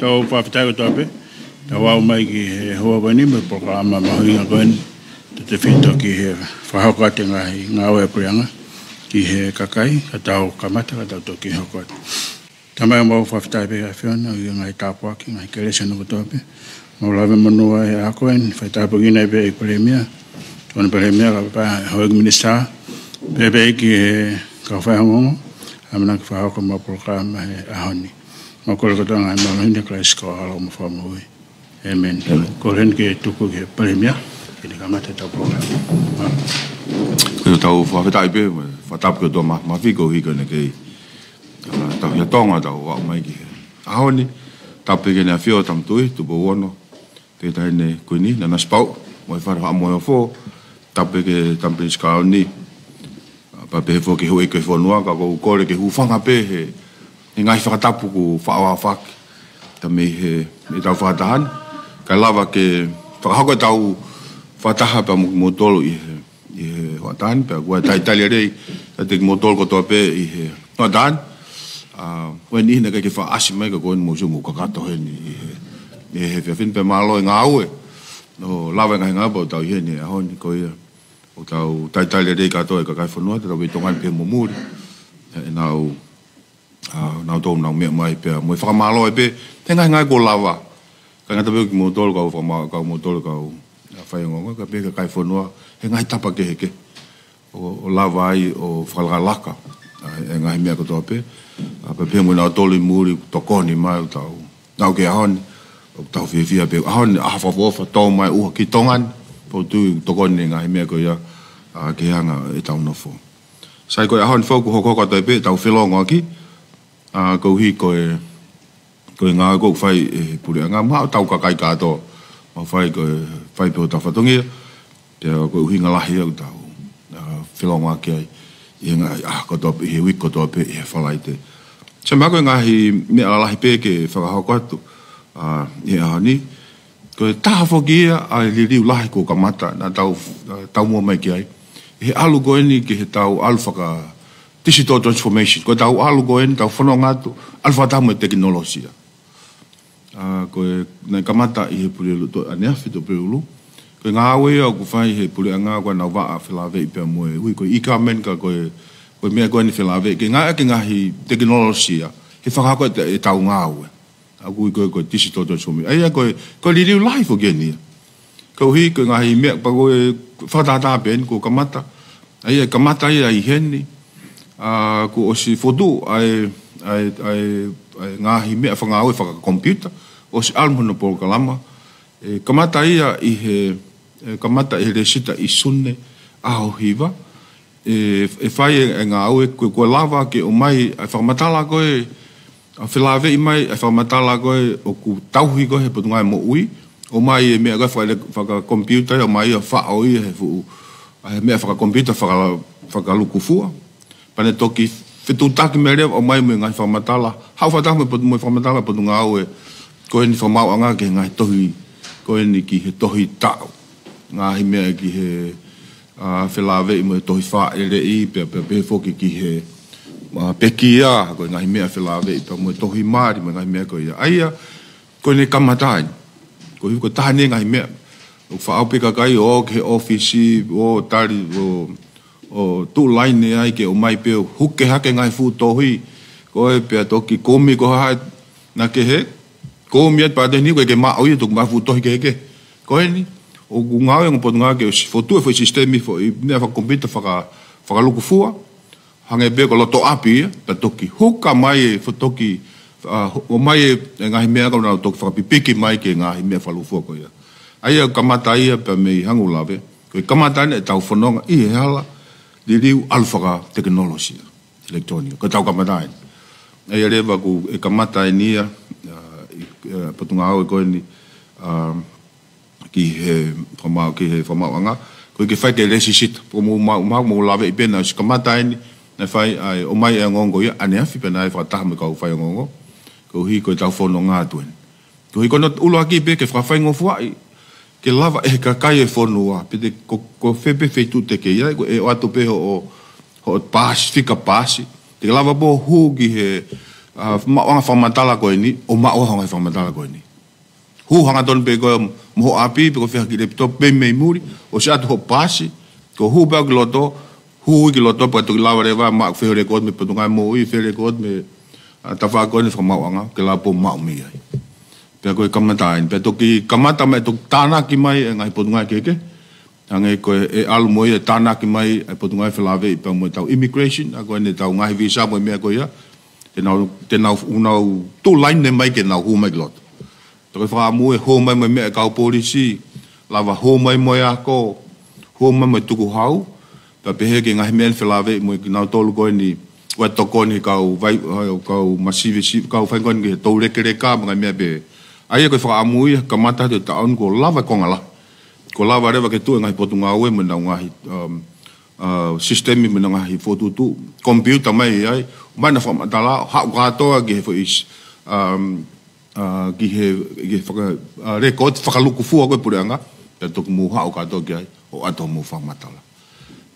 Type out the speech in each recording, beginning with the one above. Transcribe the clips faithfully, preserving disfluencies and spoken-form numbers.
Tau fakafetaʻi kotoa pē, tau aʻu mai ki he houa ko eni mo e polokalama mahuʻinga ko eni, tautefito ki he fakahoko atu e ngaahi ngāue ʻa e puleʻanga ki he kakai, ka tau kamata, ka tau toki hoko atu. Tamai, mau fakafetaʻi pē ki he ʻAfiona, ʻi he ngaahi tāpuaki, ngaahi kelesi hono kotoa pē. Mau lave monū ai he ʻaho ko eni, fai tāpuekina pē ʻEiki Palēmia, Tokoni Palēmia, ka pā, houʻeiki minisitā, pea pehē ki he kau faiongoongo, ʻamanaki fakahoko ʻemau polokalama he ʻaho ni. Mau kole kotoa e ngaahi mālohi ni ʻia Kalaisi ko homau Fakamoʻui. ʻĒmeni. ʻĒmeni. Kole heni ke tuku ki he Palēmia ke ne kamata ʻetau polokalama. Ko ia, tau fakafetaʻi pē, fakatapu ki he ʻOtua Māfimafi koeʻuhi ko ʻene kei, ʻa, tauhi ʻa Tonga, tau aʻu mai ki he ʻaho ni. Tapu ki Heʻene ʻAfio Tama Tuʻi Tupou Ono, Pētahine Kuini Nanasipauʻu, mo e Fale Faʻa Moheofo. Tapu ki he Tama Pilinisi Kalauni, ʻa, pea pehē foki ki he houʻeiki ʻo e fonua, ka ʻoku ou kole ke hūfanga pē he, he ngaahi fakatapu kuo faʻa ʻohake mei he, mei heʻetau fakataha ni, kae lava ke fakahoko ʻetau fakataha pea mo kimoutolu ʻi he, ʻi he hoʻatā ni, pea ʻoku ou talitali lelei kiate kimoutolu kotoa pē ʻi he hoʻatā ni. ʻA, ko e niʻihi naʻe ʻikai ke faʻa ʻasi mai, ka ko eni mou sio mou kakato heni ʻi he, ʻi he efiafi ni, pea mālō e ngāue ʻo lava e ngaahi ngāue pea ʻoku tau ʻi heni he ʻaho ni. Ko ia, ʻoku tau talitali lelei kātoa e kakai e fonua, tatau ai Tonga ni pea mo muli, ʻenau, ʻa, nautolu ʻoku nau meʻa mai, pea mo e fakamālō ai pē he ngaahi ngāue kuo lava. ʻIkai ngata pē kimoutolu kau fakama-, kau moutolu kau, ʻa, faiongoongo, ka pehē ki he kakai e fonua he ngaahi tapa kehekehe ʻo, ʻo lava ai ʻo fakalakalaka, ʻa, e ngaahi meʻa kotoa pē. ʻA, pea pehē mo kinautolu ʻi muli ʻoku tokoni mai, ʻoku tau, nau ki he ʻaho ni, ʻoku tau fiefia pē. ʻAho ni, ʻaho fakaʻofoʻofa, tō mai ʻuha ki Tonga ni, pea ʻoku tokoni e ngaahi meʻa ko ia, ʻa, ki he anga ʻetau nofo. Sai, ko e ʻaho ni foki ʻoku hokohoko atu ai pē ʻetau felōngoaki, ʻa, koeʻuhi ko e, ko e ngāue ʻoku fai ʻe he puleʻanga maʻa hotau kakai kātoa. Mau fai ko e, fai pē hotau fatongia, pea ko e ʻuhinga lahi ia ʻoku tau, ʻa, felōngoaki ai ʻi he ngaahi ʻaho kotoa pē, ʻi he uike kotoa pē, ʻi he Falaite. Sai, mahalo ko e ngaahi meʻa lalahi pē ke fakahoko atu, ʻa, ʻi he ʻaho ni. Ko e taha foki ia ʻa e liliu lahi kuo kamata, naʻa tau, ʻa, taumuʻa mai ki ai. He ʻalu ko eni ki heʻetau ʻalu faka-digital transformation. Ko ʻetau ʻalu ko eni, tau fononga atu, ʻalu fakataha mo e tekinolosia. ʻA, ko e, naʻe kamata ʻi he Pulelulu, to-, ʻaneafi Tuʻapulelulu. Ko e ngāue ia ʻoku fai ʻe he puleʻanga, ko ʻenau vaʻa felāveʻi pea mo e ui ko e e-government, ka ko e, ko e meʻa ko eni felāveʻi ke ngāueʻaki e ngaahi tekinolosia he fakahoko ʻe, ʻetau ngāue. ʻA ia ko e, ko e digital transformation. ʻA ia ko e, ko e liliu lahi foki eni ia. Koeʻuhi ko e ngaahi meʻa pea ko e fakatātā pē eni kuo kamata. ʻA ia kamata ia ʻi heni. ʻA, kuo ʻosi fotu ʻa e, ʻa e, ʻa e, ʻa e ngaahi meʻa fakangāue fakakomipiuta. ʻOsi ʻalu mo hono polokalama. ʻE kamata ia ʻi he, ʻe kamata ʻi he Lēsisita ʻi Sune ʻaho hiva. ʻE, ʻe fai e, e ngāue ko e, ko e lava ke ʻomai ʻa e fakamatala ko ē, ʻa e felāveʻi mai ʻa e fakamatala ko ē ʻoku tauhi ko ē ʻe he Potungāue Moʻui, ʻomai e meʻa ko ē faka-, fakakomipiuta, ʻomai ʻo faʻo ia he fuʻu, ʻa e meʻa fakakomipiuta faka-, fakalūkufua. Pea ne toki fetuʻutaki mai leva ʻo ʻomai mo e ngaahi fakamatala, haʻu fakataha mo e pot-, mo e fakamatala Potungāue ko eni Fakamaauʻanga ki he ngaahi tohi, ko eni ki he tohi taʻu. Ngaahi meʻa ki he, ʻa, felāveʻi mo e tohi fāʻeleʻi, pea, pea, pehē foki ki he, ʻa, pekia, ko e ngaahi meʻa felāveʻi, pea mo e tohi mali, mo e ngaahi meʻa ko ia. ʻA ia, ko eni kamata ai. Koeʻuhi ko e taha eni e ngaahi meʻa ʻoku faʻao pē kakai ʻo ō ki he ʻōfisi, ʻo tali, ʻo, ʻo tuʻu laine ai ke ʻomai pē ʻo huke hake e ngaahi fuʻu tohi. Ko e pea toki kumi ko hai naʻa kehe, kumi atu pea te ni ko e ke maʻu ia toki maʻu fuʻu tohi kehekehe. Ko eni, ʻoku ngāue e ongo Potungāue ke ʻosi fotu e foʻi sisitemi foʻi meʻa fakakomipiuta faka-, fakalūkufua. Hangē pē ko e loto ʻapi ia, pea toki huka mai e foʻi toki, ʻa, hu-, ʻomai e, e ngaahi meʻa ka nau toki fakapipiki mai ki he ngaahi meʻa fakalūkufua ko ia. ʻA ia kamata ia pea mei hangu lave, ko e kamata eni ʻetau fononga ʻi he hala liliu ʻalu fakatekinolosia, electronic. Ko ʻetau kamata eni. ʻA ia leva ʻoku, ʻe kamata eni ia, ʻa, ʻi, ʻa, Potungāue ko eni, ʻa, ki he Fakamaau-, ki he Fakamaauʻanga, ko e ke fai ki he Lēsisita. Pea mou ma-, ma-, mou laveʻi pē naʻe ʻosi kamata eni, naʻe fai ai, ʻomai e ongoongo ia, ʻaneafi pea naʻe fakataha mo e kau faiongoongo. Koeʻuhi ko ʻetau fononga atu eni. Koeʻuhi ko hono ʻuluaki pē ke fakafaingofuaʻi, ke lava ʻe he kakai e fonua, pe te ko, ko fē pē feituʻu te ke ʻi ai, ko e ʻoatu pē hoʻo, hoʻo paasi, fika paasi. Te ke lava pē ʻo hū ki he, ʻa, maʻuʻanga fakamatala ko eni, ʻo maʻu ai hoʻo ngaahi fakamatala ko eni. Hū hangatonu pē koe mo ho ʻapi, pe ko e fē ha kiʻi laptop, pē mei muli, ʻosi ʻatu hoʻo paasi, ko e hū pē ki loto, hū ki loto, pea toki lava leva maʻu fē ha record mei Potungāue Moʻui, fē ha record mei, ʻa, tafaʻaki ko eni fakamaʻuʻanga, ke lava pē ʻo maʻu mei ai. Pea ko e kamata ai, pea toki kamata mai, toki tānaki mai e ngaahi potungāue kehekehe, hangē ko e, ʻe ʻalu mo ia ʻo tānaki mai e Potungāue Felāveʻi pea mo ʻetau immigration, ʻa ko eni ʻetau ngaahi visa mo e meʻa ko ia. Te nau, te nau, nau tuʻu laine mai ke nau hū mai ki loto. Pea ko e fakaʻamu ʻe hū mai mo e meʻa e kau polisi, lava hū mai mo e ako, hū mai mo e tukuhau, pea pehē ki he ngaahi meʻa ʻe felāveʻi mo kinautolu ko eni, ʻoku tokoni he kau vai, kau masivi, kau fai ko eni ki he toulekeleka, mo e ngaahi meʻa pehē. ʻA ia ko e fakaʻamu ia, kamata he taʻu ni kuo lava e konga lahi. Kuo lava leva ke tuʻu e ngaahi potungāue mo ʻenau ngaahi, um, uh, sisitemi mo ʻenau ngaahi fokotuʻutuʻu, komipiuta mai ai, mai ʻenau fakamatala, haʻu kātoa ki he foʻi, um, uh, ki he, ki he faka-, uh, record fakalukufua ko ē ʻa e puleʻanga, pea toki mou haʻu kātoa ki ai, ʻo ʻatu hoʻomou fakamatala.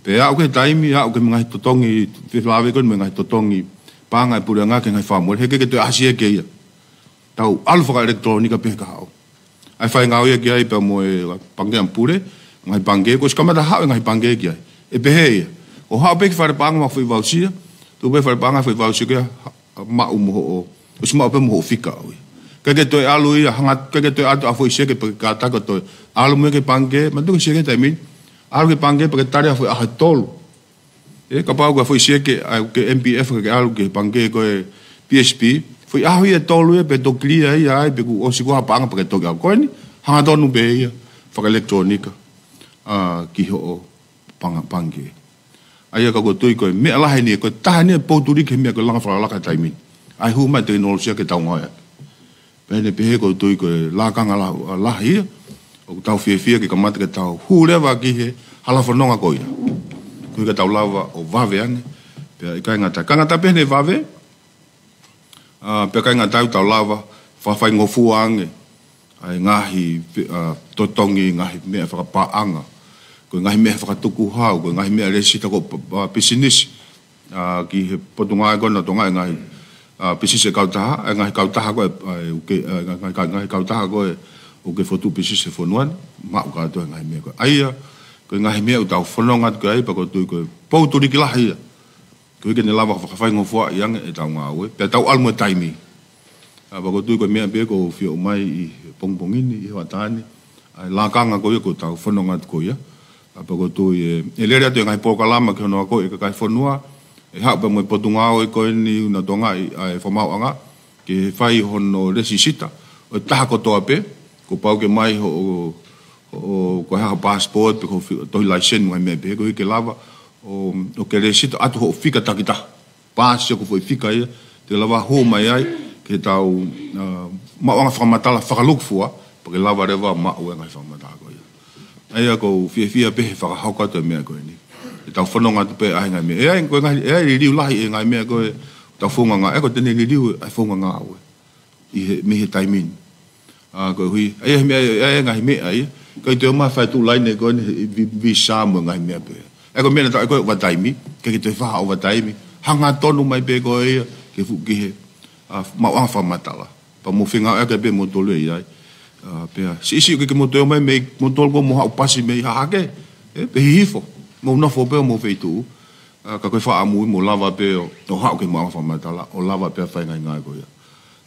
Pea aʻu ki he taimi, aʻu ki he ngaahi totongi, felāveʻi ko eni mo e ngaahi totongi paʻanga ʻa e puleʻanga ki he ngaahi fāmili, he ʻikai ke toe ʻasi ia ki ai. Tau ʻalu fakaʻelekitulōnika pē he kahaʻu. ʻA e fai ngāue ia ki ai pea mo e pangikē ʻa e pule, ngaahi pangikē, kuo ʻosi kamata haʻu e ngaahi pangikē ki ai. ʻE pehē ia. ʻO haʻu pē ki he fale paʻanga mo e foʻi voucher, tuku pē fale paʻanga foʻi voucher ke maʻu mo hoʻo, ʻosi maʻu pē mo hoʻo fika ʻaʻau ia. ʻIkai ke toe ʻalu ia, hanga, ʻikai ke toe ʻatu ha foʻi sieke pea kātaki ʻo toe ʻalu mo ia ki he pangikē, manatuʻi ko e sieke taimi ni, ʻalu ki he pangikē pea ke tali ha foʻi ʻaho ʻe tolu. ʻE, kapau ko e foʻi sieke, ʻa, ki he M P F ke ʻalu ki he pangikē ko e P S B, foʻi ʻaho ia ʻe tolu ia pea toki clear ia ai, pea kuo ʻosi ko ē ha paʻanga pea ke toki ʻalu. Ko eni, hangatonu pē ia, fakaʻelekitulōnika, ʻa, ki hoʻo panga-, pangikē. ʻA ia ka ʻoku ou tui ko e meʻa lahi eni, ko e taha eni e poutuliki he meʻa ko e langa fakalakalaka he taimi ni. ʻA e hū mai e tekinolosia ke tau ngāueʻaki. Pea ʻi heʻene pehē ʻoku ou tui ko e lakanga la-, lahi ia, ʻoku tau fiefia ke kamata ke tau hū leva ki he hala fononga ko ia. Koeʻuhi ke tau lava ʻo vave ange, pea ʻikai ngata. ʻIkai ngata pē heʻene vave, ʻa, pea ʻikai ngata ai ʻoku tau lava fakafaingofua ange ʻa e ngaahi fe-, ʻa, totongi, ngaahi meʻa fakapaʻanga, ko e ngaahi meʻa fakatukuhau, ko e ngaahi meʻa lēsisita ko e pa-, pa-, pisinisi, ʻa, ki he potungāue ko ena ʻo Tonga, e ngaahi, ʻa, pisinisi ʻa e kautaha, e ngaahi kautaha ko ē, ʻa, ʻoku ke, ʻa, ngaahi, ngaahi, ngaahi kautaha ko ē ʻoku ke fokotuʻu pisinisi he fonua ni, maʻu kātoa e ngaahi meʻa ko ē. ʻA ia, ko e ngaahi meʻa ʻoku tau fononga atu ki ai, pea ʻoku ou tui ko e poutuliki lahi ia. Koeʻuhi ke ne lava fakafaingofuaʻi ange ʻetau ngāue, pea tau ʻalu mo e taimi. ʻA, pea ʻoku ou tui ko e meʻa pē ʻoku ou fie ʻomai ʻi he pongipongi ni, ʻi he hoʻatā ni, ʻa e lakanga ko ia ʻoku tau fononga atu ko ia. ʻA, pea ʻoku ou tui ʻe, ʻe lele atu e ngaahi polokalama ki hono akoʻi e kakai e fonua, ʻe haʻu pea mo e potungāue ko eni ʻo Tonga ʻi, ʻa e fakamaʻuʻanga, ke fai hono lēsisita ʻo e taha kotoa pē, kuo pau ke ʻomai hoʻo, hoʻo, ko e hā, hoʻo passport, pe ko e fi-, tohi laiseni mo e meʻa pehē, koeʻuhi ke lava ʻo, ʻo ke lēsisita atu hoʻo fika takitaha. Paasi hoʻo foʻi fika ia, te lava hū mai ai, ke tau, ʻa, maʻuʻanga fakamatala fakalukufua, pea ke lava leva maʻu e ngaahi fakamatala ko ia. ʻA ia ʻoku ou fiefia pē he fakahoko atu e meʻa ko eni. ʻE tau fononga atu pē ʻa e ngaahi meʻa. ʻE ʻi ai, ko e ngaahi, ʻe ʻi ai e liliu lahi e ngaahi meʻa ko ē, tau fononga, ʻe ʻikai ko e tene liliu e fononga ngāue. ʻI he, mei he taimi ni. ʻA, koeʻuhi, ʻa ia he meʻa, ʻa ia e ngaahi meʻa ia. ʻIkai toe ʻomai ha faʻahinga tuʻu laine ko eni, he vi-, visa mo e ngaahi meʻa pehē. ʻE ko e meʻa naʻa tau ʻai ko e overtime, ʻikai ke toe fai ha overtime. Hangatonu mai pē ko ia, ke fuʻu ki he, ʻa, maʻuʻanga fakamatala. Pea mou feinga ʻo ʻeke pē moutolu ia ʻi ai. ʻA, pea, siʻisiʻi ʻikai ke mou toe ʻomai mei, moutolu ʻoku mou haʻu paasi mei Hahake. ʻE, pe Hihifo. Mou nofo pē ʻo mou feituʻu. ʻA, ka ko e fakaʻamu ia mou lava pē ʻo, ʻo haʻu ki he maʻuʻanga fakamatala, ʻo lava pē ʻo fai e ngaahi ngāue ko ia.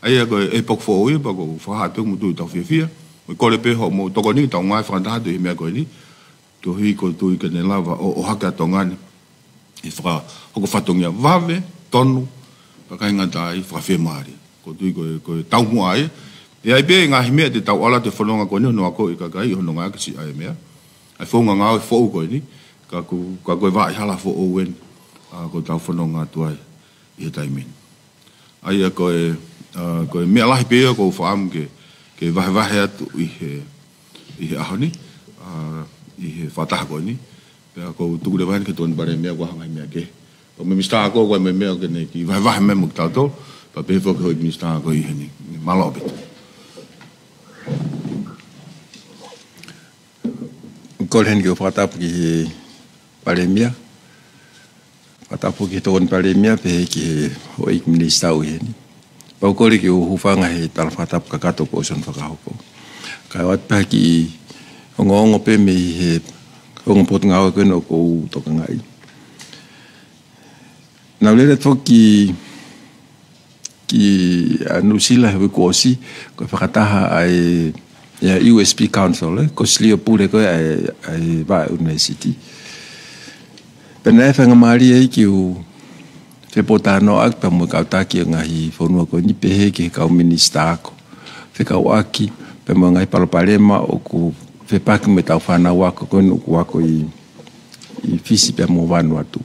ʻA ia ko e, e poku foʻou ia, pea ʻoku ou fakahā atu pē ʻoku mou tui ʻoku tau fiefia. Mo e kole pē hoʻomou tokoni ke tau ngāue fakataha atu ʻi he meʻa ko eni. Koeʻuhi ʻoku ou tui ke ne lava ʻo, ʻohake ʻa Tonga ni. ʻI he fakahoko fatongia vave, tonu, pea ʻikai ngata ai, fakafiemālie. ʻOku ou tui ko e, ko e taumuʻa ia. ʻE ʻi ai pē ngaahi meʻa te tau ʻalu atu he fononga ko eni, hono akoʻi e kakai, hono ngāueʻaki siʻi ʻa e meʻa. ʻA e founga ngāue foʻou ko eni, ka ko, ka ko e vaʻa hala foʻou eni, ʻa, ʻoku tau fononga atu ai ʻi he taimi ni. ʻA ia ko e, ʻa, ko e meʻa lahi pē ia ʻoku ou fakaʻamu ke, ke vahevahe atu ʻi he, ʻi he ʻaho ni, ʻa, ʻi he fakataha ko eni. Pea ʻoku ou tuku leva heni ki he Tokoni Palēmia ʻoku ʻi ai ha ngaahi meʻa kehe. Pea mo e Minisitā ko ē ʻoku ʻi ai mo e meʻa ke ne kiʻi vahevahe mai mo kitautolu, pea pehē foki ki he Minisitā ko ē ʻi heni. Mālō ʻaupito. Kole heni ke u fakatapu ki he Palēmia. Fakatapu ki he Tokoni Palēmia, pehē ki he Houʻeiki Minisitā ʻoku ʻi heni. Pea u kole ke u hūfanga he tala fakatapu kakato kuo ʻosi hono fakahoko. Kae ʻoatu pē ha kiʻi ongoongo pē mei he ongo potungāue ko eni ʻoku ou tokangaʻi. Naʻa ku lele atu foki ki, ki, ʻa, Nuʻusila he uike kuo ʻosi, ko e fakataha ʻa e, ʻa e U S P Council, ē, Kosilio Pule ko ē ʻa e, ʻa e Vaʻa ʻUnivēsiti. Pea naʻe faingamālie ai ke u fepōtalanoaʻaki pea mo e kau taki ʻo e ngaahi fonua ko eni pehē ki he kau minisitā ako fekauʻaki pea mo e ngaahi palopalema ʻoku fepaki mo ʻetau fānau ako ko eni ʻoku ako ʻi, ʻi Fisi pea mo Vanuatu.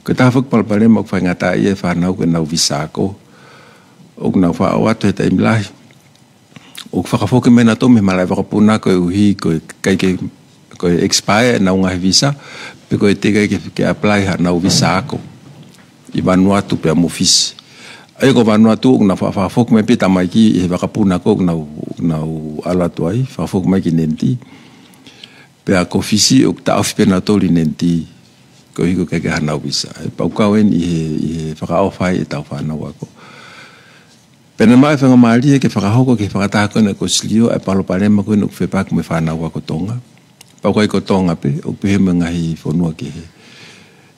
Ko e taha foki palopalema ʻoku faingataʻaʻia ai e fānau ko ʻenau visa ako, ʻoku nau faʻa ʻoatu he taimi lahi ʻoku fakafoki mai nautolu mei he malaʻe vakapuna koeʻuhi ko e ʻikai ke, ko e expire ʻenau ngaahi visa, pe ko e teʻeki ai ke, ke apply haʻanau visa ako ʻi Vanuatu pea mo Fisi. ʻA ia ko Vanuatu ʻoku nau fa-, fakafoki mai pē tamaiki ʻi he vakapuna ko ē ʻoku nau, ʻoku nau ʻalu atu ai, fakafoki mai ki Nenitī. Pea ko Fisi ʻoku taʻofi pē nautolu ʻi Nenitī, koeʻuhi ko e ʻikai ke ʻi ai haʻanau visa. ʻE pau kau eni ʻi he, ʻi he fakaʻofa ai ʻetau fānau ako. Pea naʻe maʻu e faingamālie ke fakahoko ki he fakataha ko eni ʻa Kosilio ʻa e palopalema ko eni ʻoku fepaki mo e fānau ako Tonga. Pau ʻikai ko Tonga pē, ʻoku pehē mo e ngaahi fonua kehe.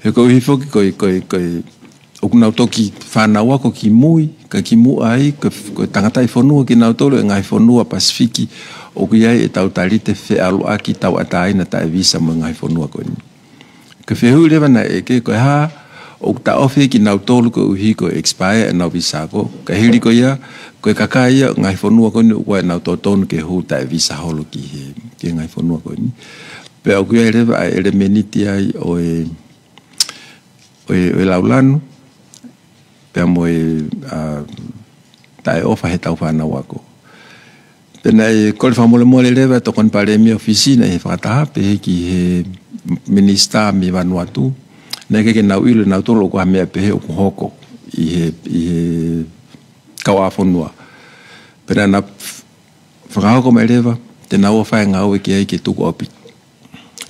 He koeʻuhi foki ko e, ko e, ko e, ʻoku nau toki fānau ako kimui, kae kimuʻa ai, ko e, ko e tangataʻi fonua kinautolu ʻo e ngaahi fonua Pasifiki, ʻoku ʻi ai ʻetau talite feʻaluʻaki tauʻatāina taʻe visa mo e ngaahi fonua ko eni. Ko e fehuʻi leva naʻe ʻeke, ko e hā ʻoku taʻofi kinautolu koeʻuhi ko e expire ʻenau visa ako. Ka hili ko ia, ko e kakai ia ʻo e ngaahi fonua ko eni ʻoku ʻi ai ʻenau totonu ke hū taʻe visa holo ki he, ki he ngaahi fonua ko eni. Pea ʻoku ʻi ai leva ʻa e ʻelemēniti ai ʻo e, ʻo e, ʻo e laulanu, pea mo e, ʻa, taʻeʻofa heʻetau fānau ako. Pea naʻe kole fakamolemole leva e Tokoni Palēmia ʻo Fisi naʻe ʻi he fakataha, pehē ki he minisitā mei Vanuatu, naʻe ʻikai ke nau ʻilo ʻe nautolu ʻoku ʻi ai ha meʻa pehē ʻoku hoko ʻi he, ʻi he kauʻāfonua. Pea naʻa na f-, fakahoko mai leva, te nau ō ʻo fai e ngāue ki ai ke tuku ʻaupito,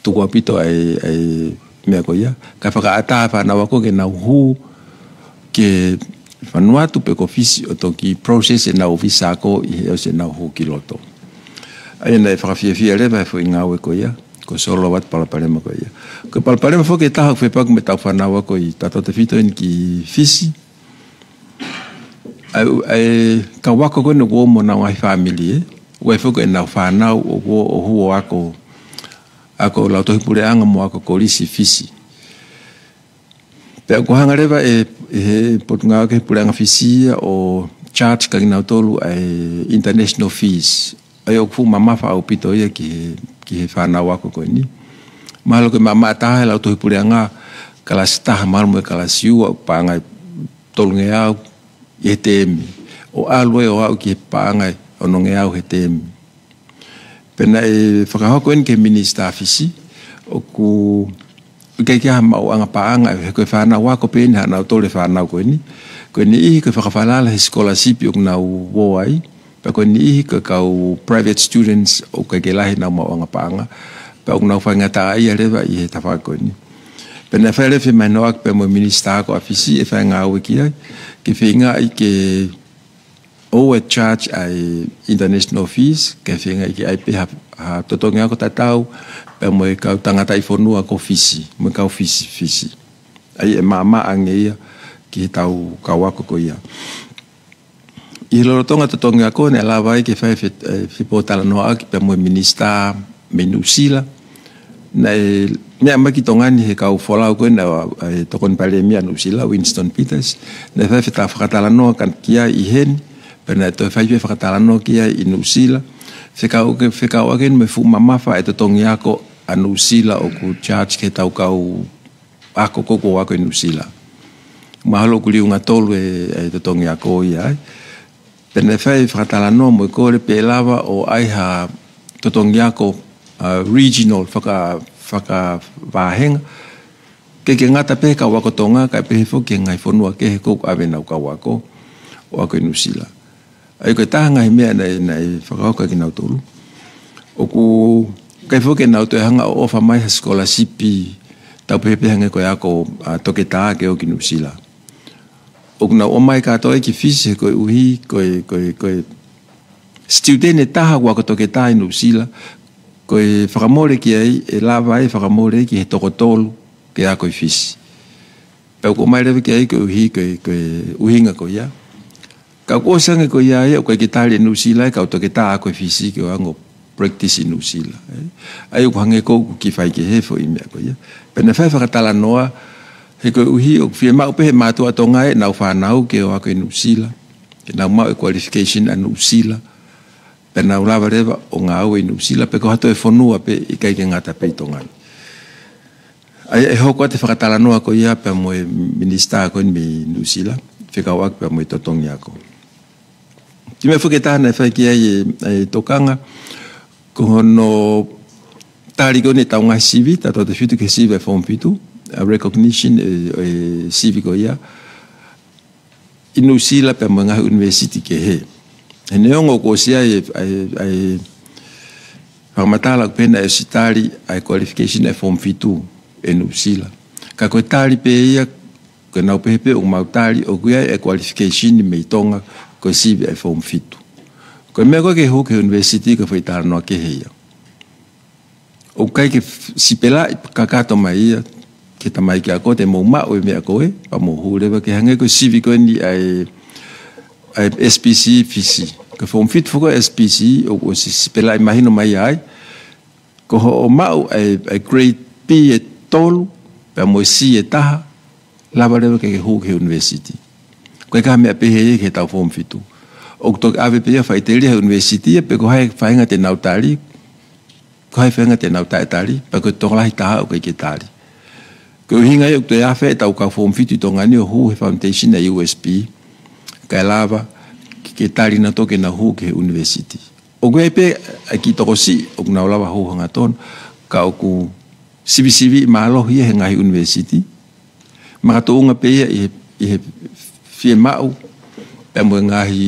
tuku ʻaupito ʻa e, ʻa e meʻa ko ia. Kae fakaʻatā e fānau ako ke nau hū ki Vanuatu pe ko Fisi ʻo toki process ʻenau visa ako ʻi he ʻosi ʻenau hū ki loto. ʻA ia naʻe fakafiefia leva he foʻi ngāue ko ia, ko e solova atu e palopalema ko ia. Ko e palopalema foki ʻe taha ʻoku fepaki mo ʻetau fānau ako ʻi tautautefito eni ki Fisi, ʻa e, ʻa e kau ako ko eni ʻoku ō mo honau ngaahi fāmili, ē. ʻOku ʻi ai foki ʻenau fānau ʻoku ō ʻo hū ʻo ako, ako lautohi puleʻanga mo ako kolisi Fisi. Pea ʻoku hanga leva ʻe, ʻe he potungāue ki he puleʻanga Fisi ia ʻo charge kia kinautolu ʻa e international fees. ʻA ia ʻoku fuʻu mamafa ʻaupito ia ki he, ki he fānau ako ko eni. Mahalo ko e maʻamaʻa taha he lautohi puleʻanga, kalasi taha mahalo mo e kalasi ua, paʻanga ʻe tolungeau ʻi he teemi. ʻO ʻalu ai ʻo aʻu ki he paʻanga ʻe onongeau he teemi. Pea naʻe fakahoko eni ki he minisitā Fisi, ʻoku ʻikai ke ʻi ai ha maʻuʻanga paʻanga, he ko e fānau ako pē eni haʻanautolu e fānau ko eni. Ko e niʻihi ko e fakafalala he scholarship ʻoku nau ō ai, pea ko e niʻihi ko e kau private students ʻoku ʻikai ke lahi ʻenau maʻuʻanga paʻanga, pea ʻoku nau faingataʻaʻia leva ʻi he tafaʻaki ko eni. Pea naʻe fai leva e femahinoʻaki pea mo e minisitā ako ʻa Fisi ʻe fai e ngāue ki ai, ke feingaʻi ke ʻoua ʻe charge ʻa e international fees, ke feingaʻi ke ʻi ai pē ha, ha totongi ako tatau pea mo e kau tangataʻi fonua ko Fisi, mo e kau Fisi, Fisi. ʻA ia ʻe maʻamaʻa ange ia ki heʻetau kau ako ko ia. ʻI he lolotonga e totongi ako naʻe lava ai ke fai e fe-, e fepōtalanoaʻaki pea mo e minisitā mei Nuʻusila. Naʻe meʻa mai ki Tonga ni he kau folau ko ē ʻa e, ʻa e Tokoni Palēmia Nuʻusila, Winston Peters. Naʻe fai e feta-, fakatalanoa ki ai ʻi heni, pea naʻe toe fai pē fakatalanoa ki ai ʻi Nuʻusila. Fekau ke, fekauʻaki eni mo e fuʻu mamafa e totongi ako ʻa Nuʻusila ʻoku charge ki heʻetau kau ako ko ē ʻoku ako ʻi Nuʻusila. Mahalo ʻoku liunga tolu e, e totongi ako ia ai. Pea naʻe fai e fakatalanoa mo e kole pe ʻe lava ʻo ʻai ha totongi ako, ʻa, regional faka-, fakavāhenga. ʻIkai ke ngata pē he kau ako Tonga, kae pehē foki ki he ngaahi fonua kehe ʻoku ʻave ʻenau kau ako ʻo ako ʻi Nuʻusila. ʻA ia ko e taha e ngaahi meʻa naʻe, naʻe fakahoko kia kinautolu. ʻOku ʻikai foki ke nau toe hanga ʻo ʻofa mai ha scholarship, tau pehē pē hangē ko e ako, ʻa, toketā ke ō ki Nuʻusila. ʻoku nau ʻomai kātoa ki Fisi he koeʻuhi, ko e, ko e, ko e student ʻe taha ʻoku ako toketā ʻi Nuʻusila, ko e fakamole ki ai, ʻe lava ai fakamole ki he toko tolu ke ako ʻi Fisi. Pea ʻoku ʻomai leva ki ai koeʻuhi, ko e, ko e ʻuhinga ko ia. Ka ʻoku ʻosi ange ko ia ia, ʻoku ʻikai ke tali ʻe Nuʻusila e kau toketā ako ʻi Fisi ke ō ʻo practice ʻi Nuʻusila, ē. ʻA ia ʻoku hangē ʻoku kiʻi faikehe foʻi meʻa ko ia. Pea naʻe fai fakatalanoa, he koeʻuhi ʻoku fiemaʻu pē he mātuʻa Tonga ʻenau fānau ke ō ako ʻi Nuʻusila, ke nau maʻu e qualification ʻa Nuʻusila, pea nau lava leva ʻo ngāue ʻi Nuʻusila, pe ko ha toe fonua pē ʻikai ke ngata pē ʻi Tonga ni. ʻA ia ʻe hoko atu e fakatalanoa ko ia pea mo e minisitā ko eni mei Nuʻusila, fekauʻaki pea mo e totongi ako. Kiʻi meʻa foki ʻe taha naʻe fai ki ai e, e tokanga, ko hono tali ko eni ʻetau ngaahi sivi, tautautefito ki he sivi ʻa e form fitu, ʻa e recognition e, e sivi ko ia ʻi Nuʻusila pea mo e ngaahi university kehe. He neongo kuo ʻosi ʻi ai e, e, e fakamatala ʻoku pehē naʻe ʻosi tali ʻa e qualification ʻa e form fitu ʻi Nuʻusila. Ka ko e tali pē ia, ko ʻenau pehē pē ʻoku mau tali, ʻoku ʻi ai e qualification mei Tonga, ko e sivi ʻa e form fitu. Ko e meʻa ko ē ke hū ki he university ko e foʻi talanoa kehe ia. ʻOku ʻikai ke f-, sipelaʻi kakato mai ia ki he tamaiki ako te mou maʻu e meʻa ko ē, pea mou hū leva ke hangē ko e sivi ko eni ʻa e, ʻa e S P C Fisi. Ko e form fitu foki ʻa e S P C, ʻoku ʻosi sipelaʻi mahino mai ai, ko hoʻo maʻu ʻa e, ʻa e grade B ʻe tolu, pea mo e C ʻe taha, lava leva ke ke hū ki he university. ʻOku ʻikai ha meʻa pehē ia ki heʻetau form fitu. ʻOku toki ʻave pē ia faʻiteliha he university ia, pe ko hai faʻahinga te nau tali, ko hai faʻahinga te nau taʻetali, pea ko e tokolahi taha ʻoku ʻikai ke tali. Ko e ʻuhinga ia ʻoku toe ʻave ʻetau kau form fitu ʻi Tonga ni ʻo hū he foundation ʻa e U S P, kae lava ke, ke tali nautolu ke nau hū ki he university. ʻOku ʻi ai pē ʻa e kiʻi tokosiʻi ʻoku nau lava hū hangatonu, ka ʻoku sivisiviʻi mālohi ia he ngaahi university. Makatuʻunga pē ia ʻi he, ʻi he fiemaʻu pea mo e ngaahi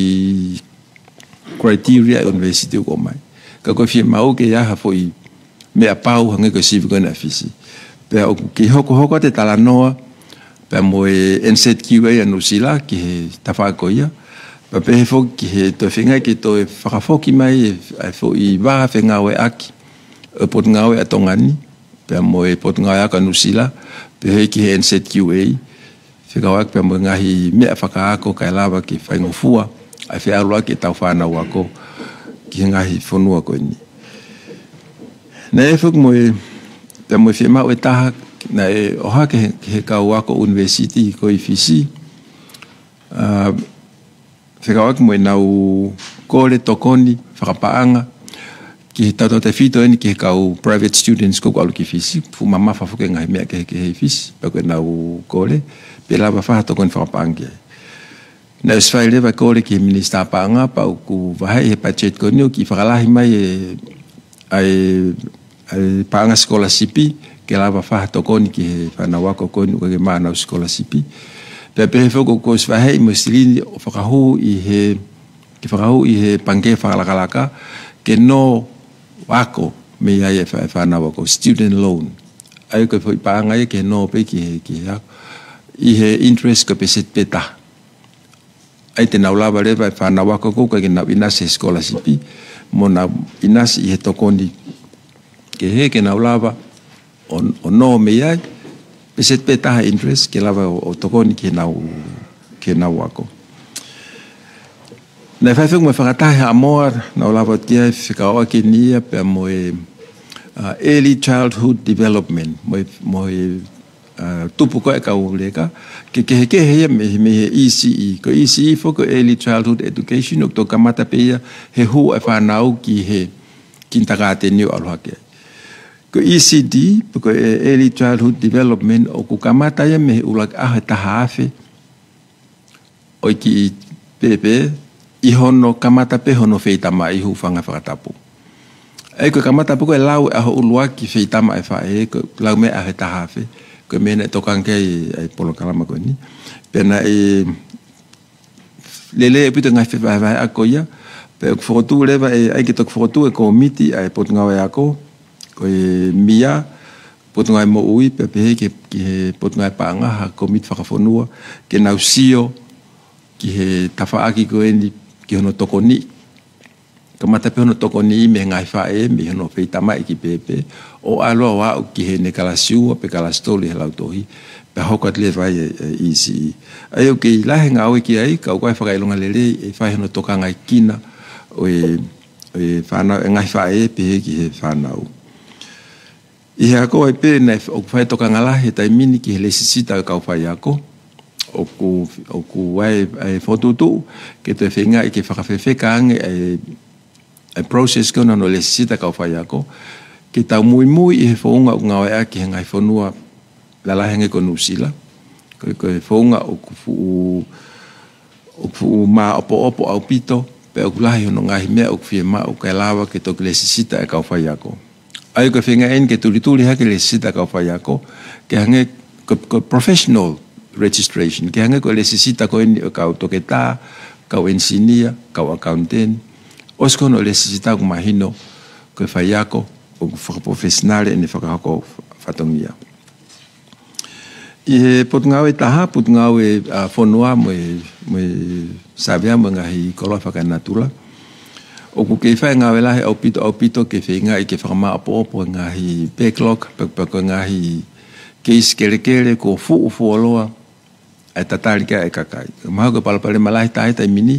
criteria ʻa e university ʻoku ʻomai. Ka ko e fiemaʻu ke ʻi ai ha foʻi meʻa pau hangē ko e sivi ko ena ʻa Fisi. Pea ʻoku kiʻi hokohoko atu e talanoa pea mo e N Z Q A ʻa Nuʻusila ki he tafaʻaki ko ia. Pea pehē foki ki he toe feinga ke toe fakafoki mai e, e foʻi vā fengāueʻaki ʻo e Potungāue ʻa Tonga ni, pea mo e Potungāue Ako ʻa Nuʻusila, pehē ki he N Z Q A, fekauʻaki pea mo e ngaahi meʻa fakaako kae lava ke faingofua ʻa e feʻaluʻaki ʻetau fānau ako ki he ngaahi fonua ko eni. Naʻe foki mo e, pea mo e fiemaʻu ʻe taha, naʻe ʻohake he, he kau ako university ko ē ʻi Fisi, ʻa, fekauʻaki mo ʻenau kole tokoni fakapaʻanga ki he tautautefito eni ki he kau private students ko ē ʻoku ʻalu ki Fisi, fuʻu mamafa foki e ngaahi meʻa kehekehe ʻi Fisi, pea ko ʻenau kole, pe lava fai ha tokoni fakapaʻanga ki ai. Naʻe ʻosi fai leva e kole ki he minisitā paʻanga, pea ʻoku vaheʻi he budget ko eni ʻo kiʻi fakalahi mai e, ʻa e, ʻa e paʻanga scholarship, ke lava fai ha tokoni ki he fānau ako ko eni ʻoku ʻikai ke maʻu ʻenau scholarship. Pea pehē foki ʻoku ʻosi vaheʻi mo e silini ʻo fakahū ʻi he, ke fakahū ʻi he pangikē fakalakalaka, ke nō ako mei ai e fā-, e fānau ako, student loan. ʻA ia ko e foʻi paʻanga ia ke nō pē ki he, ki he ako, ʻi he interest ko e peseti pē taha. ʻA ia te nau lava leva e fānau ako ko ē ʻoku ʻikai ke nau ʻinasi he scholarship, mo nau ʻinasi ʻi he tokoni kehe ke nau lava ʻo, ʻo nō mei ai, peseti pē taha interest ke lava ʻo, ʻo tokoni ki heʻenau, ki heʻenau ako. Naʻe fai foki mo e fakataha ʻa Haʻamoa, naʻa ku lava ki ai fekauʻaki eni ia pea mo e, uh, early childhood development, mo e, mo e, uh, tupu ko ē e kau leka, ke kehekehe ia mei, mei he E C E. Ko e E C E foki ko e early childhood education, ʻoku toki kamata pē ia he hū e fānau ki he kinitakāteni ʻo ʻalu hake ai. Ko e E C D, pe ko e early childhood development, ʻoku kamata ia mei he ʻuluaki ʻaho ʻe taha afe ʻo e kiʻi pēpē, ʻi hono kamata pē hono feitamaʻi, hūfanga he fakatapu. ʻA ia ko e kamata pē ko e lau e ʻaho ʻuluaki feitamaʻi e faʻē, ko e lau mei he ʻaho ʻe taha afe, ko e meʻa naʻe tokanga ki ai e polokalama ko eni. Pea naʻe lelei ʻaupito e ngaahi fevahevaheʻaki ko ia, pea ʻoku fokotuʻu leva e, ʻai ke toki fokotuʻu e kōmiti ʻa e Potungāue Ako, ko e M I A, Potungāue Moʻui, pea pehē ki he, ki he Potungāue Paʻanga, ha kōmiti fakafonua, ke nau sio ki he tafaʻaki ko eni ki hono tokoniʻi. Kamata pē hono tokoniʻi mei he ngaahi faʻē, mei hono feitamaʻi ki pēpē, ʻo ʻalu ʻo aʻu ki heʻene kalasi ua pe kalasi tolu ʻi he lautohi, pea hoko atu leva ai e, e E C E. ʻA ia ʻoku kei lahi e ngāue ki ai, ka ʻoku ʻi ai e fakaʻilonga lelei ʻe fai hono tokangaʻi kinaua ʻo e, ʻo e fānau, e ngaahi faʻē pehē ki he fānau. ʻI he ako ai pē naʻe f-, ʻoku fai tokanga lahi he taimi ni ki he lēsisita ʻo e kau faiako. ʻOku, ʻoku ʻi ai e fokotuʻutuʻu ke toe feingaʻi ke fakafefeka ange e, e process ko ena hono lēsisita kau faiako, ke tau muimui ʻi he founga ʻoku ngāueʻaki he ngaahi fonua lalahi ange ko Nuʻusila. Ko e, ko e founga ʻoku fuʻu, ʻoku fuʻu māʻopoʻopo ʻaupito, pea ʻoku lahi hono ngaahi meʻa ʻoku fiemaʻu kae lava ke toki lēsisita e kau faiako. ʻA ia ko e feinga eni ke tulituli hake e lēsisita kau faiako, ke hangē ko, ko e professional registration, ke hangē ko e lēsisita ko eni ʻo e kau toketā, kau enisinia, kau accountant, ʻosi ko hono lēsisita ʻoku mahino ko e faiako ʻoku fakapolofesinale ʻene fakahoko fatongia. ʻI he potungāue ʻe taha, potungāue, ʻa, fonua mo e, mo e savea mo e ngaahi koloa fakaenatula, ʻoku kei fai e ngāue lahi ʻaupito, ʻaupito ke feingaʻi ke fakamāʻopoʻopo e ngaahi backlog, pe, pe ko e ngaahi keisi kelekele kuo fuʻu fuoloa ʻa e tatali ki ai e kakai. Mahalo ko e palopalema lahi taha he taimi ni,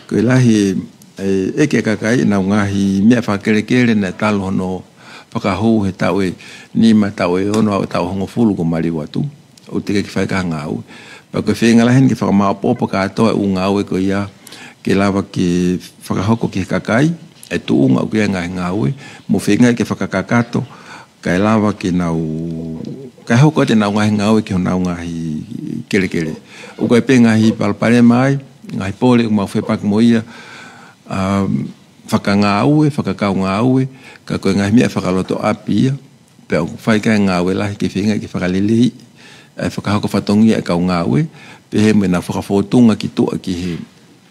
ko e lahi e, e ʻeke ʻa e kakai ʻenau ngaahi meʻa fakakelekele naʻe talu hono fakahū he taʻu ʻe nima, taʻu ʻe ono, ʻa e taʻu ʻe hongofulu kuo maliu atu, ʻoku teʻeki ke fai ha ngāue. Pea ko e feinga lahi eni ke fakamāʻopoʻopo kātoa e ʻū ngāue ko ia ke lava ke fakahoko ki he kakai e tuʻunga ʻoku ʻi ai e ngaahi ngāue, mo feingaʻi ke fakakakato kae lava ke nau, kae hoko atu ʻenau ngaahi ngāue ki honau ngaahi kelekele. ʻOku ʻi ai pē ngaahi palopalema ai, ngaahi pole ʻoku mau fepaki mo ia, um, fakangāue, fakakaungāue, ka ko e ngaahi meʻa fakalotoʻapi ia, pea ʻoku fai ki ai e ngāue lahi ke feingaʻi ke fakaleleiʻi e fakahoko fatongia e kau ngāue, pehē mo ʻenau fakafōtunga ki tuʻa ki he,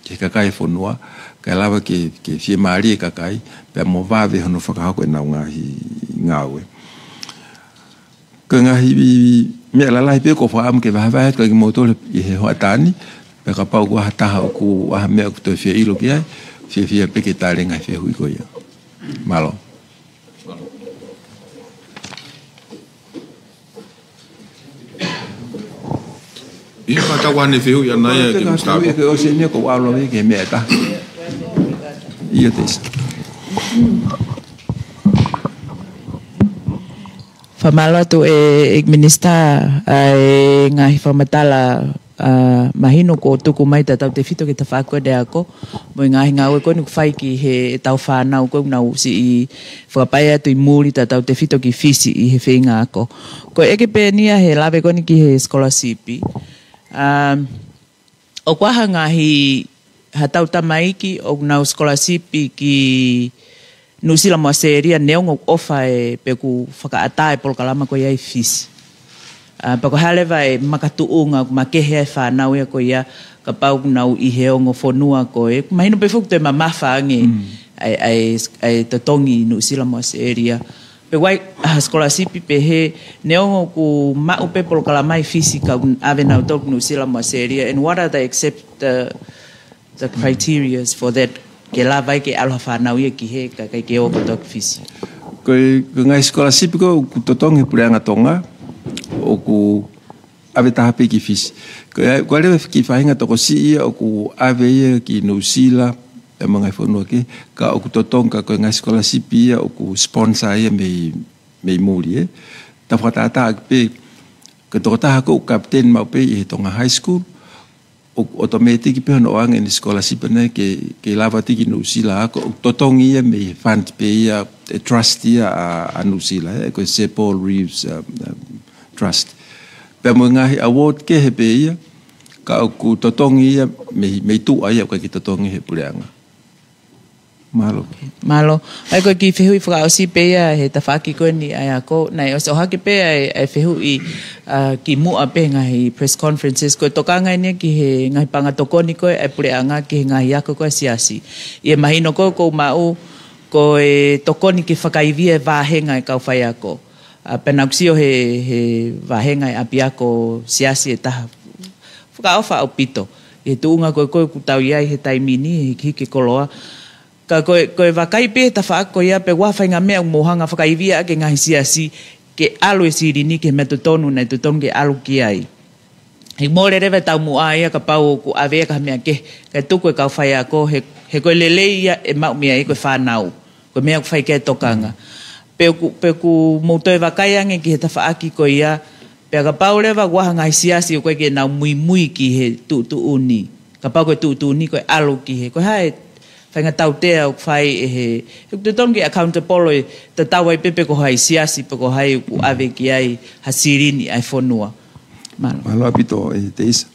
ki he kakai e fonua, kae lava ke, ke fiemālie e kakai, pea mo vave hono fakahoko ʻenau ngaahi ngāue. Ko e ngaahi meʻa lalahi pē ʻoku ou fakaʻamu ke vahevahe atu kia kimoutolu ʻi he hoʻatā ni, pea kapau ʻoku ʻi ai ha taha ʻoku ʻi ai ha meʻa ʻoku toe fie ʻilo ki ai, fiefia pē ke tali e ngaahi fehuʻi ko ia. Mālō. ʻIo, ka tau ʻai e fehuʻi ʻanai ia ki he Minisitā. Ko e ʻosi eni ʻoku ou ʻalu ai ki he meʻa ʻe taha. ʻIo, Tesi. Fakamālō atu e, e Minisitā, ʻa e ngaahi fakamatala, ʻa, mahino kuo tuku mai tautautefito ki he tafaʻaki ko eni ʻo e ako, mo e ngaahi ngāue ko eni ʻoku fai ki heʻetau fānau ko ē ʻoku nau siʻi fakapaʻe atu ʻi muli tautautefito ki Fisi ʻi he feinga ako. Ko e ʻeke pē eni ia he lave ko eni ki he scholarship. Um, ʻoku ʻi ai ha ngaahi, haʻatau tamaiki ʻoku nau scholarship ki Nuʻusila mo ʻAositelēlia neongo ʻoku ʻofa e pe ʻoku fakaʻatā e polokalama ko ia ʻi Fisi. ʻA, pea ko e hā leva e makatuʻunga ʻoku makehe ai e fānau ia ko ia kapau ʻoku nau ʻi he ongo fonua ko ē. Mahino pē foki ʻoku toe mamafa ange ʻa e, ʻa e, ʻa e totongi ʻi Nuʻusila mo ʻAositelēlia. Pe ʻoku ʻi ai ha scholarship pehē neongo ʻoku maʻu pē polokalama ʻi Fisi ka ʻave nautolu ki Nuʻusila mo ʻAositelēlia. And what are the accept, the, the criterias for that? Ke lava ai ke ʻalu ha fānau ia ki hē kae ʻikai ke ō kotoa ki Fisi. Ko e, ko e ngaahi scholarship ko ē ʻoku totongi he Puleʻanga Tonga, ʻoku ʻave taha pē ki Fisi. Ko e, ko e leva e kiʻi faʻahinga tokosiʻi ia ʻoku ʻave ia ki Nuʻusila, pea mo e ngaahi fonua kehe, ka ʻoku totongi ka ko e ngaahi scholarship ia ʻoku sponsor ia mei, mei muli, ē. Tau fakatātā ʻaki pē, ko e tokotaha ko ē ʻoku kapiteni maʻu pē ʻi he Tonga High School, ʻoku automatic pē hono ʻoange ʻene scholarship ʻanai ke, ke lava atu ki Nuʻusila ako, ʻoku totongi ia mei he fund pē ia, e trust ia ʻa, ʻa Nuʻusila, ē, ko e Sir Paul Reeves, um, um, Trust. Pea mo e ngaahi award kehe pē ia, ka ʻoku totongi ia mei, mei tuʻa ia, ʻoku ʻikai ke totongi he Puleʻanga. Mālō. Mālō. ʻA ia ko e kiʻi fehuʻi fakaʻosi pē ia he tafaʻaki ko eni ʻa e ako, naʻe ʻosi ʻohake pē ʻa e, ʻa e fehuʻi, ʻa, kimuʻa pē he ngaahi press conferences, ko e tokanga eni ia ki he ngaahi paʻanga tokoni ko ē ʻa e Puleʻanga ki he ngaahi ako ko ē ʻa e Siasi. ʻI he mahino ko ē ʻoku ou maʻu, ko e tokoni ke fakaivia e vāhenga e kau faiako. ʻA, pea naʻá ku sio he, he vāhenga e ʻapiako Siasi ʻe taha fakaʻofa ʻaupito. ʻi he tuʻunga ko ē ʻoku tau ʻi ai he taimi ni, he hikihiki koloa. Ka ko e, ko e vakai pē he tafaʻaki ko ia pe ʻoku ʻi ai ha faʻahinga meʻa ʻoku mou hanga fakaivia ʻaki e ngaahi siasi ke ʻalu e silini ki he meʻa totonu naʻe totonu ke ʻalu ki ai. He mole leva e taumuʻa ia kapau ʻoku ʻave ia ki ha meʻa kehe, kae tuku e kau faiako, he, he ko e lelei ia ʻe maʻu mei ai ko e fānau. Ko e meʻa ʻoku fai ki ai e tokanga. Pe ʻoku, pe ʻoku mou toe vakai ange ki he tafaʻaki ko ia, pea kapau leva ʻoku ʻi ai ha ngaahi siasi ʻoku ʻikai ke nau muimui ki he tuʻutuʻuni. Kapau ko e tuʻutuʻuni ko e ʻalu ki he, ko e hā e faʻahinga tautea ʻoku fai ʻe he, he ʻoku totonu ke accountable ʻo tatau ai pē pe ko hai siasi, pe ko hai ʻoku ʻave ki ai ha silini ʻa e fonua. Mālō. Mālō ʻaupito, ʻe Teisa.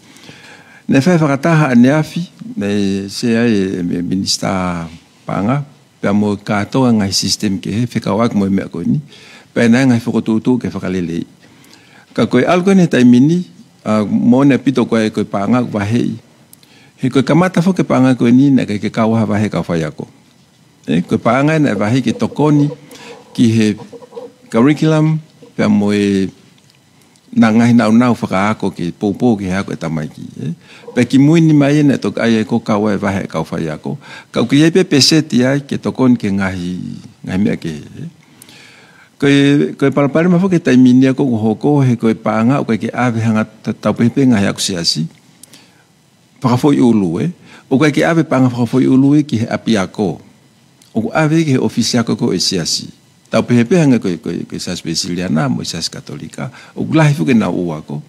Naʻe fai fakataha ʻaneafi, naʻe sea ai e, e Minisitā Paʻanga, pea mo e kātoa e ngaahi sisitemi kehe fekauʻaki mo e meʻa ko eni. Pea naʻe ngaahi fokotuʻutuʻu ke fakaleleiʻi. Ka ko e ʻalu ko eni he taimi ni, ʻa, moʻoni ʻaupito ko e, ko e paʻanga ʻoku vaheʻi. He ko e kamata foki e paʻanga ko eni naʻe ʻikai ke kau ha vahe kau faiako. ʻE, ko e paʻanga naʻe vaheʻi ke tokoni ki he curriculum, pea mo e ngaahi nāunau fakaako ke poupou ki he ako e tamaiki, ē. Pea kimui ni mai ena ʻe toki ʻai ai ko e kau ai e vahe e kau faiako. Ka ʻoku ʻi ai pē peseti ai ke tokoni ki he ngaahi, ngaahi meʻa kehe, ē. Ko e, ko e palopalema foki he taimi ni ʻoku hoko he ko e paʻanga ʻoku ʻikai ke ʻave hanga ta-, tau pehē pē ngaahi ako siasi fakafoʻiʻulu, ē. ʻOku ʻikai ke ʻave paʻanga fakafoʻiʻulu ia ki he ʻapiako. ʻOku ʻave ki he ʻōfisi ako ko ē ʻo e siasi. Tau pehē pē hangē ko e, ko e, ko e Siasi Uēsiliana mo e Siasi Katolika. ʻOku lahi foki ʻenau ʻū ako.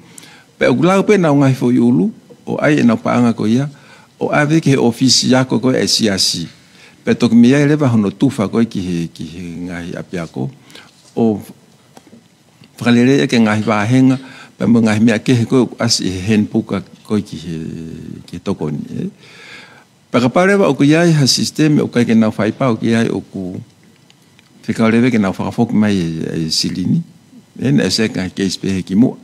Pea ʻoku lau pē ʻenau ngaahi foʻiʻulu, ʻo ʻai ʻenau paʻanga ko ia, ʻo ʻave ki he ʻōfisi ako ko ē ʻa e siasi. Pea toki mei ai leva hono tufa ko ē ki he, ki he ngaahi ʻapiako. ʻO fakaleleiʻi ʻaki e ngaahi vāhenga, pea mo e ngaahi meʻa kehe ko ē ʻoku ʻasi ʻi he handbook ko ē ki he, ki he tokoni, ē. Pea kapau leva ʻoku ʻi ai ha sisitemi ʻoku ʻikai ke nau fai pau ki ai ʻoku fekau leva ke nau fakafoki mai e, e silini. Ē, naʻe ʻosi ʻi ai e ngaahi keisi pehē kimuʻa.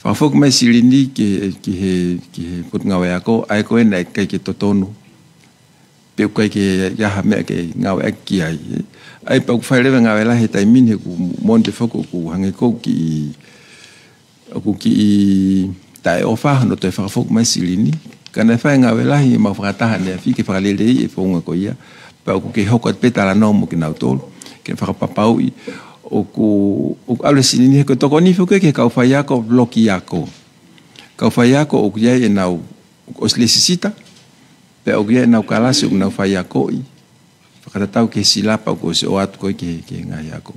Fakafoki mai silini ki he, ki he, ki he Potungāue Ako, ʻa ia ko ē naʻe ʻikai ke totonu. Pe ʻoku ʻikai ke ʻi ai ha meʻa ke ngāueʻaki ai, ē. ʻA ia pea ʻoku fai leva e ngāue lahi he taimi ni he ʻoku moʻoni pē foki ʻoku hangē ʻoku kiʻi, ʻoku kiʻi taʻeʻofa hono toe fakafoki mai silini. Ka naʻe fai e ngāue lahi ʻemau fakataha ʻaneafi ke fakaleleiʻi e founga ko ia. Pea ʻoku kei hoko atu pē talanoa mo kinautolu ke fakapapauʻi ʻoku, ʻoku ʻalu e silini he ko e tokoni foki ki he kau faiako loki ako. Kau faiako ʻoku ʻi ai ʻenau, ʻoku ʻosi lēsisita, pea ʻoku ʻi ai ʻenau kalasi ʻoku nau faiakoʻi fakatatau ki he silapa ʻoku ʻosi ʻoatu ko ē ki he, ki he ngaahi ako.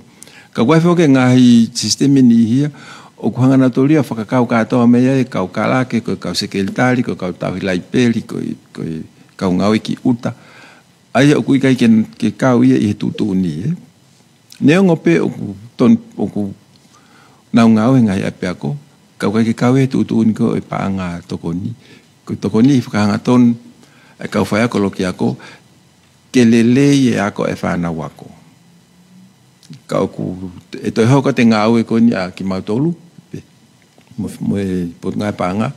Ka ʻoku ʻi ai foki e ngaahi sisitemi niʻihi ia ʻoku hanga nautolu ia ʻo fakakau kātoa mei ai e kau kalake, ko e kau sekelitali, ko e kau tauhi laipeli, ko e, ko e kau ngāue ki ʻuta. ʻA ia ʻoku ʻikai ke, ke kau ia ʻi he tuʻutuʻuni, ē. Neongo pē ʻoku ton-, ʻoku nau ngāue he ngaahi ʻapiako, ka ʻoku ʻikai ke kau ia he tuʻutuʻuni ko ē ʻo e paʻanga tokoni. Ko e tokoni ʻi he fakahangatonu e kau faiako loki ako ke lelei e ako e fānau ako. Ka ʻoku, ʻe toe hoko atu e ngāue ko eni ʻa kimautolu, pea mo, mo e Potungāue Paʻanga,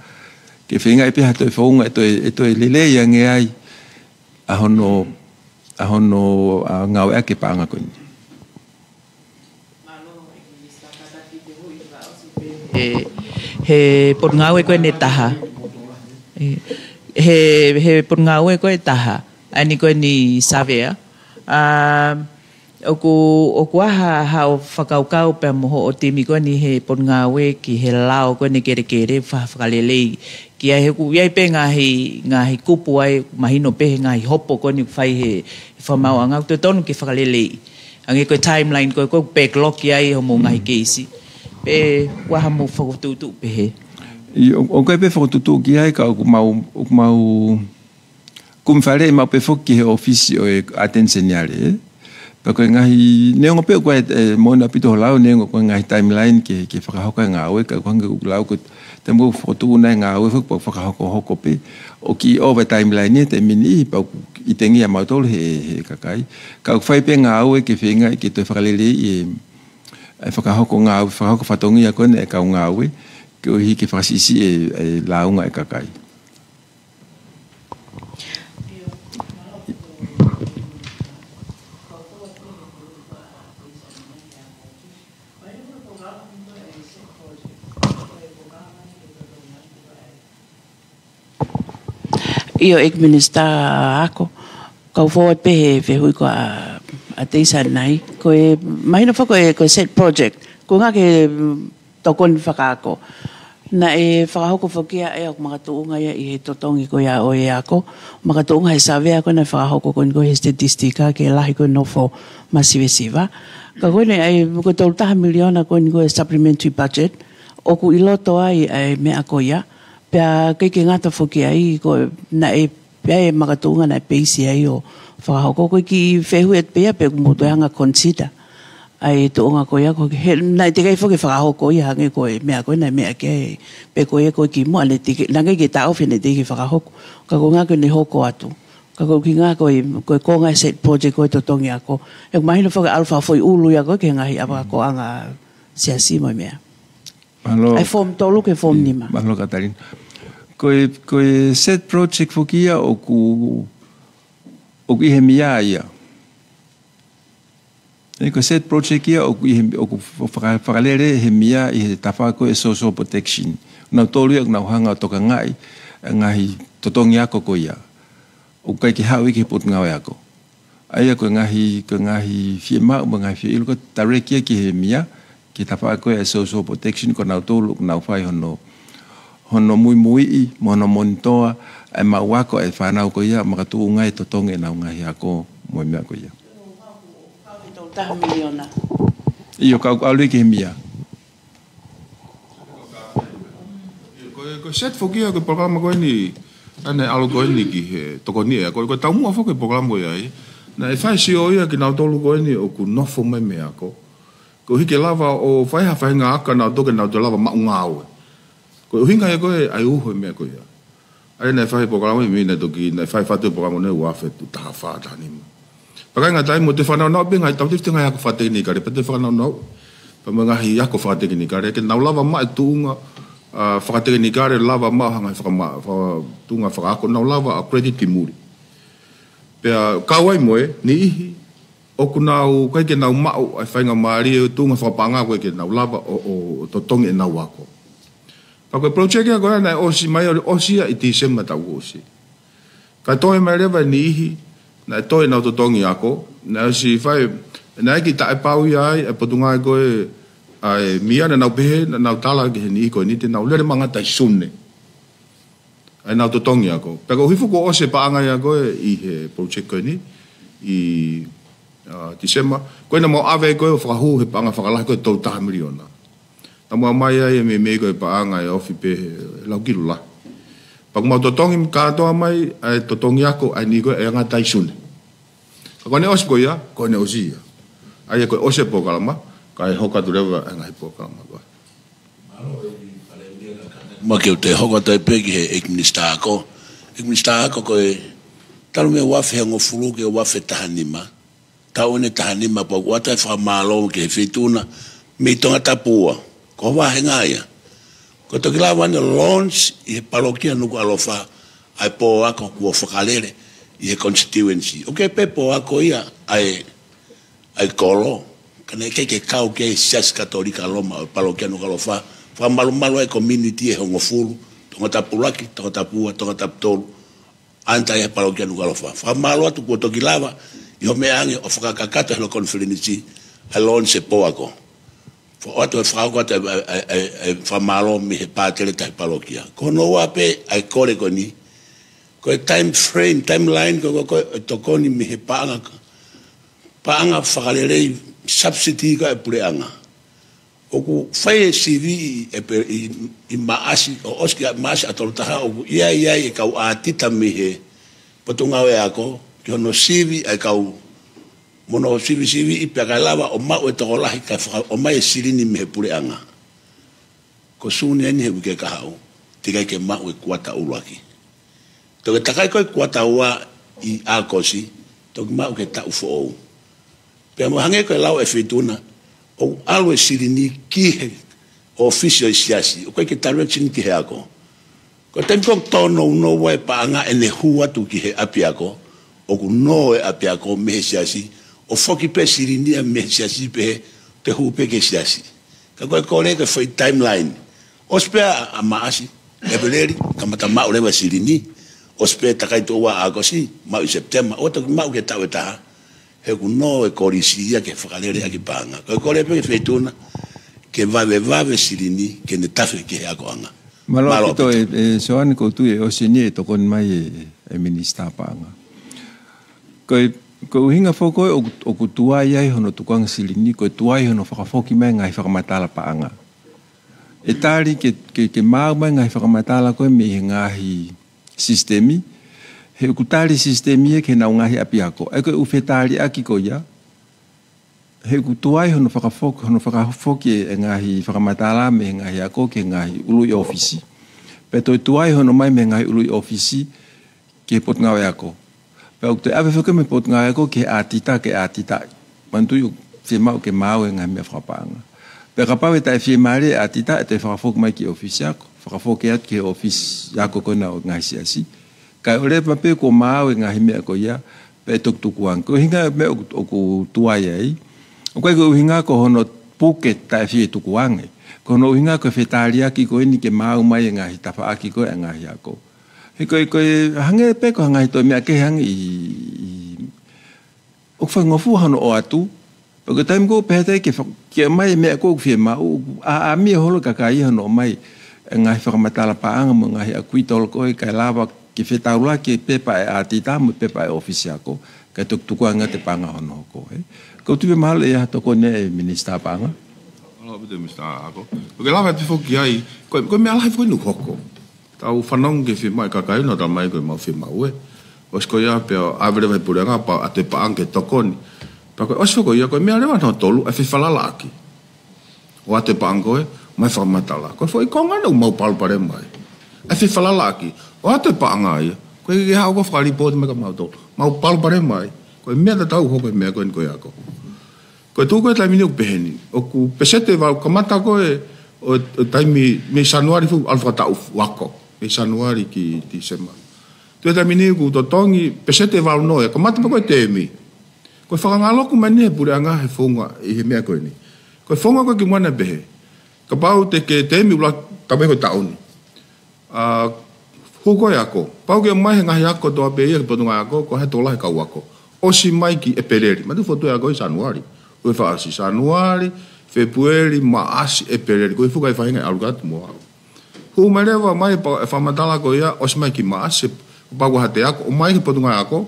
ke feingaʻi pē ha toe founga ʻe toe, ʻe toe lelei ange ai ʻa hono, ʻa hono, ʻa, ngāueʻaki e paʻanga ko eni. He, he Potungāue ko eni ʻe taha. He, he, he Potungāue ko ē ʻe taha. ʻA eni ko eni Savea. ʻA, ʻoku, ʻoku ʻi ai ha, haʻo fakakaukau pea mo hoʻo timi ko eni he Potungāue ki he lao ko eni kelekele fa-, fakalelei. Ki ai he ʻoku ʻi ai pē ngaahi, ngaahi kupu ai, mahino pē he ngaahi hopo ko eni ʻoku fai he, he fakamaauʻanga ʻoku totonu ke fakaleleiʻi. Hangē ko e timeline ko ē ʻoku backlog ai hoʻomou ngaahi keisi. Pe ʻoku ʻi ai haʻamou fokotuʻutuʻu pehē? ʻIo, ʻoku, ʻoku ʻi ai pē fokotuʻutuʻu ki ai ka ʻoku mau, ʻoku mau kumi faleʻi maʻu pē foki ki he ʻōfisi ʻo e ʻAteni Seniale, ē. Pea ko e ngaahi, neongo pē ʻoku ʻi ai, ē, moʻoni ʻaupito hoʻo lau, neongo ko e ngaahi timeline ke, ke fakahoko e ngāue, ka ʻoku hangē ko ʻeku lau ko e taimi ʻoku fokotuʻu ai e ngāue foki pea fakahokohoko pē. ʻOku kiʻi ʻova e timeline ʻi he taimi ni, pea ʻoku ʻitengia mautolu he, he kakai. Ka ʻoku fai pē ngāue ke feingaʻi ke toe fakaleleiʻi e, e fakahoko ngāue, fakahoko fatongia ko eni e kau ngāue, koeʻuhi ke fakasiʻisiʻi e, e lāunga e kakai. ʻIo, ʻEiki Minisitā Ako, kau forward pē he fehuʻi ko ia ʻa Teisa nai. Ko e mahino foki ko e, ko e set project. Ko e ngaahi tokoni fakaako. Naʻe fakahoko foki ia ʻe au makatuʻunga ia ʻi he totongi ko ia ʻo e ako. Makatuʻunga he savea ko ē naʻe fakahoko ko eni ko e he statistika ke lahi ko e nofo masivesiva. Ka ko eni ʻa e ko e tolu taha miliona ko eni ko e supplementary budget. ʻOku ʻi loto ai ʻa e meʻa ko ia. Pea ʻikai ke ngata foki ai, ko e naʻe pea ʻe makatuʻunga naʻe peisi ai ʻo fakahoko ko e kiʻi fehuʻi atu pē ia pe ʻoku mou toe hanga consider ʻa e tuʻunga ko ia, ko e he, naʻe teʻeki ai foki fakahoko ia hangē ko e meʻa ko ē naʻe meʻa ki ai, pe ko ia ko e kimuʻa naʻe teʻeki, naʻe ʻikai ke taʻofi naʻe teʻeki fakahoko. Ka ko e ngaahi ko eni hoko atu. Ka ko e kiʻi ngaahi ko e, ko e konga e set project ko e totongi ako. ʻOku mahino foki ʻalu fakafoʻi ʻulu ia ko e ki he ngaahi ʻapakoʻanga siasi mo e meʻa. Mālō. ʻA e form tolu ki he form nima. Mālō Katalina. Ko e, ko e set project foki ia ʻoku, ʻoku ʻi he meʻa ia. ʻE ko e set project ia ʻoku ʻi he, ʻoku faka-, fakalele he meʻa ʻi he tafaʻaki ko e social protection. Nautolu ia ʻoku nau hanga ʻo tokangaʻi ʻa e ngaahi totongi ako ko ia. ʻOku ʻikai ke haʻu ia ki he potungāue ako. ʻA ia ko e ngaahi, ko e ngaahi fiemaʻu mo e ngaahi fie ʻilo ko e direct ia ki he meʻa, ki he tafaʻaki ko e social protection ko nautolu ʻoku nau fai hono, hono muimuiʻi, mo hono monitor, ʻa e maʻu ako ʻa e fānau ko ia, makatuʻunga e totongi ʻenau ngaahi ako, mo e meʻa ko ia. Taha miliona. ʻIo, ka ʻoku ʻalu ia ki he meʻa. Ko e, ko e set foki ia, ko e polokalama ko eni, ʻa eni ʻalu ko eni ki he tokoni ē, ko e, ko e taumuʻa foki e polokalama ko ia ai. Naʻe fai sio ia kinautolu ko eni ʻoku nofo mai mei ako. Koeʻuhi ke lava ʻo fai ha faʻahinga aka nautolu ke nau toe lava maʻu ngāue. Ko e ʻuhinga ia ko e ʻai uho e meʻa ko ia. ʻA ia naʻe fai polokalama ʻi mei naʻe toki, naʻe fai fatu e polokalama naʻe ua afe taha fā taha nima. Pea ʻikai ngata ai mo e toe fakanaunau pē ngaahi tau tefite ngaahi ako fakatekinikale, pea toe fakanaunau. Pea mo e ngaahi ako fakatekinikale, ke nau lava maʻu e tuʻunga, ʻa, fakatekinikale, lava maʻu ha ngaahi fakama-, faka-, tuʻunga fakaako, nau lava ʻa credit ki muli. Pea kau ai mo e, niʻihi, ʻoku nau, ʻikai ke nau maʻu, ʻa e faingamālie, tuʻunga fakapaʻanga ko ē ke nau lava ʻo, ʻo, ʻo totongi ʻenau ako. Pea ko e project ia ko ē naʻe ʻosi mai ʻo ʻosi ia ʻi Tīsema taʻu ʻosi. Kae toe mai leva e niʻihi, naʻe toe ʻenau totongi ako, naʻe ʻosi fai, naʻe ʻikai taʻepau ia ai, e potungāue ko ē, ʻa e meʻa naʻa nau pehē, naʻa nau tala ki he niʻihi ko eni te nau lele maʻu ngata ʻi Sune. ʻA ʻenau totongi ako. Pea ko e hifo ko ʻosi e paʻanga ia ko ē ʻi he project ko eni, ʻi, ʻa, Tīsema, ko ē naʻa mau ʻave ko ē ʻo fakahū he paʻanga fakalahi ko e tolu taha miliona. Naʻa mau mai ai e meimei ko e paʻanga ʻe ofi pē he lau kilu lahi. Pea ʻoku mau totongi kātoa mai, ʻa e totongi ako, ʻa e niʻihi ko ē ʻe ngata ʻi Sune. Ka ko ʻene ʻosi ko ia, ko ʻene ʻosi ia. ʻA ia ko e ʻosi e polokalama, kae hoko atu leva e ngaahi polokalama ko ē. Mālō ʻEiki Palēmia ka ka. Ma ke u toe hoko atu ai pē ki he ʻEiki Minisitā Ako. ʻEiki Minisitā Ako ko e talu mei he ua afe hongofulu ki he ua afe taha nima. Taʻu eni taha nima pea ʻoku ʻoatu ai e fakamālō ki he Feituʻu na mei Tongatapu ua. Ko e vāhenga ia. Ko e toki lava ʻene launch ʻi he palokia Nukuʻalofa ʻa e pō ako kuo fakalele ʻi he constituency. ʻOku ʻi ai pē pō ako ia ʻa e, ʻa e kolo. Ka naʻe ʻikai ke kau ki ai e Siasi Katolika Loma ʻo e palokia Nukuʻalofa. Fakamalumalu ai e community ʻe hongofulu. Tongatapu ʻuluaki, Tongatapu ua, Tongatapu tolu. ʻAnita ʻi he palokia Nukuʻalofa. Fakamālō atu kuo toki lava ʻi hoʻo meʻa ange ʻo fakakakato he ʻilo konifelenisi ʻa e launch e pō ako. Fakaʻoatu e fakahoko atu e, e, e, e fakamālō mei he pātele taha e palokia. Ko hono ua pē ʻa e kole ko eni. Ko e time frame, timeline, ko, ko, ko e tokoni mei he paʻanga, paʻanga fakalelei subsidy ko ē ʻa e puleʻanga. ʻOku fai e sivi ʻi, ʻi, ʻi Maʻasi, ʻo ʻosi ki Maʻasi ʻa tolu taha ʻoku ʻi ai, ʻi ai e kau ʻātita mei he Potungāue Ako, ki hono sivi ʻa e kau mo hono sivisiviʻi pea kae lava ʻo maʻu e tokolahi kae faka-, ʻomai e silini mei he puleʻanga. Ko Sune eni he uike kahaʻu, teʻeki ai ke maʻu e kuata ʻuluaki. Toki takai ko e kuata ua ʻi ʻAokosi, toki maʻu ki he taʻu foʻou. Pea mo hangē ko e lau ʻa e Feituʻu na, ʻoku ʻalu e silini ki he ʻōfisi ʻo e siasi, ʻoku ʻikai ke direction ki he ako. Ko e taimi ko ē ʻoku tōnounou ai e paʻanga ʻene hū atu ki he ʻapiako, ʻoku nō e ʻapiako mei he siasi, ʻo foki pē silini ia mei he siasi pehē, ke hū pē ki he siasi. Ka ko e kole ko e foʻi timeline. ʻOsi pē ʻa Maʻasi, ʻEpeleli, kamata maʻu leva e silini. ʻOsi pē takai tuʻo ua ʻAokosi, maʻu ʻi Sepitema, ʻo toki maʻu ki he taʻu ʻe taha, he ʻoku nō e kolisi ia ke fakalele ʻaki paʻanga. Ko e kole pē ki he feituʻu na, ke vavevave silini, ke ne tafe ki he akoʻanga. Mālō ʻaupito. Mālō ʻaupito. E, e Soane, ʻoku ou tui ʻe ʻosi eni e tokoni mai e, e Minisitā Paʻanga. Ko e, ko e ʻuhinga foki ko ē ʻoku, ʻoku tuai ai hono tukuange silini, ko e tuai hono fakafoki mai ngaahi fakamatala paʻanga. ʻE tali ke, ke, ke maʻu mai ngaahi fakamatala ko ē mei he ngaahi sisitemi, he ʻoku tali sisitemi ia ki heʻenau ngaahi ʻapiako. ʻA ia ko e ʻū fetaliʻaki ko ia, he ʻoku tuai hono fakafoki, hono fakafoki e ngaahi fakamatala mei he ngaahi ako ki he ngaahi ului ʻōfisi. Pea toe tuai hono ʻomai mei he ngaahi ului ʻōfisi ki he Potungāue Ako. Pea ʻoku toe ʻave foki mei he Potungāue Ako ki he ʻātita, ki he ʻātita. Manatuʻi ʻoku fiemaʻu ke maʻu e ngaahi meʻa fakapaʻanga. Pea kapau ʻe taʻefiemālie e ʻātita, ʻe toe fakafoki mai ki he ʻōfisi ako, fakafoki atu ki he ʻōfisi ako ko ena ʻo e ngaahi siasi. Kae ʻoua leva pē kuo maʻu e ngaahi meʻa ko ia, pea ʻe toki tukuange. Ko e ʻuhinga e meʻa ʻoku, ʻoku tuai ai. ʻOku ʻikai ko e ʻuhinga ko hono puke taʻefie tukuange. Ko hono ʻuhinga ko e fetaliʻaki ko eni ke maʻu mai e ngaahi tafaʻaki ko ē e ngaahi ako. He ko e, ko e hangē pē ko e ngaahi toe meʻa kehe hangē ʻi, ʻi, ʻoku faingofua hono ʻoatu. Pea ko e taimi ko ē ʻoku pehē ai ke fa-, ke ʻomai e meʻa ko ē ʻoku fiemaʻu, ʻa, ʻa mia holo kakai ia hono ʻomai e ngaahi fakamatala paʻanga mo e ngaahi ʻakuitolo ko ē kae lava ke fetaulaki e pepa ʻa e ʻātita mo e pepa ʻa e ʻōfisi ako, kae toki tukuange atu e paʻanga hono hoko, ē. ʻOku ou tui pē mahalo ʻe ʻi ai ha tokoni ʻa e Minisitā Paʻanga. Mālō ʻaupito Minisitā Ako. ʻOku ke lave atu foki ai, ko e, ko e meʻa lahi foki ʻoku hoko. Tau fanongo ki he fiemaʻu ʻa e kakai ʻoku nau talamai ko ʻemau fiemaʻu ē. ʻOsi ko ia pea ʻave leva ʻe he puleʻanga pea ʻoatu e paʻanga ke tokoni. Pea ko e ʻosi foki ia ko e meʻa leva hono tolu, ʻa e fefalalaʻaki. ʻOatu e paʻanga ko ē, ʻomai fakamatala. Ko e foʻi konga ena ʻoku mau palopalema ai. ʻA e fefalalaʻaki. ʻOatu e paʻanga ia. Ko e ke haʻu ko ē ʻo fakalipooti mai kia mautolu. Mau palopalema ai. Ko e meʻa tatau ʻoku hoko he meʻa ko eni ko e ako. Ko e tuʻu ko ē he taimi ni ʻoku pehē ni. ʻOku peseti ʻe valu kamata ko ē ʻo, ʻo taimi mei Sānuali fu-, ʻalu fakataʻu ako. Mei Sānuali ki Tīsema. Tuʻu he taimi ni ʻoku totongi peseti ʻe valu noa ia kamata pē ko ē temi. Ko e fakangaloku mai eni he puleʻanga he founga ʻi he meʻa ko eni. Ko e founga ko ē kimuʻa naʻe pehē. Kapau te ke temi ʻuluaki, taimi ko e taʻu ni. ʻA, hū ko ē ako. Pau ke ʻomai he ngaahi ako kotoa pē ia ki he Potungāue Ako, ko e hā e tokolahi e kau ako. ʻOsi mai ki ʻEpeleli. Manatuʻi fokotuʻu e ako ʻi Sānuali. ʻOku fakaʻosi Sānuali, Fēpueli, Maʻasi, ʻEpeleli. Ko e fuka e faʻahinga ʻe ʻalu atu mo aʻu. Hū mai leva mai pa-, e fakamatala ko ia, ʻosi mai ki Maʻasi, pau ko e hā e ako, ʻomai ki he Potungāue Ako.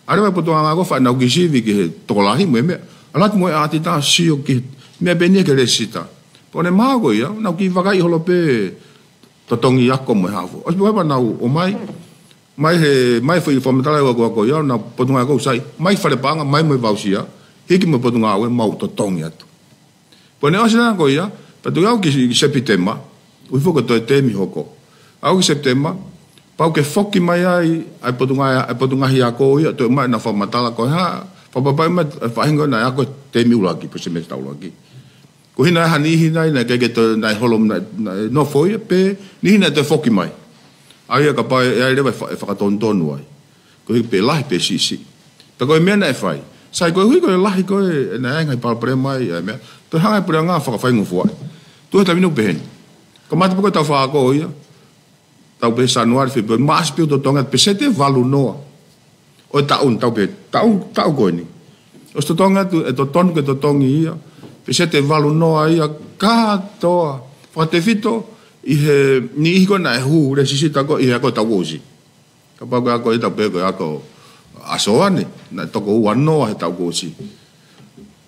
ʻAlu leva e Potungāue Ako, fai ʻenau kiʻi sivi ki he tokolahi mo e meʻa. ʻAlu atu mo e ʻātita sio ki he meʻa pē eni ki he lēsisita. Pea ʻoku ne maʻu ko ia, nau kiʻi vakai holo pē totongi ako mo e hā fua. ʻOsi pē ko ia pea nau ō mai, mai he, mai foʻi fakamatala ʻa e ako ko ia, naʻa Potungāue Ako ʻoku sai, mai fale paʻanga, mai mo e voucher, hiki mo e potungāue, mau totongi atu. Pea ne ʻosi ena ko ia, pea tuku au ki, ki Sepitema, ʻuhi foki ko e toe temi hoko. Aʻu ki Sepitema, pau ke foki mai ai, ʻa e Potungāue, ʻa e Potungāue Ako ia, toe ʻomai ʻenau fakamatala ko e hā, fakapapauʻi mai, ʻa e faʻahinga naʻe ako he temi ʻuluaki, pe semesita ʻuluaki. Ko e hā e niʻihi naʻe, naʻe ʻikai ke toe, naʻe holo, naʻe, naʻe nofo ia pē, niʻihi naʻe toe foki mai. ʻA ia kapau ʻe ʻi ai leva e fa-, e fakatonutonu ai. Koeʻuhi pē lahi pe siʻisiʻi. Pea ko e meʻa naʻe fai. Sai koeʻuhi ko e lahi ko ē, naʻe ʻi ai e ngaahi palopalema ai, ʻa e meʻa. Toe hanga ʻe he puleʻanga ʻo fakafaingofua. Tuʻu he taimi ni ʻoku pehē ni. Kamata pē ko e taʻu fakaako ia. Taʻu pē Sānuali, Fēpueli, Maʻasi pē ʻoku totongi atu peseti ʻe valu noa. ʻO e taʻu ni, taʻu pē, taʻu, taʻu ko eni. ʻOsi totongi atu, ʻe totonu ke totongi ia. Peseti ʻe valu noa ia, kātoa. Fakatefito, ʻi he niʻihi ko ē naʻe hū, lēsisita ko ē, ʻi he ako taʻu kuo ʻosi. Kapau ko e ako ia taʻu pē ko e ako ʻa Soane, naʻe toko ua noa he taʻu kuo ʻosi.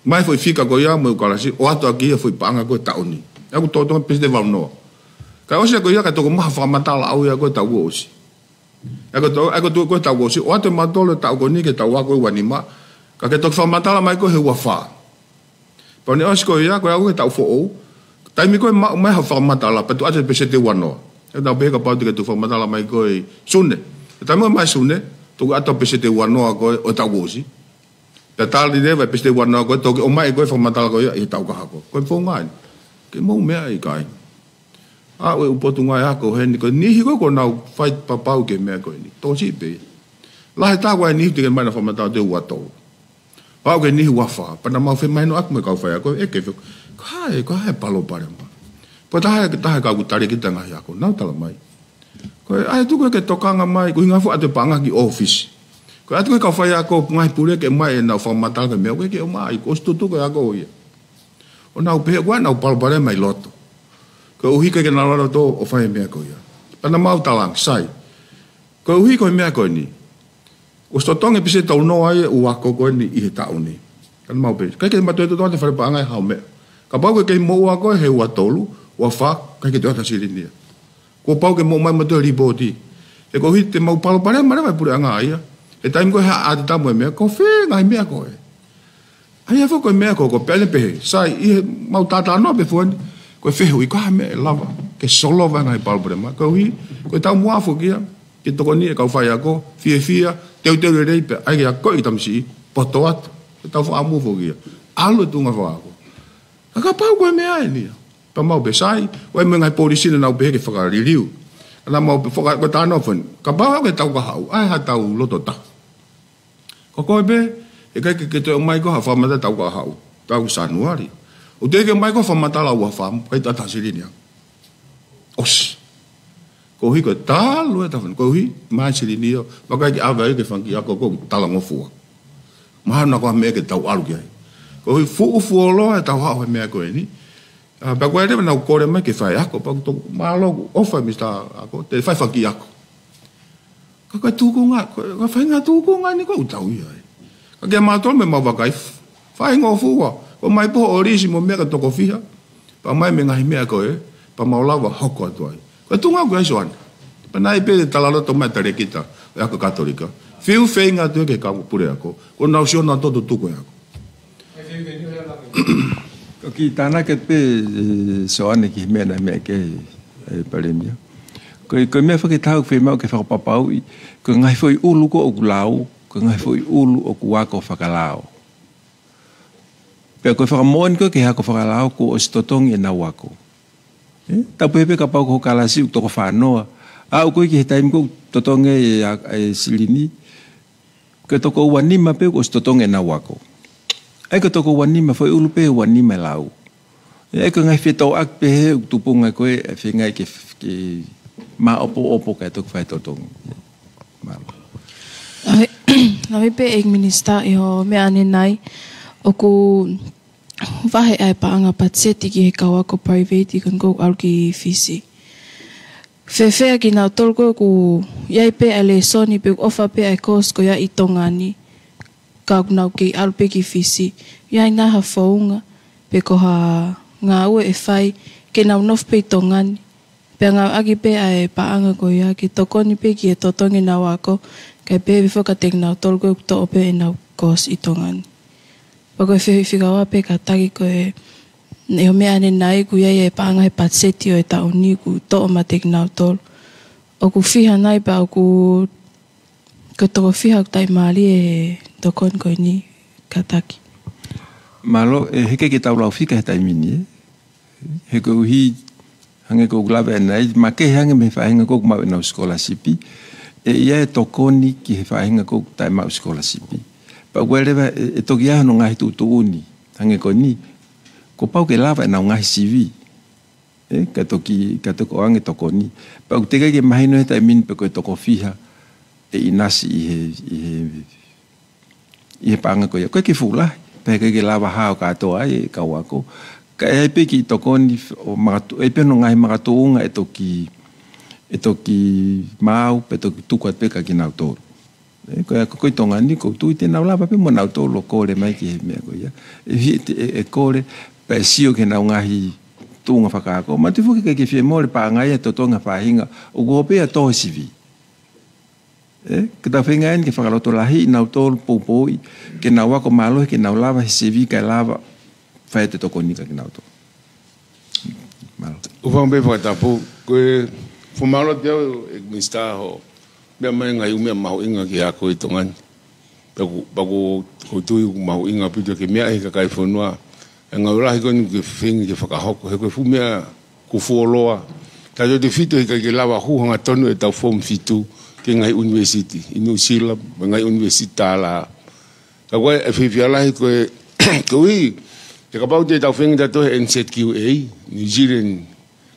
Mai foʻi fika ko ia mo e kalasi, ʻoatu ʻaki ia foʻi paʻanga ko e taʻu ni. ʻOku totongi peseti ʻe valu noa. Kae ʻosi ia ko ia kae toki ʻomai ha fakamatala ʻau ia ko e taʻu kuo ʻosi. ʻA ia ko e to-, ʻa ia ko e tuʻu ko ē taʻu kuo ʻosi, ʻoatu ʻe mautolu e taʻu ko eni ki he taʻu ako ʻe ua nima. Ka ke toki fakamatala mai ko ē he ua fā. Pea ne ʻosi ko ia, ko e aʻu ki he taʻu foʻou. Taimi ko ē maʻu mai ha fakamatala, pea tuku atu e peseti ʻe ua noa. ʻE tau pehē kapau te ke toki fakamatala mai ko ē ʻi Sune. He taimi ʻoku ʻomai Sune, toki ʻoatu e peseti ʻe ua noa ko ē ʻo e taʻu kuo ʻosi. Pea tali leva e peseti ʻe ua noa ko ē, toki ʻomai ko ē fakamatala ko ia ʻi he taʻu ka hoko. Ko e founga eni. Ke mou meaʻi kāinga. ʻA e ʻū Potungāue Ako heni ko e niʻihi ko ē ʻoku nau fai papau ki he meʻa ko eni. Tokosiʻi pē. Lahi e taha ko ē niʻihi te ke ʻomai ʻenau fakamatala ʻe ua tolu. Pau ke niʻihi ua fā. Pea naʻa mau femahinoʻaki mo e kau faiako, ʻeke foki. Ko e hā e, ko e hā e palopalema. Pea taha, taha e kau ʻoku tali ʻaki e ngaahi ako. Nau talamai. Ko e ʻai atu ko ē ke tokanga mai, ko e ʻuhinga foki ʻoatu e paʻanga ki ʻōfisi. Ko e ʻatu ko ē kau faiako, ngaahi pule ke ʻomai ʻenau fakamatala ki he meʻa ko ē ke ʻomai, kuo ʻosi tutuku e ako ia. ʻO nau pehē ʻoku ʻi ai ʻenau palopalema ʻi loto. Koeʻuhi ʻikai ke nau lava ʻo fai e meʻa ko ia. Pea naʻa mau talaange, sai. Koeʻuhi ko e meʻa ko eni. Kuo ʻosi totongi e pēseti ʻe tolu noa ia ʻo e ako ko eni ʻi he taʻu ni. Ka naʻa mau pehē, ʻikai ke ma toe totongi atu e fale paʻanga ʻi ha meʻa. Kapau ʻoku kei moʻua koe he ua tolu, ua fā, ʻikai ke toe ʻoatu ha silini ia. Kuo pau ke mou ʻomai mautolu e lipooti. He koeʻuhi te mau palopalema leva e puleʻanga ia. He taimi ko ē ʻe haʻu ʻa Tita mo e meʻa, ko fē ngaahi meʻa ko ē. ʻA ia foki ko e meʻa ko ē, ko e pehē pehē. Sai, ʻi heʻemau talanoa pē foki eni, ko e fehuʻi ko e hā e meʻa ʻe lava ke solova e ngaahi palopalema. Koeʻuhi, ko e taumuʻa foki ia, ke tokoni e kau faiako, fiefia, teuteu lelei pē, ʻai ke akoʻi e tamasiʻi, poto atu. Ko e tau fakaʻamu foki ia. ʻAlu e tuʻunga fakaako. Ka kapau ko e meʻa eni ia. Pea mau pehē sai, ʻoku ʻi ai mo e ngaahi polisi naʻa nau pehē ke fakaliliu. Naʻa mau pehē faka-, ko e talanoa foki eni. Kapau ʻoku ke tau kahaʻu, ʻai ha tau loto taha. Ko koe pē, ʻe ʻikai ke, ke toe ʻomai koe ha fakamatala tau kahaʻu, tau Sānuali. ʻOku teʻeki ke ʻomai koe ha fakamatala ua fā, ʻikai toe ʻoatu ha silini ia. ʻOsi. Koeʻuhi ko e talu e tafa ni, koeʻuhi, mai silini ia, ʻoku ʻikai ke ʻave ai ke fanga kiʻi ako ko e talangofua. Mahalo ko e meʻa ke tau ʻalu ki ai. Koeʻuhi fuʻu fuoloa e tau haʻu he meʻa ko eni. ʻA, pea ko e leva naʻa nau kole mai ke fai ako, pea ko e mālō ʻoku ʻofa Misa Ako, te fai fanga kiʻi ako. Ka ko e tūkunga, ko e, ko e faʻahinga tūkunga ni ko ē ʻoku tau ʻi ai. Ka kia mautolu mo ʻemau vakai, faingofua, ʻomai pē ʻo lisi mo e meʻa ka toko fiha, pea ʻomai mo e ngaahi meʻa ko ē, pea mau lava hoko atu ai. Ko e tuʻunga ʻoku ʻi ai Soane. Pea naʻe ʻi ai pē talaloto mai e talēkita ʻo e ako Katolika. Fiu feinga atu ki he kau puleako, kuo nau sio nautolu ʻo tuku e ako. Ko e kiʻi tānaki pē, ʻe, Soane ki he meʻa naʻe meʻa ki ai e Palēmia. Ko e, ko e meʻa foki ʻe taha ʻoku fiemaʻu ke fakapapauʻi, ko e ngaahi foʻi ʻulu ko ē ʻoku lau, ko e ngaahi foʻi ʻulu ʻoku ako fakalao. Pea ko e fakamoʻoni ko ē ki he ako fakalao kuo ʻosi totongi ʻenau ako. ʻE, tau pehē pē kapau ko ho kalasi ʻoku toko fā noa. Aʻu ko ē ki he taimi ko ē ʻoku totongi e, a, e silini. Ko e toko ua nima pē ʻoku ʻosi totongi ʻenau ako. ʻA ia ko e toko ua nima, foʻi ʻulu pē ua nima e lau. ʻA ia ko e ngaahi fetōʻaki pehē ʻoku tupunga ko ē, ʻe feinga ke, ke maʻopoʻopo kae toki fai totongi. Mālō. Lave, lave pē ʻEiki Minisitā ʻi hoʻo meʻa ʻanenai, ʻoku vahe ʻa e paʻanga patiseti ki he kau ako private ko eni ʻoku ʻalu ki Fisi. Fēfē kinautolu ko ē ʻoku ʻi ai pē ʻa e lēsoni pe ʻoku ʻofa pē ʻa e course ko ia ʻi Tonga ni, ka ʻoku nau kei ʻalu pē ki Fisi. ʻI ai nai ha founga, pe ko ha ngāue ʻe fai, ke nau nofo pē ʻi Tonga ni. Pea ngāueʻaki pē ʻa e paʻanga ko ia, ke tokoni pē ki he totongi ʻenau ako, kae pehē pē foki kiate kinautolu ko ē ʻoku toʻo pē ʻenau course ʻi Tonga ni. Pea ko e fehuʻi fika ua pē kātaki ko ē, ʻi hoʻo meʻa ʻanenai ʻoku ʻi ai e paʻanga he patiseti ʻo e taʻu ni ʻoku toʻo meiate kinautolu. ʻOku fiha nai pea ʻoku, ko e toko fiha ʻoku taʻimālie he tokoni ko eni kātaki. Mālō, ʻe, heʻikai ke tau lau fika he taimi ni, ʻe. He koeʻuhi, hangē ko ʻeku lave ʻanenai, makehe ange mei he faʻahinga ko ē ʻoku maʻu ʻenau sikolasipi, ʻe ʻi ai e tokoni ki he faʻahinga ko ē ʻoku taʻemaʻu sikolasipi. Pea ʻoku ʻi ai leva, ʻe, ʻe toki ʻi ai hono ngaahi tuʻutuʻuni, hangē ko eni, kuo pau ke lava ʻenau ngaahi sivi. ʻE, kae toki, kae toki ʻoange tokoni. Pea ʻoku teʻeki ai ke mahino he taimi ni pe ko e toko fiha ʻe ʻinasi ʻi he, ʻi he ʻi he paʻanga ko ia. ʻOku ʻikai ke fuʻu lahi, pea ʻikai ke lava hao kātoa ai e kau ako. Ka ʻe ʻi ai pē kiʻi tokoni ʻo makatu-, ʻe ʻi ai pē hono ngaahi makatuʻunga ʻe toki, ʻe toki maau, pe toki tuku atu pē kia kinautolu. ʻE, ko e ako ko ē ʻi Tonga ni, ʻoku ou tui te nau lava pē mo nautolu ʻo kole mai ki he meʻa ko ia. ʻE, ʻe, ʻe, ʻe kole, pea ʻe sio ki heʻenau ngaahi tuʻunga fakaako. Manatuʻi foki ʻikai ke fie mole paʻanga ia ʻe totongi ha faʻahinga, ʻoku ʻoua pē ia ʻo tō he sivi. ʻE, ke tau feinga eni ke fakalotolahiʻi nautolu poupouʻi, ke nau ako mālohi, ke nau lava he sivi kae lava fai atu e tokoni kia kinautolu. Mālō. ʻOfa pē fakatapu, ko e fakamālō atu ʻEiki Minisitā hoʻo meʻa mai ngaahi ʻū meʻa mahuʻinga ki he ako ʻi Tonga ni. Pea ʻoku, pea ʻoku ou tui ʻoku mahuʻinga ʻaupito ke meaʻi ʻe he kakai e fonua ʻa e ngāue lahi ko eni ʻoku ke feinga ke fakahoko, he ko e fuʻu meʻa kuo fuoloa. Tautautefito he ʻikai ke lava hū hangatonu ʻetau Form fitu ki he ngaahi ʻunivēsiti ʻi Nuʻu Sila, mo e ngaahi ʻunivēsiti tālā. Ka ko e fiefia lahi ko e, koeʻuhi, he kapau te tau feinga tautolu he N Z Q A, New Zealand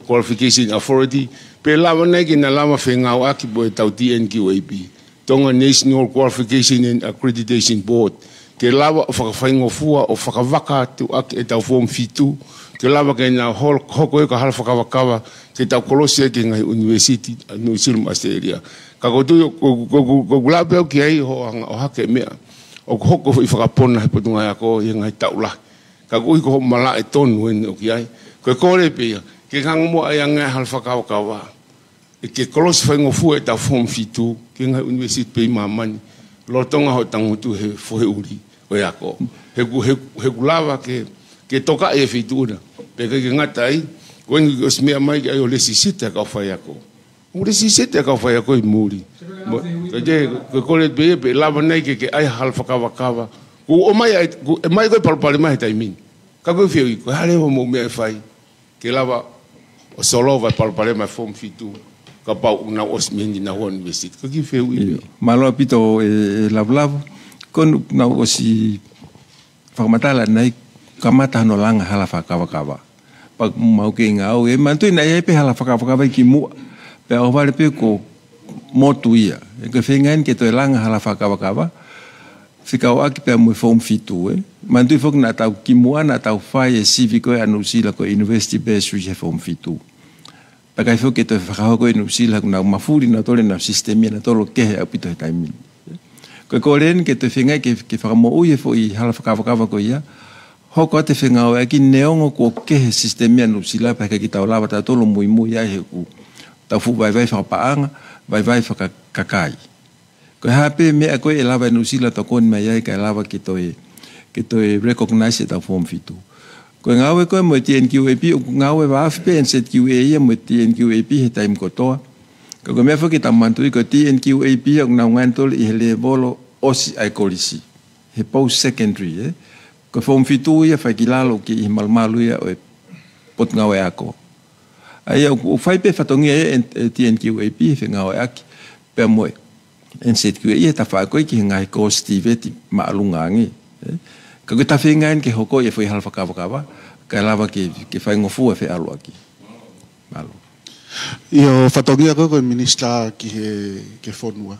Qualification Authority, Pe lava nai ke na lava fengāueʻaki mo ʻetau T N Q A P, Tonga National Qualification and Accreditation Board, ke lava ʻo fakafaingofua ʻo fakavaka atu ʻaki ʻetau form fitu, ke lava ke na hol-, hoko ia ko e hala fakavakava ke tau kolosi ai ki he ngaahi ʻunivēsiti ʻa Nuʻusila mo ʻAositelēlia. Ka ʻoku ou tui, ʻoku, ʻoku, ʻoku, ʻoku lava pē au ki ai hoʻo hanga ʻo ʻohake e meʻa ʻoku hoko foʻi fakapona he Potungāue Ako ʻi he ngaahi taʻu lahi. Ka ʻoku ʻi ai ko hoʻo malaʻe tonu eni ʻoku ʻi ai. Ko e kole pē ia ke hanga muʻa ai ange hala fakavakava ʻe ke kolosi faingofua ʻetau form fitu ki he ngaahi ʻunivēsiti pē ʻi māmani, lolotonga hoʻo tangutu he fohe ʻuli ʻo e ako. He ʻoku, he ʻoku, he ʻoku lava ke, ke tokaʻi e feituʻu na. Pea ʻikai ke ngata ai, ko eni ʻosi meʻa mai ki ai ʻo lesisita e kau faiako. ʻO lesisita e kau faiako ʻi muli. Mo, ka ke, ko e kole pē ia pe lava nai ke, ke ʻai hala fakavakava. Kuo ʻomai ai, kuo ʻomai ko e palopalema he taimi ni. Ka ko e fehuʻi, ko e hā leva hoʻomou meʻa ʻe fai ke lava ʻo solova e palopalema e form fitu, kapau ʻoku nau ʻosi mei heni nau ʻunivēsiti. Ka ko e fehuʻi pē. Mālō ʻaupito e, e Lavulavu. Ko eni ʻoku nau ʻosi fakamatala nai, kamata hono langa hala fakavakava. Pea ʻoku mau kei ngāue, ʻe manatuʻi naʻe ʻi ai pē hala fakavakava ʻi kimuʻa. Pea ʻohovale pē kuo motu ia. He ko e feinga eni ke toe langa hala fakavakava fekauʻaki pea mo e form fitu, ē. Manatuʻi foki naʻa tau kimuʻa, naʻa tau fai e sivi ko ē ʻa Nuʻusila ko e University Bursary he form fitu. Pea ʻikai foki ke toe fakahoko ʻi Nuʻusila, ʻoku nau mafuli nautolu ʻenau sisitemi ʻanautolu kehe ʻaupito he taimi ni. Ko e kole eni ke toe feinga ke, ke fakamoʻui e foʻi hala fakavakava ko ia. Hoko atu e fengāueʻaki neongo kuo kehe e sisitemi ʻa Nuʻusila pea ʻikai ke tau lava tautolu muimui ai he ʻoku tau fuʻu vaivai fakapaʻanga, vaivai fakakakai. Ko e hā pē meʻa ko ē ʻe lava ʻe Nuʻusila tokoni mai ai kae lava ke toe, ke toe recognize ʻetau form fitu. Ko e ngāue ko ē mo e T N Q A P, ʻoku ngāue vāofi pē N Z Q A ia mo e T N Q A P he taimi kotoa. Ka ko e meʻa foki ke tau manatuʻi ko e T N Q A P ia ʻoku nau ngāue ʻanautolu ʻi he lēvolo ʻosi ʻa e kolisi. He post secondary, ē. Ko e form fitu ia fai ki lalo ki he malumalu ia ʻo e Potungāue Ako. ʻA ia ʻoku, ʻoku fai pē fatongia ia e, e T N Q A P he fengāueʻaki pea mo e N Z Q A ia he tafaʻaki ko ē ki he ngaahi kōsi tiveti māʻolunga ange, ē. Ka ko e feinga eni ke hoko e foʻi hala fakavakava, kae lava ke, ke faingofua e feʻaluʻaki. Mālō. ʻIo, fatongia ko ē ko e Minisitā ki he, ki he fonua.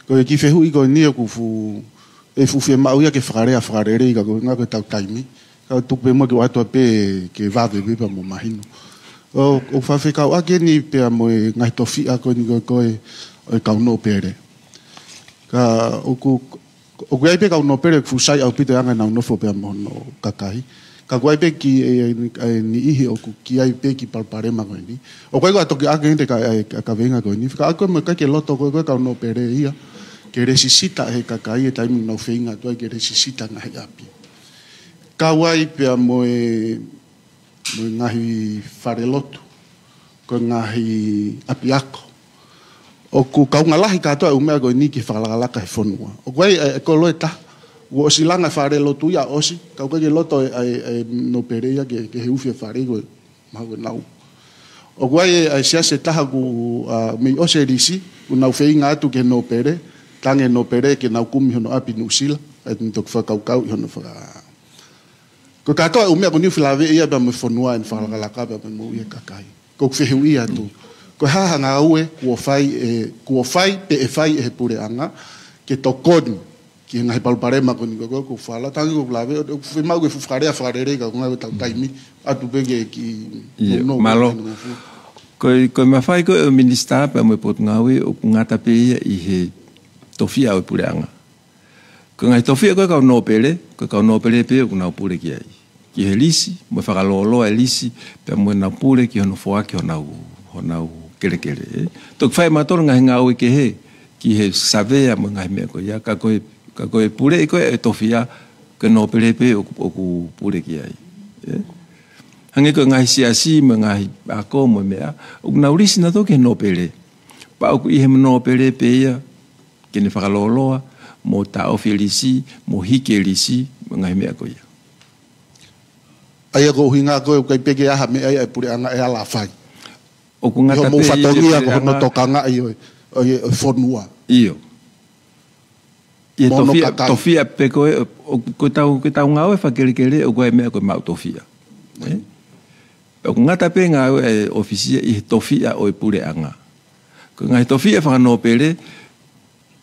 Ko e kiʻi fehuʻi ko eni ʻoku fuʻu, ʻe fuʻu fiemaʻu ia ke fakalea fakalelei ka ko e ʻuhinga ko ʻetau taimi. Ka tuku pē muʻa ke ʻoatu pē ke vave pē pea mo mahino. ʻO, ʻoku fakafekauʻaki eni pea mo e ngaahi tofiʻa ko eni ko ē, ko ē ʻo e kau nōpele. Ka ʻoku, ʻoku ʻi ai pē kau nōpele ʻoku fuʻu sai ʻaupito e anga ʻenau nofo pea mo hono kakai. Ka ʻoku ʻi ai pē ki, e, e, e niʻihi ʻoku ʻi ai pē kiʻi palopalema ko eni. ʻOku ʻikai ko ha tokiʻanga eni e ka, e, e kaveinga ko eni. Fekauʻaki mo e ʻikai ke loto ko ē, ko ē kau nōpele ia ke lesisita he kakai he taimi ʻoku nau feinga atu ai ke lesisita ngaahi ʻapi. Kau ai pea mo e, mo e ngaahi falelotu, ko e ngaahi ʻapiako. ʻOku kaunga lahi kātoa e ʻū meʻa ko eni ki he fakalakalaka he fonua. ʻOku ʻi ai e, e kolo ʻe taha, kuo ʻosi langa e falelotu ia ʻosi, ka ʻoku ʻikai ke loto e, e, e nōpele ia ke, ke he ufi e fale ko ē maʻa ʻenau. ʻOku ʻi ai e, e siasi ʻe taha kuo, ʻa, mei ʻosi e lisi, kuo nau feinga atu ki he nōpele, tangi e nōpele ke nau kumi hono ʻapi Nuʻusila, ʻa e toki fakakaukau ʻi hono faka-, ko e kātoa e ʻū meʻa ko eni ʻoku felāveʻi ia pea mo e fonua ʻene fakalakalaka pea mo e moʻui e kakai. Ko ʻeku fehuʻi atu. Ko e hā ha ngāue kuo fai ʻe, kuo fai pe ʻe fai ʻe he puleʻanga ke tokoni ki he ngaahi palopalema ko eni ko ē, ko ʻeku fala tangi ko ʻeku lave, ʻoku fiemaʻu ke fuʻu fakalea fakalelei ka ko e ʻuhinga ko ʻetau taimi, atu pē ke kiʻi ʻIo, nounou mālō. Ko e, ko e mafai ko ē ʻo e Minisitā pea mo e Potungāue ʻoku ngata pē ia ʻi he tofiʻa ʻo e puleʻanga. Ko e ngaahi tofiʻa ko ē kau nōpele, ko e kau nōpele pē ʻoku nau pule ki ai. Ki he lisi, mo e fakalōloa e lisi, pea mo ʻenau pule ki hono foaki honau, honau kelekele, ē. Toki fai ʻe mautolu ngaahi ngāue kehe, ki he savea mo e ngaahi meʻa ko ia, ka ko e, ka ko e puleʻi ko ē e tofiʻa, ko e nōpele pē ʻoku, ʻoku pule ki ai, ē. Hangē ko e ngaahi siasi, mo e ngaahi ako, mo e meʻa, ʻoku nau lisi nautolu ki he nōpele. Pea ʻoku ʻi he nōpele pē ia, ke ne fakalōloa, mo taʻofi e lisi, mo hiki e lisi, mo e ngaahi meʻa ko ia. ʻA ia ko e ʻuhinga ko ē ʻoku ʻikai pē ke ʻi ai ha meʻa ia ʻa e puleʻanga ʻe ala fai. ʻOku ngata pē ia ʻi he puleʻanga. ʻI hoʻomou fatongia ko hono tokangaʻi ʻo e, ʻo e, ʻo e fonua. ʻIo. ʻI he tofiʻa, tofiʻa pē ko ē, ʻo, ʻo, ko ʻetau, ko ʻetau ngāue fakakelekele, ʻoku ʻi ai e meʻa ko e maʻu tofiʻa. Ē? ʻOku ngata pē ngāue ʻa e ʻōfisi ia ʻi he tofiʻa ʻo e puleʻanga. Ko e ngaahi tofiʻa fakanōpele,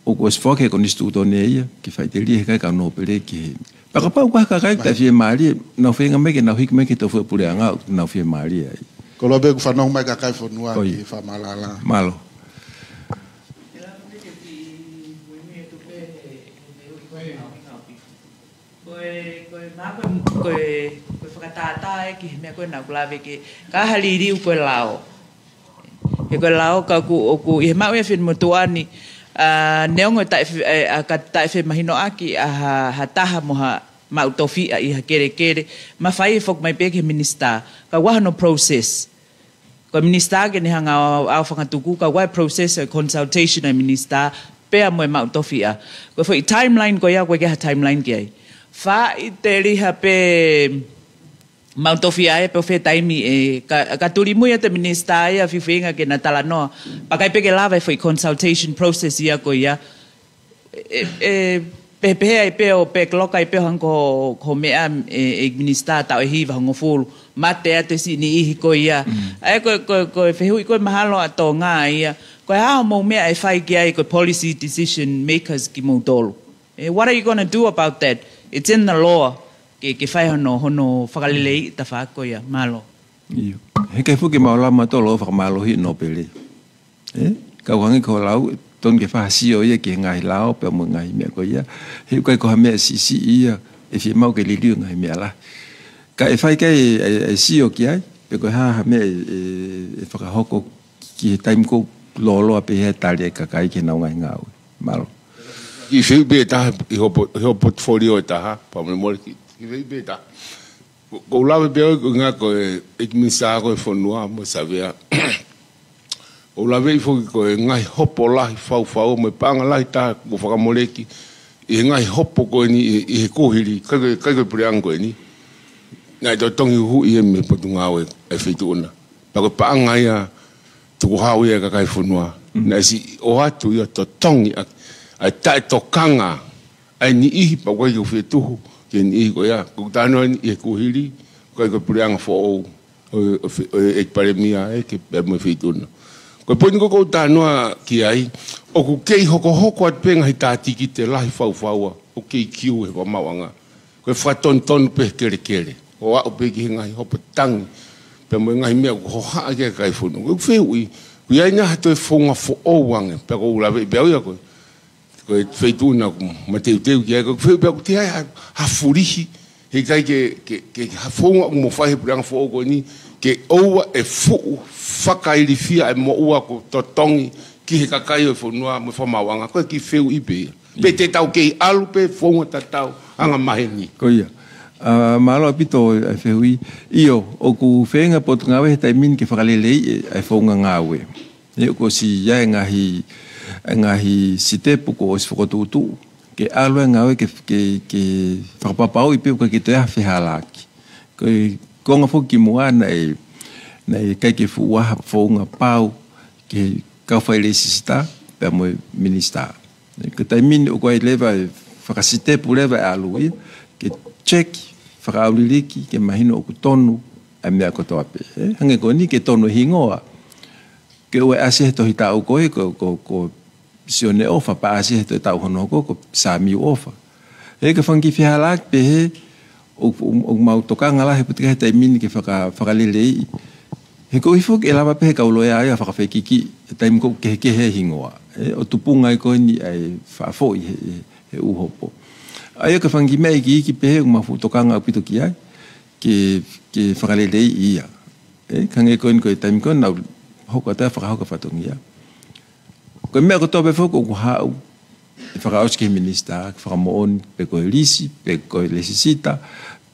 ʻoku ʻosi foaki ʻe he konisitūtone ia ke faʻiteliha ʻe he kau nōpele ki he. Pea kapau ʻoku ʻi ai ha kakai ʻoku taʻefiemālie, nau feinga mai ke nau hiki mai ki he tofiʻa puleʻanga ʻoku nau fiemālie ai. Koloa pē ʻoku fanongo mai kakai fonua ki he fakamaʻalaʻala. Mālō. Ko e, ko e mā ko e, ko e, ko e fakatātā ē ki he meʻa ko ē naʻa ku lave ki ai, ka ha liliu ko e lao. He ko e lao ka ʻoku, ʻoku ʻi he maʻu ʻa e finemotuʻa ni, ʻa, neongo e taʻe fe-, ʻe, ʻa, ka taʻefemahinoʻaki ʻa ha, ha taha mo ha maʻu tofiʻa ʻi ha kelekele, mafai ʻe foki mai pē ki he minisitā. Ka ʻoku ʻi ai hono process. Ko e minisitā ke ne hanga ʻo, ʻo fakatuku, ka ʻoku ʻi ai e process ʻo e consultation ʻa e minisitā, pea mo e maʻu tofiʻa. Ko e foʻi timeline ko ia, ʻoku ʻikai ha timeline ki ai. Faʻiteliha pē maʻu tofiʻa ē pe ʻo fē taimi ē, ka, ka tulimui atu e minisitā ia ʻo feinga ke na talanoa. Pea ʻikai pē ke lava e foʻi consultation process ia ko ia. ʻE, ʻe, pehē ai pē ʻo backlog ai pē ʻo hangē ko, ko e meʻa ʻe, ʻe minisitā taʻu ʻe hiva hongofulu. Mate atu e siʻi niʻihi ko ia. ʻA ia ko, ko, ko e fehuʻi ko ē mahalo ʻa Tonga ia. Ko e hā hoʻomou meʻa ʻe fai ki ai ko e policy decision makers kimoutolu. ʻE, what are you gonna do about that? It's in the law. Ke, ke fai hono, hono fakaleleiʻi tafaʻaki ko ia. Mālō. ʻIo. He ʻikai fuʻu ke mau lava mautolu ʻo fakamālohiʻi nōpele. ʻE, ka ʻoku hangē ko e lau, tonu ke fai ha sio ia ki he ngaahi lao, pea mo e ngaahi meʻa ko ia. He ʻoku ʻikai ko ha meʻa siʻisiʻi ia, ʻe fiemaʻu ke liliu e ngaahi meʻa lahi. Ka ʻe fai ki ai e, e, e sio ki ai, pe ko e hā ha meʻa ʻe, ʻe, ʻe fakahoko ki he taimi ko ē lōloa pē he tali e kakai ki heʻenau ngaahi ngāue. Mālō. Kiʻi fehuʻi pē ʻe taha, ʻi hoʻo po-, ʻi hoʻo portfolio ʻe taha, pea mo e mole ki, kiʻi fehuʻi pē ʻe taha. Ko, ko u lave pē au ko e ngaahi ko e, ʻEiki Minisitā ko e Fonua mo e Savea. Ko u lave ʻi foki ko e ngaahi hopo lahi faufau mo e paʻanga lahi taha kuo fakamoleki ʻi he ngaahi hopo ko eni ʻi, ʻi he kuohili, ʻikai ko e, ʻikai ko e puleʻanga ko eni. Naʻe totongi huhuʻi ia mei he Potungāue ʻa e Feituʻu na. Pea ko e paʻanga ia tukuhau ia ʻa e kakai fonua. Naʻe siʻi ʻoatu ia totongi ʻaki ʻa e taʻetokanga ʻa e niʻihi pea ʻoku ʻikai ke u fie tuhu ki he niʻihi ko ia. Ko ʻeku talanoa eni ʻi he kuohili, ʻikai ko e puleʻanga foʻou ʻo, ʻo fe-, ʻo e ʻEiki Palēmia ē ke pea mo e Feituʻu na. Ko e poini ko ē ʻoku ou talanoa ki ai, ʻoku kei hokohoko atu pē ngaahi tātikite lahi faufaua, ʻoku kei kiu he fakamaauʻanga. Ko e fakatonutonu pē he kelekele. ʻO aʻu pē ki he ngaahi hopo tangi. Pea mo e ngaahi meʻa ʻoku hohaʻa ki ai e kakai fonua. Ko ʻeku fehuʻi, ʻoku ʻi ai nai ha toe founga foʻou ange. Pea ʻoku ou laveʻi pē au ia ko e, ko e Feituʻu na ʻoku mateuteu ki ai. Ko ʻeku fehuʻi pē ʻoku ʻi ai ha, ha fulihi. He ʻikai ke, ke, ke ha founga ʻoku mou fai he puleʻanga foʻou ko eni. Ke ʻoua ʻe fuʻu fakailifia e moʻua kuo totongi ki he kakai ʻo e fonua mo e fakamaauʻanga. Ko e kiʻi fehuʻi pē ia. Pe te tau kei ʻalu pē founga tatau angamaheni. Ko ia. ʻA, mālō ʻaupito e fehuʻi. ʻIo, ʻoku feinga e Potungāue he taimi ni ke fakaleleiʻi e, e founga ngāue. ʻE, ʻoku ʻosi ʻi ai e ngaahi, e ngaahi sitepu kuo ʻosi fokotuʻutuʻu. Ke ʻalu e ngāue ke, ke, ke fakapapauʻi pē ʻoku ʻikai ke toe ʻi ai ha fehālaaki. Ko e konga foki kimuʻa naʻe, naʻe ʻikai ke fuʻu ʻi ai ha founga pau ki he kau fai lēsisita pea mo e minisitā. Ko e taimi ni ʻoku ʻi ai leva e fakasitepu leva ʻe ʻalu ia, ke check fakaʻauliliki, ke mahino ʻoku tonu ʻa e meʻa kotoa pē. ʻE, hangē ko eni ke tonu e hingoa. Ke ʻoua ʻe ʻasi he tohi taʻu ko ē, ko, ko, ko Sione ʻOfa, pea ʻasi he tohi taʻu hono hoko, ko Samiu ʻOfa. ʻE, ko e fanga kiʻi fehālaaki pehē, ʻo, ʻo, ʻoku mau tokanga lahi ʻaupito ki ai he taimi ni ke faka-, fakaleleiʻi. He ko e ʻuhi foki ʻe lava pē he kau loea ia ʻo fakafekiki he taimi ko ē ʻoku kehekehe e hingoa. ʻE, ʻo tupunga ai ko eni ʻa e fakafoʻi he, he, he ʻū hopo. ʻA ia ko e fanga kiʻi meʻa iiki pehē ʻoku mau fuʻu tokanga ʻaupito ki ai, ke, ke fakaleleiʻi ia. ʻE, hangē ko eni ko e taimi ko ē naʻa ku hoko atu ai ʻo fakahoko e fatongia. Ko e meʻa kotoa pē foki ʻoku haʻu, ʻe fakaʻosi ki he minisitā, ke fakamoʻoni, pe ko e lisi, pe ko e lēsisita,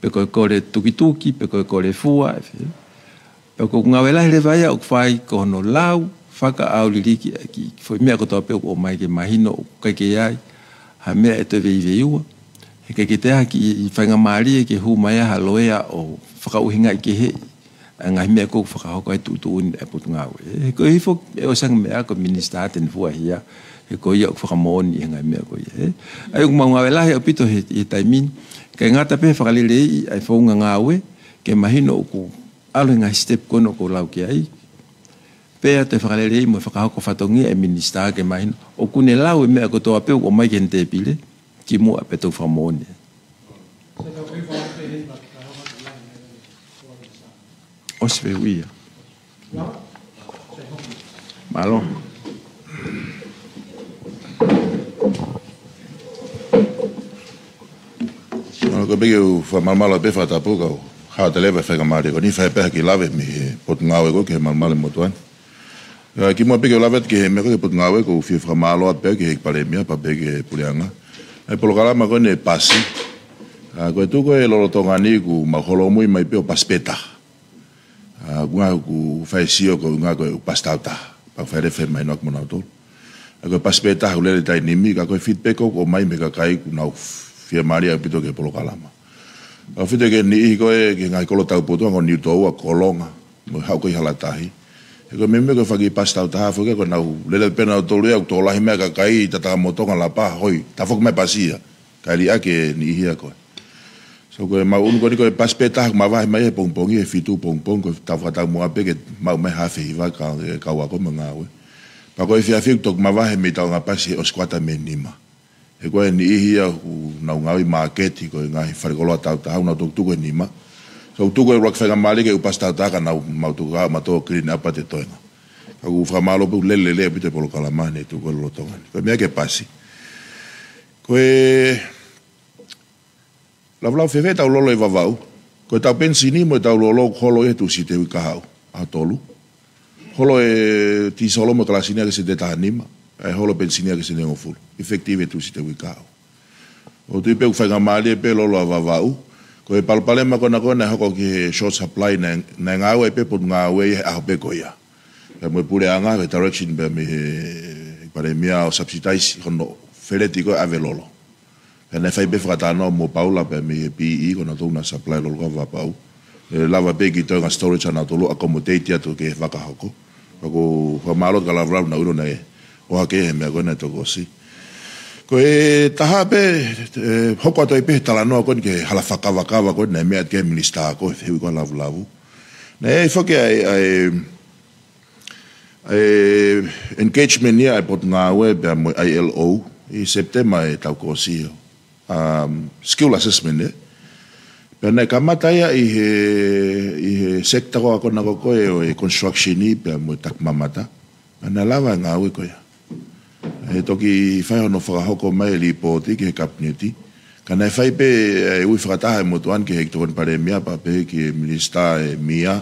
pe ko e kole tukituki, pe ko e kole fua, ʻe fē. Pea ko ʻeku ngāue lahi leva ia ʻoku fai ko hono lau fakaʻauliliki ʻa e kiʻi foʻi meʻa kotoa pē ʻoku ʻomai ke mahino ʻoku ʻikai ke ʻi ai ha meʻa ʻe toe veiveiua. He ʻikai ke toe ʻi ai ha kiʻi faingamālie ke hū mai ha loea ʻo fakaʻuhingaʻi kehe ʻa e ngaahi meʻa ʻoku fakahoko ai e tuʻutuʻuni ʻa e Potungāue. He ko e ʻuhi foki ʻe ʻosi ange e meʻa ko e minisitā te ne fuahia. He ko ia ʻoku fakamoʻoni ʻi he ngaahi meʻa ko ia. ʻA ia ʻoku mau ngāue lahi ʻaupito he, he taimi ni. Kae ngata pē he fakaleleiʻi ʻa e founga ngāue, ke mahino ʻoku ʻalu he ngaahi step ko ena ʻoku ou lau ki ai. Pea toe fakaleleiʻi mo fakahoko fatongia e minisitā ke mahino ʻoku ne lau e meʻa kotoa pē ʻoku ʻomai ki heʻene tēpile kimuʻa pea toki fakamoʻoni. ʻOsi pē ia. Mālō. Mālō, ko e pehē ke u fakamalumalu pē fakatapu kau hao televa faingamālie ko eni fai pē ha kiʻi lave mei he Potungāue ko ē ki he Malumalu Motuʻa ni. ʻA, kimuʻa pē ke u lave atu ki he meʻa ko ē ki he Potungāue, ʻoku ou fie fakamālō atu pē ki he Palēmia pea pehē ki he Puleʻanga. ʻA e polokalama ko eni ʻe pasi. ʻA, ko e tuʻu ko ē lolotonga ni ʻoku mau holomui mai pē ʻo pasi pē taha. ʻA, ʻoku ngali ʻoku fai e sio ko e ʻuhinga ko e ʻoku pasi tautaha. Pea fai leva e mahino ʻaki mo nautolu. ʻA, ko e pasi pē taha ʻoku lele taimi ni, ka ko e feedback ʻoku ʻomai mei he kakai ʻoku nau fiemālie ʻaupito ki he polokalama. ʻOku ou fie tui ki he niʻihi ko ē ki he ngaahi kolo taupotu ʻa Niutōua, Kolonga, mo e haʻu ko ē ʻi Halatahi. He ko e meimei ko e fanga kiʻi pasi tautaha foki ko ē naʻa nau lele pē nautolu ia ʻoku tokolahi mai e kakai ʻi Tatamotonga, Lapa, hoi, tafoki mai pasi ia. Kae liʻaki e niʻihi ia ko ē. So ko e mau ʻunu ko eni ko e pasi pē taha ʻoku mavahe mai he pongipongi, he fitu pongipongi, ko e tau fakataumuʻa pē ke maʻu mai ha afe hiva ka, e kau ako mo e ngāue. Pea ko e efiafi ʻoku toki mavahe mei he tauʻanga pasi he ʻosi kuata mei he nima. He ko e niʻihi ia ʻoku nau ngāue ʻi māketi ko e ngaahi fale koloa tautaha ʻoku nau toki tuku he nima. So ʻoku tuku e ʻuluaki faingamālie ke ʻoku pasi tautaha ka nau mau tuku ka mau toki clean up atu e toenga. Ka ʻoku ou fakamālō pē ʻoku lele lelei ʻaupito e polokalama he tuʻu ko ē lolotonga ni. Ko e meʻa ki he pasi. Ko e lava lau fēfē ʻetau lolo ʻi Vavaʻu. Ko ʻetau penisini mo ʻetau lolo ʻoku holo ia he Tūsite uike kahaʻu, ʻaho tolu. Holo e tīsolo mo e kalasini ia ki he sēniti ʻe taha nima, ʻa e holo e penisini ia ki he sēniti ʻe hongofulu. Effective he Tūsite uike kahaʻu. ʻOku ou tui pē ʻoku faingamālie pē e lolo ʻa Vavaʻu. Ko e palopalema ko ena ko ē naʻe hoko ki he short supply naʻe, naʻe ngāue pē Potungāue ia he ʻaho pē ko ia. Pea mo e Puleʻanga, ko e direction pea mei he Palēmia ʻo subsidize hono feleti ko ē ʻave e lolo. Pea naʻe fai pē fakatalanoa mo Paula pea mei he P E, ko nautolu naʻa supply lolo ki Vavaʻu. ʻE lava pē ki he toenga storage ʻa nautolu accommodate atu ki he vaka hoko. Pea ʻoku ou fakamālō atu ki he lalahi naʻa ku ʻilo naʻe ʻohake he meʻa ko ē naʻe toki ʻosi. Ko e taha pē, ʻe, hoko atu ai pē he talanoa ko eni ki he hala fakakavakava ko eni naʻe meʻa atu ki ai e minisitā ko ē he uike ko ē ʻo Lavulavu. Naʻe ʻi ai foki ʻa e, ʻa e, ʻa e engagement ia ʻa e Potungāue pea mo e I L O ʻi Sepitema ʻo e taʻu kuo ʻosi ia. Um, skill assessment, ē. Pea naʻe kamata ia ʻi he, ʻi he sector ko ē ko ena ko ē ʻo e construction ʻi pea mo e takimamata. Pea naʻe lava e ngāue ko ia. ʻE toki fai hono fakahoko mai e lipooti ki he Kapineti. Ka naʻe fai pē e ui fakataha e motuʻa ni ki he ʻEiki Tokoni Palēmia pea pehē ki he Minisitā ʻe Mia,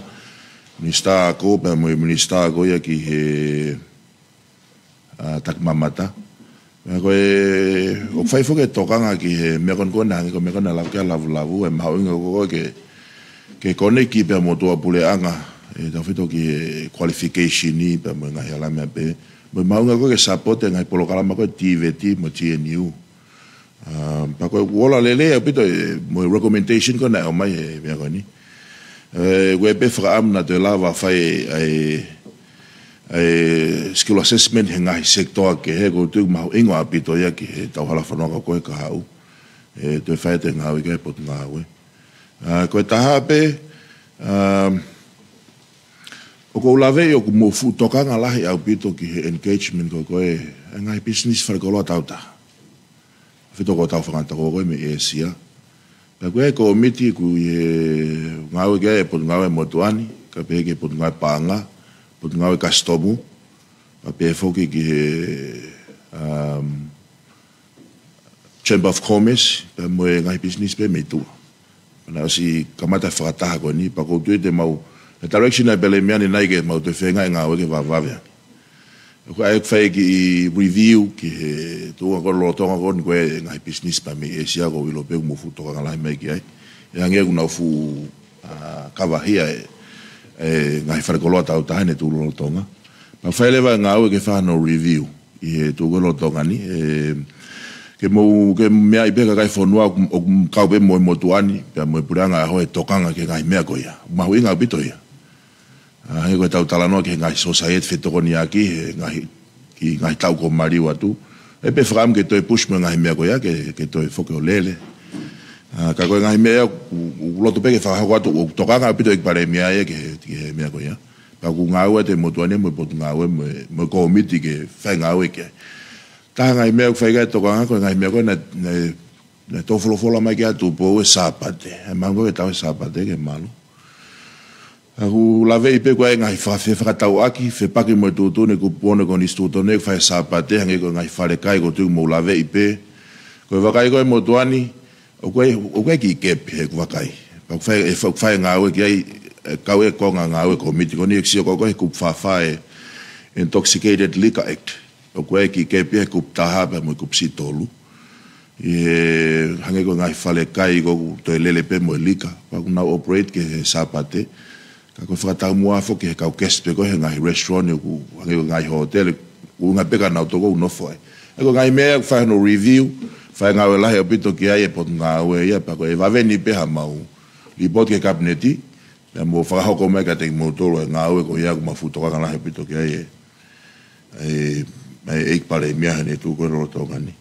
Minisitā Ako pea mo e Minisitā ko ia ki he, ʻa, takimamata. Pea ko e, ʻoku fai foki e tokanga ki he meʻa ko ena ko ē naʻe hangē ko e meʻa ko ē naʻe lava ki ai ʻa Lavulavu, ʻa e mahuʻinga ko ē ke, ke koneki pea mo e tuʻa puleʻanga, ʻe tautefito ki he qualification ʻi pea mo e ngaahi hala meʻa pē. Mo e mahuʻinga ko ē ke support e ngaahi polokalama ko ē TVET mo TNU. ʻA, pea ko e ʻoku ola lelei ʻaupito e, mo e recommendation ko ē naʻe ʻomai he meʻa ko eni. ʻE, ʻoku ʻi ai pē fakaʻamu naʻa toe lava fai ʻa e, ʻa e skill assessment he ngaahi sector kehe, ʻoku ou tui ʻoku mahuʻinga ʻaupito ia ki he tau hala fononga ko ē kahaʻu. ʻE, toe fai atu e ngāue ki ai e Potungāue. ʻA, ko e taha pē, um, ʻoku ou laveʻi ʻoku mou fuʻu tokanga lahi ʻaupito ki he engagement ko ē, ʻa e ngaahi business fale koloa tautaha. Fito ko ʻetau fanga tokoua ko ē mei ʻĒsia. Pea ko e kōmiti ʻoku ʻi he ngāue ki ai e Potungāue Motuʻa ni, kae pehē ki he Potungāue Paʻanga, Potungāue Kasitomu, pea pehē foki ki he, um, Chamber of Commerce, pea mo e ngaahi business pē mei tuʻa. Naʻe ʻosi kamata e fakataha ko eni, pea ʻoku ou tui te mau, e direction ʻa e Palēmia ni naʻe ke mau toe feinga e ngāue ke vavevave ange. ʻOku ʻi ai e fai e kiʻi review ki he tuʻunga ko ē lolotonga ko eni ko e ngaahi business pea mei ʻĒsia ʻoku ou ʻilo pē ʻoku mou fuʻu tokanga lahi mai ki ai. ʻE hangē ʻoku nau fuʻu, ʻa, kavahia e, e ngaahi fale koloa tautaha ʻi he tuʻu lolotonga. Pea fai leva e ngāue ke fai hono review ʻi he tuʻu ko ē lolotonga ni, ʻe, ke mou, ke meaʻi pē kakai fonua ʻoku, ʻoku kau pē mo e motuʻa ni, pea mo e puleʻanga ʻo e tokanga ki he ngaahi meʻa ko ia. Mahuʻinga ʻaupito ia. ʻA, he ko ʻetau talanoa ki he ngaahi society fetokoniʻaki, he ngaahi, ki he ngaahi taʻu kuo maliu atu. ʻE pē fakaʻamu ke toe push mo e ngaahi meʻa ko ia, ke, ke toe foki ʻo lele. ʻA, ka ko e ngaahi meʻa ia ʻoku, ʻoku loto pē ke fakahoko atu, ʻoku tokanga ʻaupito ʻEiki Palēmia ia ki he, ki he meʻa ko ia. Pea ʻoku ngāue atu e motuʻa ni mo e Potungāue mo e, mo e kōmiti ke fai ngāue ki ai. Taha ngaahi meʻa ʻoku fai ki ai e tokanga ko e ngaahi meʻa ko ē naʻe, naʻe, naʻe tō folofola mai ki ai ʻa Tupou, e Sāpate. ʻE mahuʻinga ko e tau e Sāpate ke malu. ʻA, ʻoku laveʻi pē ko e ngaahi faka-, fefakatauʻaki, fepaki mo e tuʻutuʻuni ʻa e Kupu Ono Konisitūtone, fai Sāpate, hangē ko e ngaahi falekai ʻoku ou tui ʻoku mou laveʻi pē. Ko e vakai ko ē motuʻa ni, ʻoku ʻi ai, ʻoku ʻi ai e kiʻi kepi he ʻeku vakai. Pea ʻoku fai, ʻe fa-, ʻoku fai e ngāue ki ai, ʻe kau e konga ngāue kōmiti ko eni, ʻeku sio ko ē ko e kupu fā fā e Intoxicated Liquor Act. ʻOku ʻi ai e kiʻi kepi he kupu taha pea mo e kupu siʻi tolu. ʻI he hangē ko e ngaahi falekai ko ē ʻoku toe lele pē mo e lika. Pea ʻoku nau operate ki he Sāpate. Ka ko e fakataumuʻa foki ki he kau guest pē ko ē he ngaahi restaurant ʻoku hangē ko e ngaahi hōtele. ʻUhinga pē ke nau toki nofo ai. ʻA ia ko e ngaahi meʻa ʻoku fai hono review. Fai ngāue lahi ʻaupito ki ai e Potungāue ia. Pea ko e vave ni pē haʻamau report ki he Kapineti. Pea mou fakahoko mai kiate kimoutolu e ngāue ko ia ʻoku mau fuʻu tokanga lahi ʻaupito ki ai e ʻe, ʻe, ʻe ʻEiki Palēmia heʻene tuʻu ko ē lolotonga ni.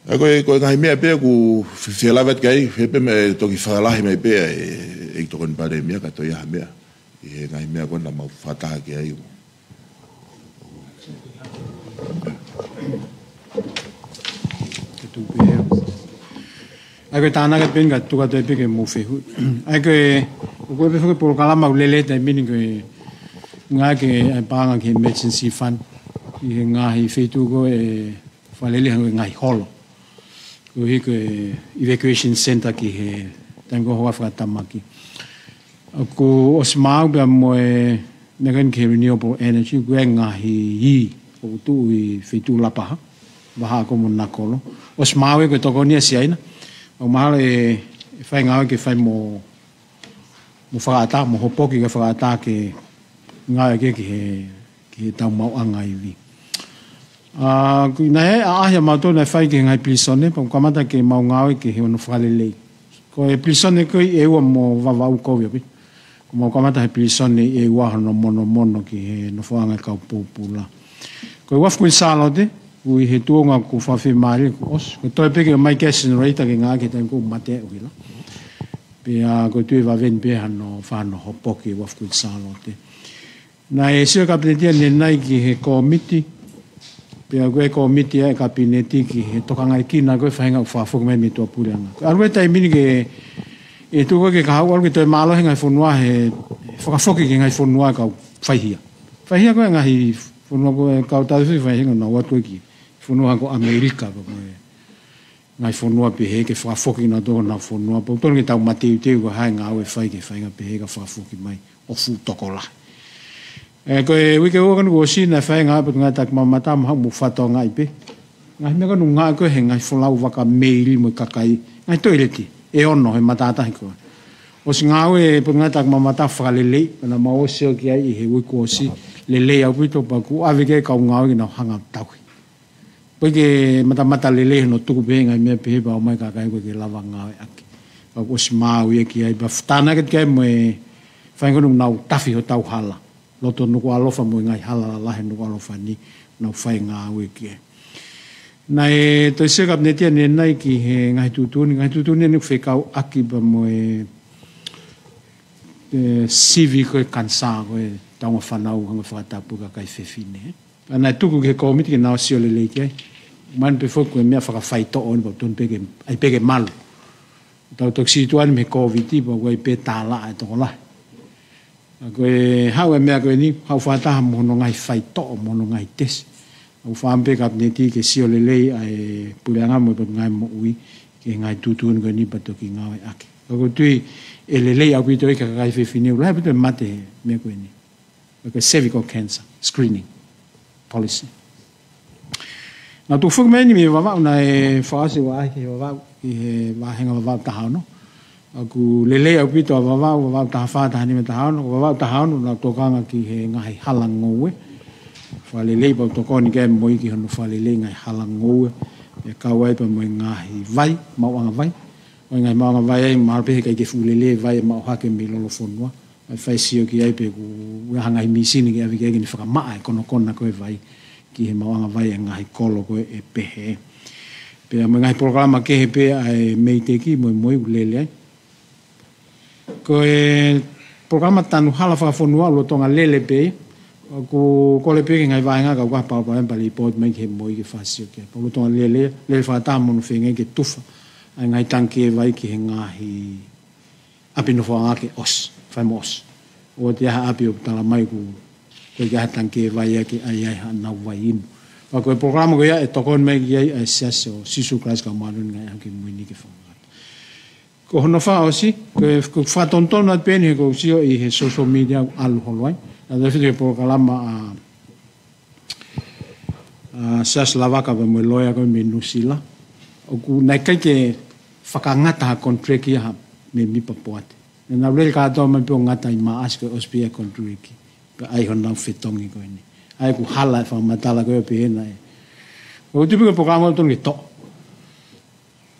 ʻA ia ko e, ko e ngaahi meʻa pē ʻoku fe-, fie lave atu ki ai, he pē meʻa ʻe toki fakalahi mai pē ʻe, ʻEiki Tokoni Palēmia ka toe ʻi ai ha meʻa. ʻI he ngaahi meʻa ko ē naʻa mau fakataha ki ai. Ke tuʻu pē ia. ʻA ia ko e tānaki pē eni ka tuku atu pē ke mou fehuʻi. ʻA ia ko e, ʻoku ʻi ai pē foki e polokalama ʻoku lele he taimi ni ko e ngāue ki he, ʻa e paʻanga ki he emergency fund. ʻI he ngaahi feituʻu ko ē fakalele hangē ko e ngaahi holo. Koeʻuhi ko e evacuation center ki he taimi ko ē hohaʻa fakatamaki. ʻOku ʻosi maau pea mo e meʻa ko eni ki he renewable energy, ko e ngaahi ī ʻoku tuʻu ʻi he feituʻu Lapaha, Vahaʻako mo Nakolo. ʻOsi maau ia ko e tokoni ʻa Siaina. ʻOku mahalo ʻe, ʻe fai ngāue ke fai mo, mo fakaʻatā, mo hopoki ke fakaʻatā ke ngāue ki, ki he, ki he tau maʻuʻanga ivi. ʻA, ko e naʻe ʻaʻahi ʻa mautolu naʻe fai ki he ngaahi pilīsone, pea ʻoku kamata ke mau ngāue ki he hono fakalelei. Ko e pilīsone ko ē ʻi ʻEua mo Vavaʻu kovi ʻaupito. Ko mau kamata he pilīsone ʻi ʻEua hono monomono ki he nofoʻanga e kau pōpula. Ko e uafu Kuini Sālote, ʻoku ʻi he tuʻunga ʻoku fakafiemālie kuo ʻosi. Ko e toe pē ke ʻomai ki ai e generator ke ngāue ki he taimi ko ē ʻoku mate ai e ʻuhila. Pea ʻoku ou tui ʻe vave ni pē hano, fai hano hopoki e uafu Kuini Sālote. Naʻe sio e Kapineti ʻanenai ki he kōmiti, pea ko e kōmiti ʻa e Kapineti ki he tokangaʻi kina ko e faʻahinga ʻoku fakafoki mai mei tuʻapuleʻanga. Ko e ʻalu e taimi ni ke, ʻe tuʻu ko ē ke kahaʻu ʻalu ke toe mālohi e ngaahi fonua he fakafoki ki he ngaahi fonua kau faihia. Faihia ko e ngaahi fonua ko ē kau tau fai faihia nau atu ki fonua ko ʻAmelika ko ē. Ngaahi fonua pehē ke fakafoki kinautolu honau fonua. Pea ʻoku totonu ke tau mateuteu ko e hā e ngāue ʻe fai ke faʻahinga pehē ka fakafoki mai ʻo fuʻu tokolahi. ʻE, ko e uike ua ko eni kuo ʻosi naʻe fai e ngāue ʻa e Potungāue Taki Mamata mo haʻu mo fakatokangaʻi pē. Ngaahi meʻa ko ē naʻe ngāue ko ē he ngaahi folau vaka meili mo e kakai. Ngaahi toileti ʻe ono he matātahi ko ē. ʻOsi ngāue e Potungāue Taki Mamata fakalelei, pea naʻa mau ʻosi ʻo ki ai ʻi he uike kuo ʻosi, lelei ʻaupito pea kuo ʻave ki ai e kau ngāue ke nau hanga ʻo tauhi. Pea ke matamata lelei hono tuku pē ngaahi meʻa pehē pea ʻomai e kakai ko ē ke lava ngāueʻaki. Ka kuo ʻosi maau ia ki ai, pea tānaki atu ki ai mo e faʻahinga ko ē naʻa nau tafi hotau hala. Loto Nukuʻalofa mo e ngaahi hala lalahi Nukuʻalofa ni, nau fai ngāue ki ai. Naʻe toe sio e Kapineti ʻanenai ki he ngaahi tuʻutuʻuni, ngaahi tuʻutuʻuni ʻoku fekauʻaki pea mo e, e, sivi ko e kanisā, ko e taunga fānau hanga ʻo fakatapu ki he kakai fefine. Pea naʻe tuku ki he kōmiti ke nau sio lelei ki ai. Mahino pē foki ko e meʻa fakafaitoʻo eni pea ʻoku totonu pē ke, ʻai pē ke malu. Tau toki situʻa eni mei he Kōviti pea ʻoku ʻi ai pē tālaʻa e tokolahi. ʻA ko e haʻu e meʻa ko eni, haʻu fakataha mo hono ngaahi faitoʻo, mo hono ngaahi tesi. ʻOku fakaʻamu pē Kapineti ke sio lelei ʻa e Puleʻanga mo e Potungāue Moʻui ki he ngaahi tuʻutuʻuni ko eni pea toki ngāueʻaki. Ka ʻoku ou tui ʻe lelei ʻaupito ia ki he kakai fefine, ʻoku lahi ʻaupito e mate he meʻa ko eni. Ko e cervical cancer screening policy. Naʻa tau foki mai eni mei Vavaʻu, naʻe fakaʻosi ʻa e ʻaʻahi ki Vavaʻu, ki he vāhenga Vavaʻu taha ono. ʻOku lelei ʻaupito ʻa Vavaʻu, Vavaʻu taha fā, taha nima, taha ono, Vavaʻu taha ono, naʻa tau tokanga ki he ngaahi hala ngoue. Fakalelei pea tokoni ki ai e MOI ki hono fakalelei e ngaahi hala ngoue. ʻE kau ai pea mo e ngaahi vai, maʻuʻanga vai. ʻOku ʻi ai e ngaahi maʻuʻanga vai ai, mahalo pē heʻikai ke fuʻu lelei e vai ʻe maʻu hake mei lolofonua. ʻE fai e sio ki ai pe ʻoku ʻi ai ha ngaahi mīsini ke ʻave ki ai ke ne fakamaʻa e konokona ko ē e vai ki he maʻuʻanga vai ʻa e ngaahi kolo ko ē ʻe pehē. Pea mo e ngaahi polokalama kehe pē ʻa e MEIDECC mo e MOI ʻoku lele ai. Ko e polokalama tanu hala fakafonua ʻoku lolotonga lele pē. ʻOku kole pē ki he ngaahi vāhenga ka ʻoku ʻi ai ha palopalema pea lipooti mai ki he MOI ke fakasio ki ai. Pea ʻoku lolotonga lele, lele fakataha mo hono feinga ke tufa ʻa e ngaahi tangikē vai ki he ngaahi ʻapi nofoʻanga ke ʻosi, fai mo ʻosi. ʻOua te ʻi ai ha ʻapi ʻoku tala mai ʻoku ʻikai ke ʻi ai ha tangikē vai ia ke ʻai ai haʻanau vai inu. Ka ko e polokalama ko ia ʻe tokoni mai ki ai ʻa e Siasi ʻo Sīsū Kalaisi ʻo e Kau Māʻoniʻoni ʻi he Ngaahi ʻAho Kimui Ni ke fakangata. Ko hono fakaʻosi, ko e, ko e fakatonutonu atu pē eni he ʻoku ou sio ʻi he social media ʻoku ʻalu holo ai. Naʻa tau fiti he polokalama ʻa ʻa Siasi Lavaka pea mo e loea ko ē mei Nuʻusila. ʻOku naʻe ʻikai ke fakangata ha contract ia ha mēmipa poate. Naʻa nau lele kātoa mai pē ʻo ngata ʻi Maʻasi ko e ʻosi pē ia e contract. Pea ʻai honau fetongi ko eni. ʻA ia ʻoku hala e fakamatala ko ē pehē naʻe. ʻOku tupu ke polokalama tonu ke toʻo.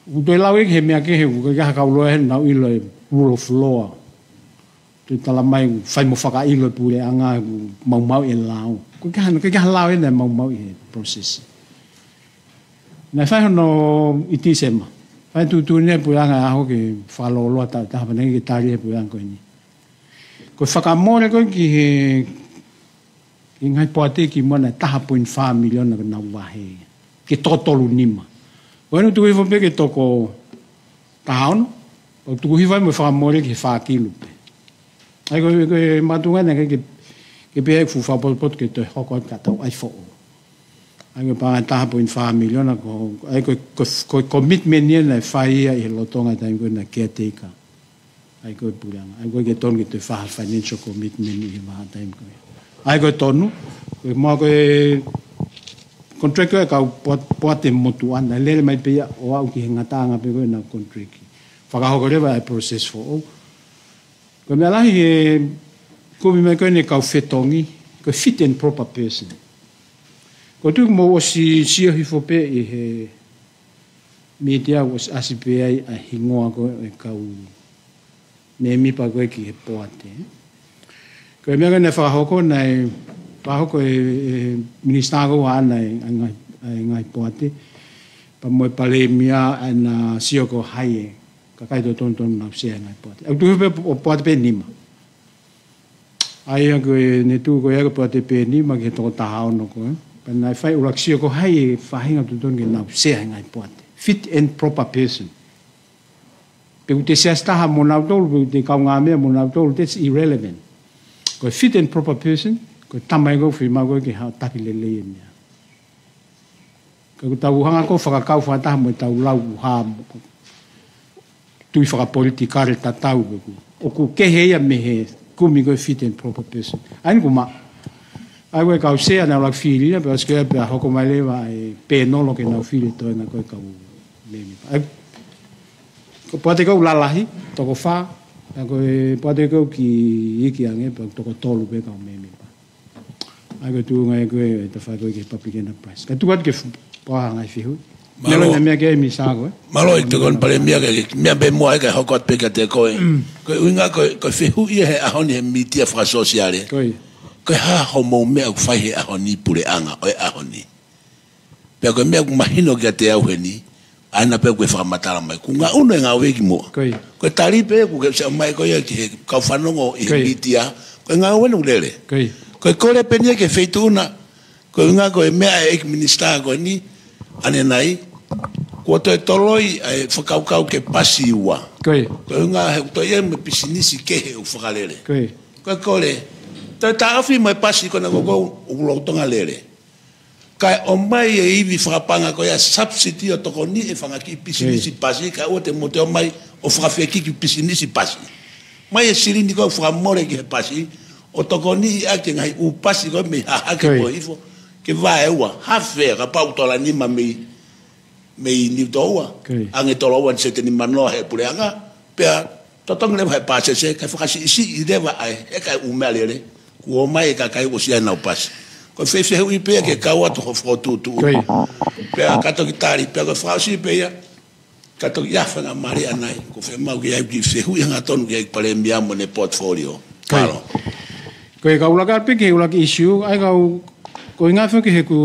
ʻOku toe lau ia ki he meʻa kehe, ʻoku ʻikai ha kau loea he naʻa nau ʻilo e rule of law. Toe tala mai ʻoku fai mo fakaʻilo e puleʻanga ʻoku maumauʻi e lao. ʻOku ʻikai ha, ʻoku ʻikai ha lao ia naʻe maumauʻi he process. Naʻe fai hono ʻi Tīsema. Fai tuʻutuʻuni e puleʻanga ʻaho ke fakalōloa taʻu ʻe taha pea naʻe ʻikai ke tali he puleʻanga ko eni. Ko e fakamole ko ē ki he ki he ngaahi poate kimuʻa naʻe taha poini fā miliona ke nau vahe. Ke toko tolu nima. Ko eni ʻoku tuku hifo pē ke toko taha ono. ʻOku tuku hifo ai mo e fakamole ki he fā kilu pē. ʻA ia ko e, ko e makatuʻunga naʻe ʻikai ke, ke pehē ʻoku fuʻu fakapotopoto ke toe hoko atu ka tau ʻai foʻou. ʻA ia ko e paʻanga taha poini fā miliona ko, ʻa ia ko, ko, ko e commitment ia naʻe fai ia ʻi he lolotonga e taimi ko ē naʻe caretaker. ʻA ia ko e puleʻanga. ʻA ia ko e ʻikai tonu ke toe fai ha financial commitment ʻi he vahaʻa taimi ko ē. ʻA ia ko e tonu, ko e maʻu ko e contract ko ē kau poa-, poate motuʻa, naʻe lele mai pē ia ʻo aʻu ki he ngataʻanga pē ko ē ʻenau contract. Fakahoko leva e process foʻou. Ko e meʻa lahi he kumi mai ko eni e kau fetongi, ko e fit and proper person. ʻOku ou tui ʻoku mou ʻosi sio hifo pē ʻi he mītia ʻoku ʻosi ʻasi pē ai ʻa e hingoa ko ē ʻo e kau mēmipa ko ē ki he poate. Ko e meʻa ko ē naʻe fakahoko, naʻe fakahoko ʻe, ʻe he minisitā ko ē ʻa e ngaahi, ʻa e ngaahi poate. Pea mo e palēmia ʻa ē naʻe sio ko hai e kakai totonu tonu nau sea he ngaahi poate. ʻOku tuʻu pē ʻo poate pē nima. ʻA ia ko e, ne tuʻu ko ia ko e poate pē nima ki he toko taha ono ko ē. Pea naʻe fai ʻuluaki sio ko hai e faʻahinga totonu ke nau sea he ngaahi poate. Fit and proper person. Pe ʻoku te siasi taha mo nautolu, pe ʻoku te kaungāmeʻa mo nautolu, that's irrelevant. Ko e fit and proper person, ko e tama ia ʻoku fiemaʻu ko ē ke haʻu ʻo taki lelei e meʻa. Ka ʻoku tau hanga ko ē ʻo fakakau fakataha mo ʻetau lau ʻuha mo tui fakapolitikale tatau ʻoku, ʻoku kehe ia mei he kumi ko ē fit and proper person. ʻA ia ʻoku maʻu. ʻA ia ko e kau sea naʻa nau fili ia, pea ʻosi ko ia pea hoko mai leva e pēnolo ke nau fili e toenga ko ē kau mēmipa. ʻA ia ko e poate ʻoku lalahi, toko fā, ʻa ia ko e poate ʻoku kiʻi iiki ange, pea toko tolu pē kau mēmipa. ʻA ia ko e tuʻunga ia ko ē ʻeta fai ko ē ki he Public Enterprise. Ka tuku atu ke f-, pā ha ngaahi fehuʻi. Mālō. Meʻa ʻe meʻa ki ai Minisitā ko ē. Mālō ʻEiki Tokoni Palēmia, ke, ke meʻa pē muʻa ʻa ia kae hoko atu pē kiate koe. Mm. Ko e ʻuhinga ko e, ko e fehuʻi ia he ʻaho ni he mītia fakasōsiale. Ko ia. Ko e hā hoʻomou meʻa ʻoku fai he ʻaho ni puleʻanga ʻo e ʻaho ni. Pea ko e meʻa ʻoku mahino kiate au heni, ʻa ena pē ʻoku ke fakamatala mai. Kuo ngaʻunu e ngāue ki muʻa. Ko ia. Ko e tali pē ʻoku ke ʻosi ʻomai mai ko ia ki he kau fanongo ʻi he mītia. Ko ia. Ko e ngāue ʻoku lele. Ko ia. Ko e kole pē eni ia ki he feituʻu na, ko e ʻuhinga ko e meʻa ʻa e ʻEiki Minisitā ko eni, ʻanenai, kuo toe toloi ʻa e fakakaukau ke pasi ua. Ko ia. Ko e ʻuhinga he ʻoku toe ʻi ai mo e pisinisi kehe ʻoku fakalele. Ko ia. Ko e kole, toe taʻofi mo e pasi ko ena ko ē ʻoku lolotonga lele. Kae ʻomai e ivi fakapaʻanga ko ia subsidy ʻo tokoniʻi e fanga kiʻi pisinisi pasi, kae ʻoua te mou toe ʻomai ʻo fakafekiki pisinisi pasi. Mai e silini ko ē ʻoku fakamole ki he pasi, ʻo tokoniʻi ʻaki e ngaahi ʻū pasi ko ē mei Hahake ko ē hifo, ke vaeua, hafea, kapau ʻoku tola nima mei, mei Niutoua, ange tola ua sēniti nima noa he puleʻanga, pea totongi leva he pāsese, kae fakasiʻisiʻi leva ai, he kae ʻū meʻalele, kuo ʻomai e kakai ʻoku ʻosi ʻi ai ʻenau pasi. Ko e fehuʻi pē ia ke kau atu ho fokotuʻutuʻu. Ko ia. Pea ka toki tali, pea ko e fakaʻosi pē ia, ka toki ʻi ai ha faingamālie ʻanai, ʻoku fiemaʻu ke ʻai ki he fehuʻi hangatonu ki he Palēmia mo ʻene portfolio. Ko ia. Mālō. Ko ia ka u laka pē ki he ʻuluaki issue, ʻa ia ka u, ko e ʻuhinga foki he ʻoku,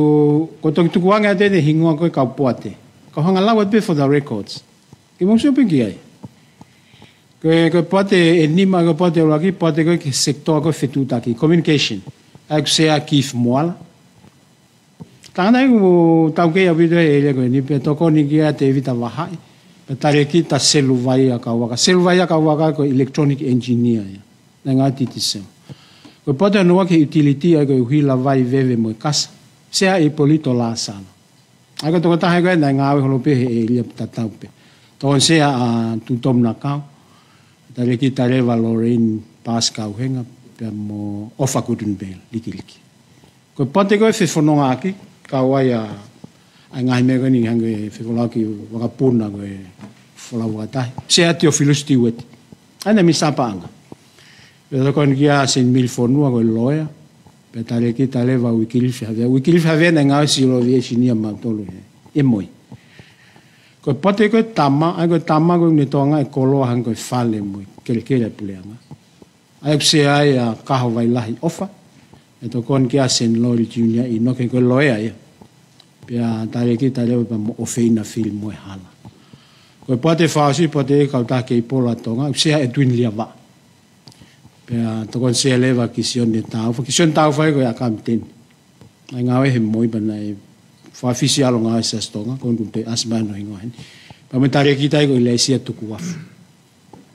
ʻoku toki tukuange atu eni e hingoa ko ē kau poate. ʻo hanga lau atu pē for the records. Ke mou sio pē ki ai. Ko e, ko e poate ʻe nima, ko e poate ʻuluaki, poate ko e ki he sekitoa ko e fetuʻutaki, communication. ʻA ia ko Sea Keith Moala. Tangata ia ʻoku taukei ʻaupito he ʻēlia ko eni, pea tokoni ki ai ʻa Tevita Vahaʻi. Pea Talekita Seluvaia Kauaka. Seluvaia Kauaka ko e electronic engineer ia. Naʻe ngāue Digicel. Ko e poate hono ua ki he utility ʻa ia ko e ʻuhila vai, veve mo e kasa. Sea ʻIpolito Lasala. ʻA ia ko e tokotaha ko ē naʻe ngāue holo pē he ʻēlia tatau pē. Tokoni sea ʻa Tutomu Nakau, Talekita Leva Lorraine Paasi Kauhenga, pea mo ʻOfa Kutunibela Likiliki. Ko e poate ko e fefonongaʻaki, kau ai ʻa, ʻa e ngaahi meʻa ko eni hangē fefonongaʻaki vakapuna ko e folau ʻa tahi. Sea Teofilo Stewart. ʻA ia naʻe misa paʻanga. Pea tokoni ki ai ʻa Senimili Fonua ko e loea. Pea Talekita Leva Uikilifi Havea. Uikilifi Havea naʻe ngāue Civil Aviation ia mautolu he. ʻE moi. Ko e poate ko e tama, ʻa ia ko e tama ko eni ʻoku ne toʻonga e koloa hangē ko e fale mo e kelekele ʻa e puleʻanga. ʻA ia ko Sea ia ʻa Kaho Vailahi ʻOfa. ʻE tokoni ki ai ʻa Senilori Junior ʻInoke ko e loea ia. Pea Talekita Leva pea mo ʻOfeina Fili Moehala. Ko e poate fakaʻosi, poate ʻe kautaha kei pola Tonga, ʻoku Sea Edwin Liavaʻa. Pea tokoni sea leva ki Sione Taufa, ki Sione Taufa ia ko e ʻakau teni. Naʻe ngāue he moi pea naʻe fakafisi ʻalu ʻo ngāue Siasi Tonga, ko eni kuo toe ʻasi mai hono hingoa heni. Pea mo e Talekita ia ko ʻIlaisia Tukuafu.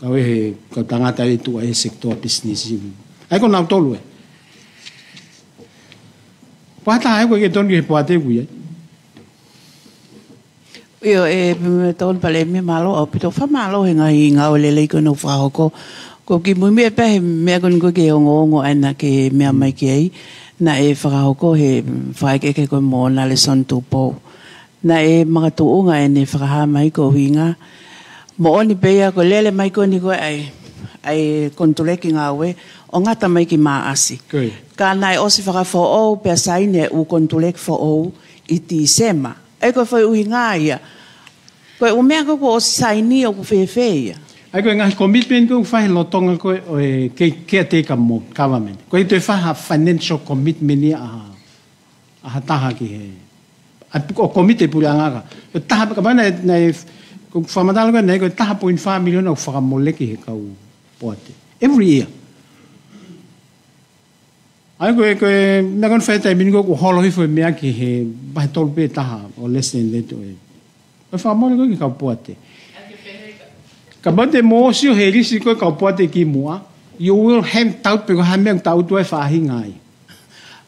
Kau ʻi he, kau tangata ʻi tuʻa he sekitoa pisinisi. ʻA ia ko nautolu ē. Pea hata ai ko e ke tonu ki he poate ʻoku ʻi ai. ʻIo, ʻe, pea mo e tokoni Palēmia, mālō ʻaupito, fakamālō he ngaahi ngāue lelei ko ē naʻe fakahoko. Ko e kiʻi muimui pē he meʻa ko eni ko e ke ongoongo ʻa ena ke meʻa mai ki ai. Naʻe fakahoko he, mm, fakaʻekeʻeke ko ē mo Nalesoni Tupou. Naʻe makatuʻunga ʻene fakahā mai ko e ʻuhinga. Moʻoni pē ia ko e lele mai ko eni ko ē ʻa e, ʻa e konituleki ngāue, ʻo ngata mai ki Maʻasi. Ko ia. Ka naʻe ʻosi fakafoʻou, pea saini e ʻū konituleki foʻou ʻi Tīsema. ʻA ia ko e foʻi ʻuhinga ia. Ko e ʻū meʻa ko ē kuo ʻosi saini ʻoku fēfē ia. ʻA ia ko e ngaahi commitment ko ē ʻoku fai he lolotonga ko ē ʻo e ke-, caretaker mode government. Ko e toe fai ha financial commitment ia ʻa ha, ʻa ha taha ki he. ʻA ia ʻoku komiti e puleʻanga ka. Ko e taha, ka mana naʻe, ko e fakamatala ko ē naʻe ko e taha point five million ʻoku fakamoleki he kau poate. Every year. ʻA ia ko e, ko e, meʻa ko eni fai taimi ni ko ē ʻoku holo hifo e meʻa ki he, vahe tolu pē taha, or less than that, ʻo e. ʻO e fakamole ko ē ki he kau poate. Kapau te mou sio he lisi ko ē kau poate kimuʻa, you will have doubt pe ko e hā e meʻa ʻoku tau tuʻu ai faʻahinga ai.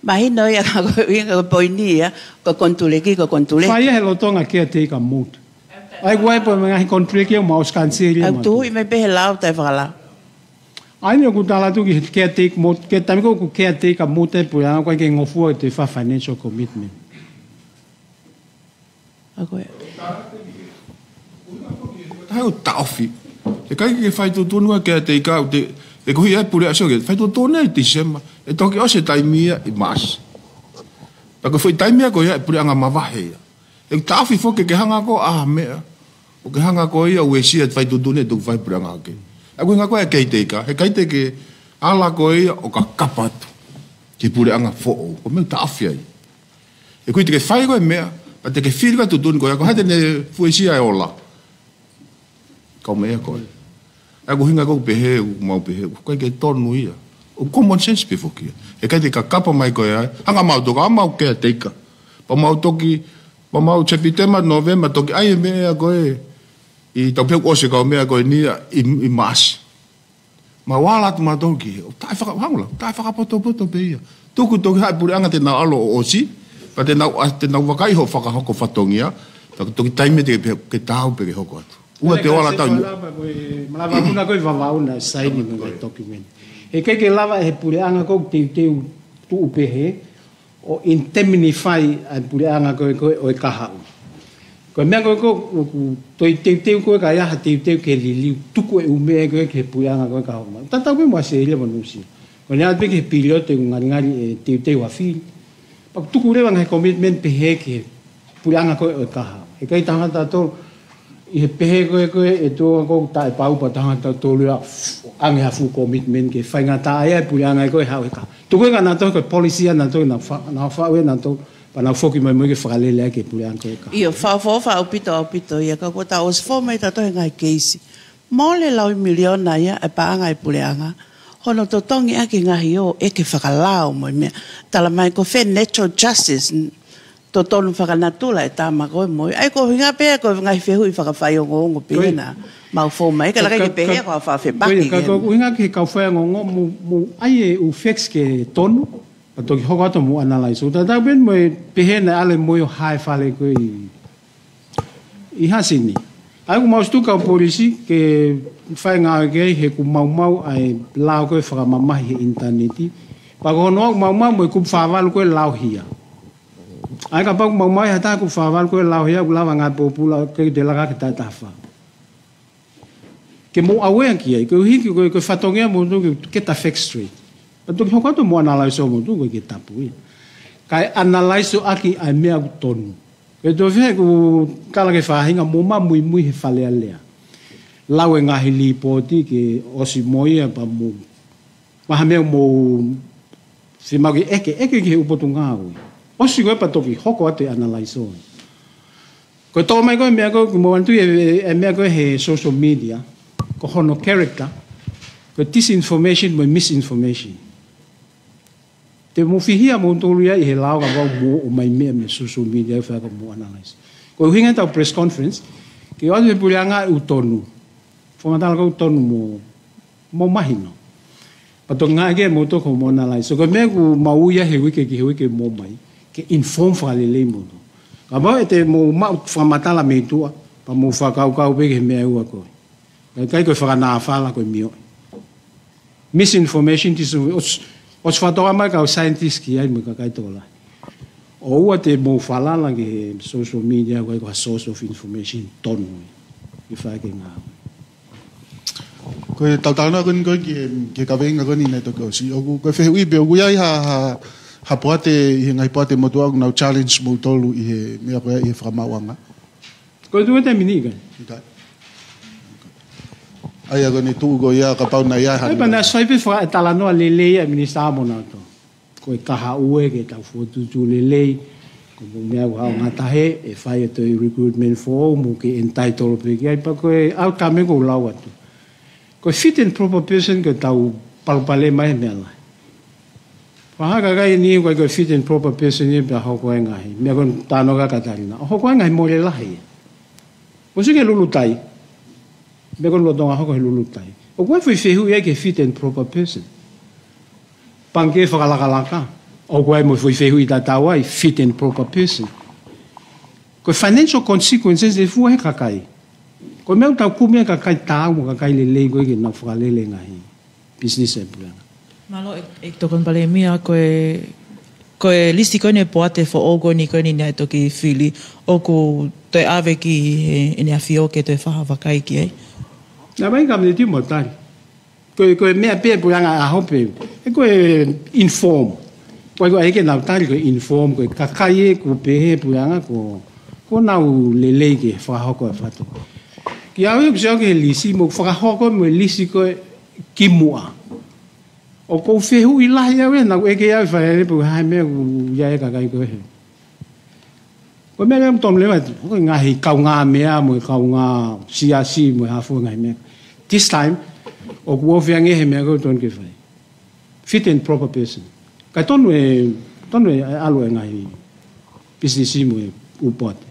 Mahino ia ka ko e ʻuhinga ko e poini ia, ko e konituleki, ko e konituleki. Fai ia he lolotonga caretaker mode. ʻA ia ko e ʻai pē mo e ngaahi konituleki ia mo e ʻosi kaniseli ia ʻOku mo. Tuʻu ʻi mai pē he lao taʻe fakalao. ʻA ia ʻoku tala atu ki he caretaker mode, ko e taimi ko ē ʻoku caretaker mode e puleʻanga ʻoku ʻikai ke ngofua ke toe fai financial commitment. ʻA ko ē. Taha ʻoku taʻofi. ʻE ʻikai ke fai tuʻutuʻuni ʻa e caretaker ʻoku te, ʻe koeʻuhi ʻa e puleʻanga sio ke fai tuʻutuʻuni ʻi Tīsema. ʻE toki ʻosi e taimi ia ʻi Maʻasi. Pea ko e foʻi taimi ia ko ia ʻe puleʻanga mavahe ia. ʻE taʻofi foki ke hanga ko ē ʻa e meʻa. ʻO ke hanga ko ia ʻo uesia e fai tuʻutuʻuni ʻe toki fai puleʻanga hake. ʻA ko e ʻuhinga ko ē ʻa e caretaker, he ʻikai te ke ala ko ia ʻo kakapa atu ki he puleʻanga foʻou. Ko e meʻa ʻoku taʻofi ai. ʻE ʻikai te ke fai ko e meʻa, pea te ke fili ko e tuʻutuʻuni ko ia, ko hai te ne uesia e ola. Kau meʻa ko ē. ʻA ia ko e ʻuhinga ko ē pehē, ʻoku mau pehē, ʻoku ʻikai ke tonu ia. ʻOku common sense pē foki ia. He ʻikai te kakapa mai ko ia, hanga mau toka, mau caretaker. Pea mau toki, pea mau Sepitema, Nōvema, toki ʻai e meʻa ko ē. ʻI tau pehē ʻoku ʻosi e kau meʻa ko eni ia, ʻi, ʻi Maʻasi. Mau ala atu mautolu ki he, ʻo taʻe faka-, hangula, taʻe fakapotopoto pē ia. Tuku toki haʻu e puleʻanga te nau ʻalu ʻo ʻosi, pea te nau, ʻa, te nau vakai hoʻo fakahoko fatongia, pea toki taimi te ke, ke taau pē ke hoko atu. Ua te ola tau. Malava, malava kuna ko e Vavaʻu naʻe saini mo e document. He ʻikai ke lava he puleʻanga ko ē teuteu tuʻu pehē, ʻo indemnify ʻa e puleʻanga ko ē, ko ē ʻo e kahaʻu. Ko e meʻa ko ē ko ē, ʻoku toe teuteu ko ē ka ʻi ai ha teuteu ke liliu, tuku e ʻū meʻa ko ē ki he puleʻanga ko ē kahaʻu. Tatau pē mo ʻAositelēlia mo Nuʻusila. Ko eni ʻalu pē ki he pilioti ʻoku ngalingali e teuteu ha fili. Pea ʻoku tuku leva ngaahi commitment pehē ki he puleʻanga ko ē ʻo e kahaʻu. He ʻikai tangata tolu, ʻi he pehē ko ē ko ē ʻe tuʻu ko ē taʻepau pea tangata tolu ia ʻange ha full commitment ke faingataʻaʻia e puleʻanga ko ē haʻu he kahaʻu. Tuku e ngaahi nautolu ko e policy ʻa nautolu naʻa fa-, naʻa faʻu ʻe nautolu. Pea nau foki mai mo e ke fakalele ai ki he puleʻanga ko ē ka. ʻIo, fakaʻofoʻofa ʻaupito, ʻaupito ia, ka kuo tau ʻosi fou mai tautolu he ngaahi keisi. Mole laui miliona ia e paʻanga ʻa e puleʻanga. Hono totongi ʻaki e ngaahi ō ʻeke fakalao mo e meʻa. Talamai ko fē natural justice, n-, totonu fakanatula e tama ko ē mo ia. ʻA ia ko e ʻuhinga pē ko e ngaahi fehuʻi fakafaiongoongo pē ʻena mau fou mai. Ka, ka, ka, ka, ko e ʻuhinga ki he kau faiongoongo mo, mo ʻai e ʻū facts ke tonu. Pea toki hoko atu mo analyze. ʻOku tatau pē mo e pehē naʻe ʻalu mo ia ʻo hae fale ko ē ʻi, ʻi Hāsini. ʻA ia ʻoku mau ʻosi tuku kau polisi ke fai ngāue ki ai he ʻoku maumau ʻa e lao ko ē fakamamahi he ʻinitaneti. Pea ko hono ʻoku maumau mo e kupu fāvalu ko ē lao hia. ʻA ia kapau ʻoku maumau ʻi ha taha kupu fāvalu ko ē lao hia ʻoku lava ngāue pōpula ke te laka ke tae taha fā. Ke mou aware ki ai, ko e ʻuhi ko e, ko e fatongia moutolu ke, ke ta facts straight. Pea toki hoko atu mo analyze ʻo moutolu ko e ke tapu ia. Kae analyze ʻaki ʻa e meʻa ʻoku tonu. Ko e toe fē ʻoku kala ke faʻahinga mo ma muimui he Fale Alea. Lau e ngaahi lipooti ke ʻosi mo ia pea mo maha meʻa mo fiemaʻu ke ʻeke, ʻeke ki he ʻū potungāue. ʻOsi ko ē pea toki hoko atu e analyze ʻo. Ko e tō mai ko e meʻa ko ē, ko e mo ʻanetui e, e, e meʻa ko ē he social media, ko hono character, ko e disinformation mo e misinformation. Te mou fihia moutolu ia ʻi he lao kapau mou ʻomai meʻa mei he social media, ʻo fai ko e mo analyze. Ko e ʻuhinga ʻetau press conference, ke ʻoatu he puleʻanga ʻū tonu. Fakamatala ko ē ʻū tonu mo, mo mahino. Pea toki ngāueʻaki ʻe moutolu ko e mo analyze. So ko e meʻa ʻoku mau ui ia he uike ki he uike mo mai, ke inform fakalelei moutolu. Kapau ʻe te mou maʻu fakamatala mei tuʻa, pea mou fakakaukau pē ki he meʻa ʻe ua ko ē. Kae ʻikai ko e fakanāfala ko e mioʻi. Misinformation, disinformation, ʻosi, ʻosi fakatoka mai kau scientist ki ai mo e kakai tokolahi. ʻOua te mou falala ki he social media, ʻoku ʻikai ko ha source of information tonu ia. Ke fai ke ngāue. Ko e tau talanoa ko eni ko ē ki he, ki he kaveinga ko eni naʻe toki ʻosi. ʻOku, ko e fehuʻi pē ʻoku ʻi ai ha, ha, ha poate, ʻi he ngaahi poate motuʻa ʻoku nau challenge moutolu ʻi he meʻa ko ē ʻi he fakamaauʻanga. Ko e tuʻu e taimi ni ʻikai. ʻIkai. ʻA ia ko eni tuʻu ko ia kapau naʻe ʻi ai ha. ʻA ia pea naʻe ʻosi fai pē fakatalanoa lelei ʻa e minisitā mo nautolu. Ko e kahaʻu ē ke tau fokotuʻutuʻu lelei, ko e meʻa ʻoku haʻu ngata hē, ʻe fai atu e recruitment foʻou mo ke entitle pē ki ai, pea ko e outcome ē ʻoku ou lau atu. Ko e fit and proper person ko e tau palopalema he meʻa lahi. Fakahā kakai ni ko e fit and proper person ia pea hoko ai ngaahi. Meʻa ko e tano ka Katalina. ʻO hoko ai ngaahi mole lahi. ʻOsi ke lulutai. Meʻa ko e lolotonga hoko he lulutai. ʻOku ʻi ai e foʻi fehuʻi ia ki he fit and proper person. Pangikē fakalakalaka. ʻOku ʻi ai mo e foʻi fehuʻi tatau ai, fit and proper person. Ko e financial consequences ʻe fua he kakai. Ko e meʻa ʻoku tau kumi ai kakai taau mo kakai lelei ko ē ke nau fakalele ngaahi business ʻa e puleʻanga. Mālō ʻEiki, ʻEiki Tokoni Palēmia, ko e, ko e lisi ko eni e poate foʻou ko eni ko eni naʻe toki fili, ʻoku toe ʻave ki he, ʻEne ʻAfio ke toe fakavakai ki ai. Naʻe ʻomai Kapineti mo tali. Ko e, ko e meʻa pē puleʻanga ʻa hope. ʻE ko e inform. Ko e, ko e ke nau tali ko e inform, ko e kakai ē ʻoku pehē puleʻanga ko, ko nau lelei ke fakahoko e fatu. Kiate au ʻoku ʻosi ʻi ai e lisi mo fakahoko mo e lisi ko ē kimuʻa. ʻOku ou fehuʻi lahi au ē, naʻa ku ʻeke au ʻe fai ai pē ko e hā e meʻa ʻoku ʻi ai e kakai ko ē. Ko e meʻa leva ʻoku tonu leva, ko e ngaahi kaungāmeʻa mo e kaungā siasi mo e hā fua ngaahi meʻa. This time, ʻoku ou feange he meʻa ko ē ʻoku tonu ke fai. Fit and proper person. Kae tonu e, tonu e ʻalu e ngaahi pisinisi mo e ʻū poate.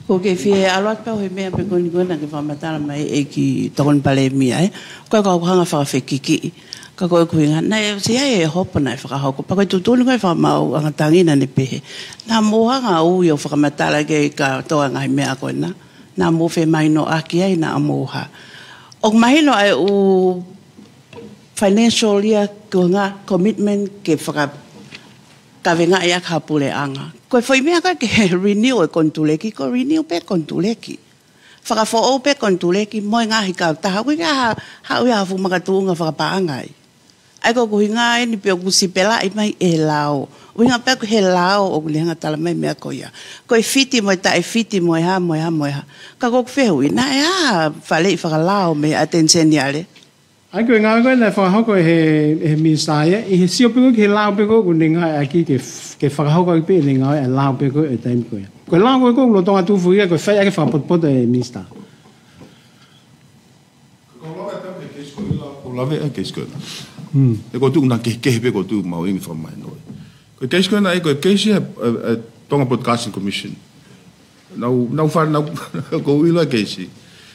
ʻOku ou fie ʻalu atu pē au he meʻa pē ko eni ko ē naʻa ke fakamatala mai ʻEiki Tokoni Palēmia, ē. Ko e kau hanga fakafekikiʻi. Ka ko e ʻuhinga, naʻe ʻosi ʻi ai e hopo naʻe fakahoko. Pea ko e tuʻutuʻuni ko ē fakamaauʻanga Tangi naʻa ne pehē. Naʻa mou hanga ui ʻo fakamatala ki ai kātoa ngaahi meʻa ko ena. Naʻa mou femahinoʻaki ai naʻa mou hā. ʻOku mahino ʻa e ʻū financial ia ko e ngaahi commitment ke faka kavengaʻi ʻaki ha puleʻanga. Ko e foʻi meʻa ko ē ke renew e konituleki, ko e renew pē konituleki. Fakafoʻou pē konituleki, mo e ngaahi kautaha, ʻoku ʻikai ha, ha ui ha fuʻu makatuʻunga fakapaʻanga ai. ʻA ia ko e ʻuhinga eni pē ʻoku sipelaʻi mai e lao. ʻUhinga pē ʻoku he lao ʻoku ne hanga tala mai meʻa ko ia. Ko e fiti mo e taʻefiti mo e hā, mo e hā, mo e hā. Ka ko ʻeku fehuʻi, naʻe ʻa faleʻi fakalao mei Ateni Seniale. ʻA ia ko e ngāue ko ē naʻe fakahoko ʻe he, ʻe he minisitā ia, ʻi he sio pē ko ē ki he lao pē ko ē ʻoku ne ngāueʻaki ke, ke fakahoko ʻaki pē ʻene ngāue ʻa e lao pē ko ē ʻo e taimi ko ia. Ko e lao ko ē ʻoku lolotonga tufa ia, ko e fai ʻaki e fakapotopoto ʻe he minisitā. Ko e lave ʻa e case ko ē. Hmm. He ko e tuʻu naʻe kehekehe pē ko e tuʻu mahuʻinga fakamahino. Ko e case ko ē naʻe, ko e case ia, ʻe, ʻe, Tonga Broadcasting Commission. Nau, nau fa-, nau, ko e ʻilo ʻa e keisi.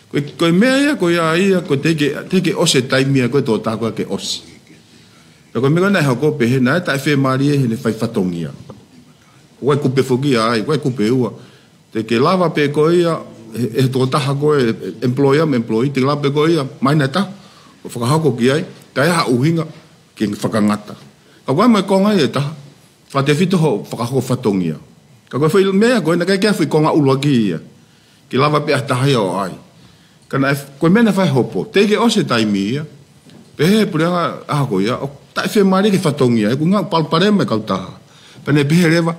Ko e, ko e meʻa ia, ko ia ia, ko e teʻeki, teʻeki ʻosi e taimi ia ko e tō tā ko ē ke ʻosi. Ka ko e meʻa ko ē naʻe hoko pehē naʻe taʻefiemālie heʻene fai fatongia. Ko e kupe foki ia ai, ko e kupe ua. Te ke lava pē ko ia, ʻe, ʻe he tokotaha ko ē, employer mo employee, te ke lava pē ko ia, mai na ta, ʻo fakahoko ki ai, ka ʻi ai ha ʻuhinga, ke fakangata. Ka ko e meʻa ko ē ia ʻe taha, fakatefito hoʻo fakahoko fatongia. Ka ko e foʻi meʻa ko ē naʻe ʻikai ke ʻi ai ha foʻi konga ʻuluaki ia. Ke lava pē ʻe ha taha ia ʻo ʻai. Ka naʻe, ko e meʻa naʻe fai hopo. Teʻeki ʻosi e taimi ia. Pehē ʻe he puleʻanga ʻaho ko ia. ʻOku taʻefiemālie ke fatongia. ʻOku ngāue palopalema e kautaha. Pea ne pehē leva.